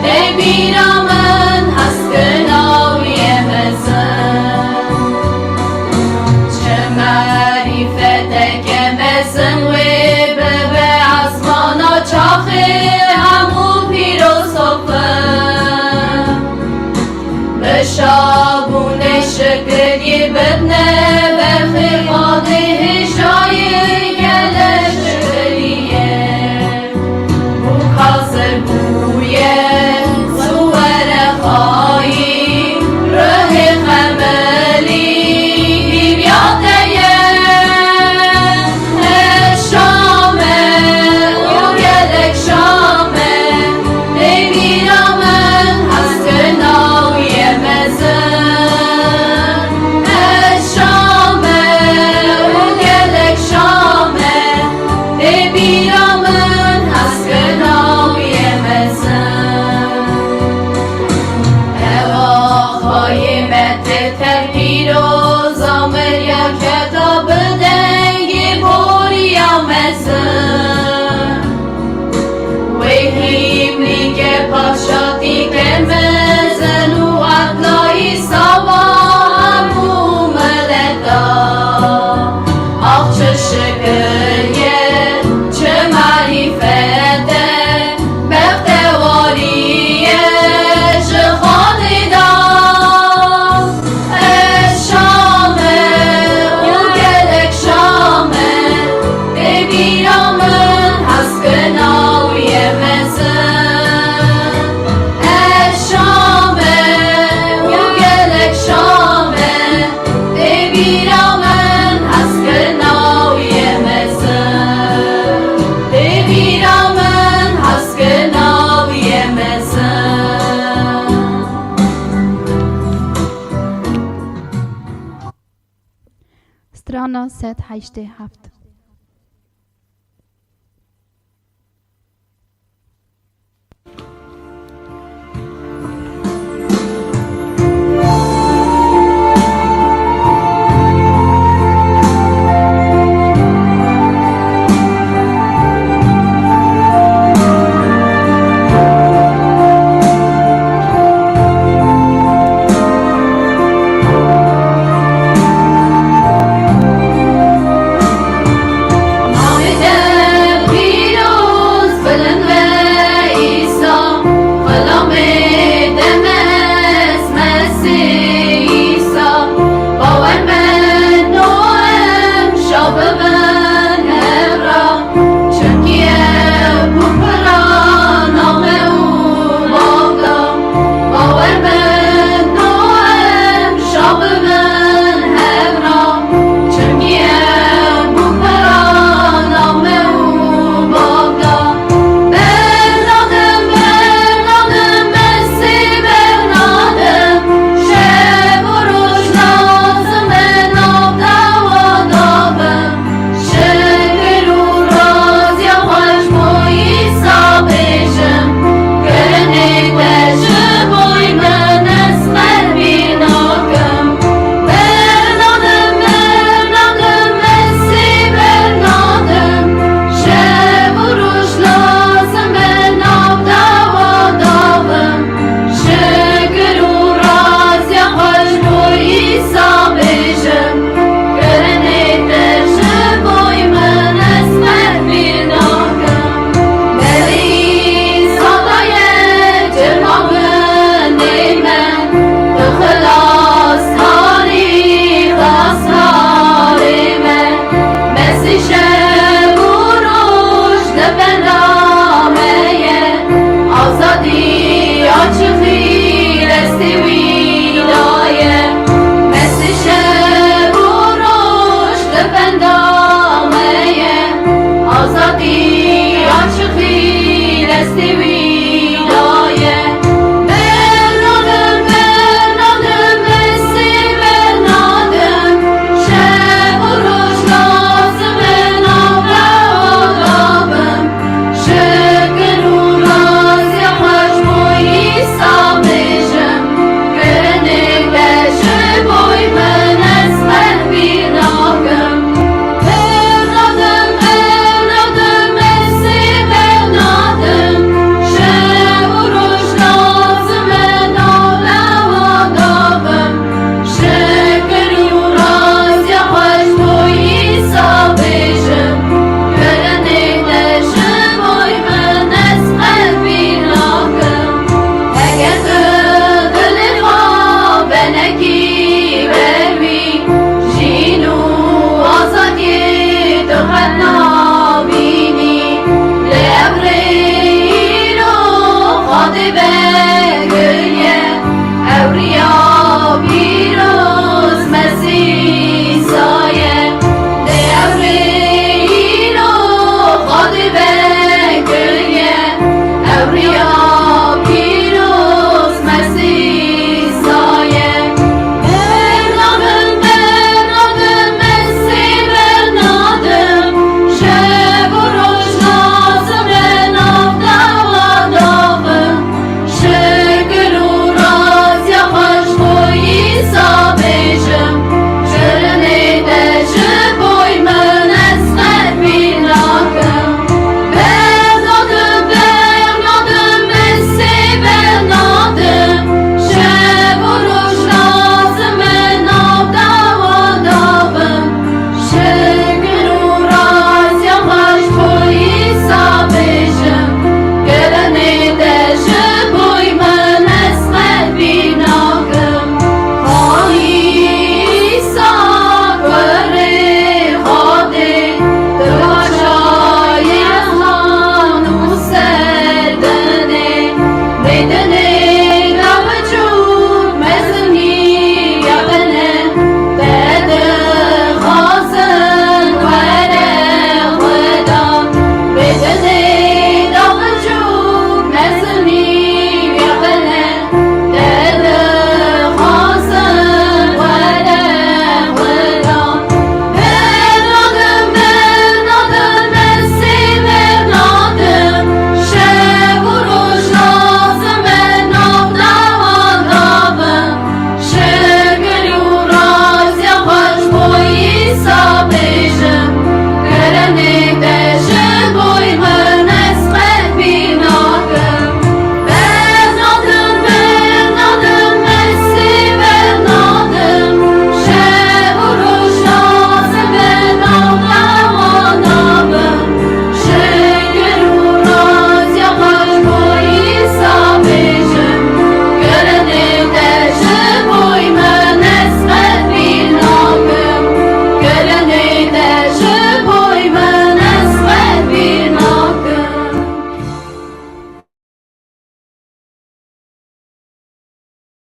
tê bîra min heskina û yê mezin. Çi marîfeteke mezin wê bibe, esmana çaxê hemû pîroz topin. Bi şabûnê şikirî bidne berxê Xwedê, hêjayê gelek şikirî ye. Bûka zir bûye ziwere xayî, ruhê xemelî hîviya te ye. Ez şa me û gelek şa me, tê bîra min heskina û yê mezin. Ez şa me û gelek şa me, tê bîra min heskina û yê mezin. Ewa xayê me tê ter pîroza meriya keta bi dengê boriya mezin. Wê hîmlîke paşatîke mezin û erdlayî sava hemû mileta. Ax çi şikir ye, çi marîfet e, bextewarî ye ji Xwedê da. Ez şa me û gelek şa me, tê bîra min heskina û yê mezin. Ez şa me û gelek şa me, tê bîra min heskina û yê mezin. Tê bîra min heskina û yê mezin. Strana sed heştê heft.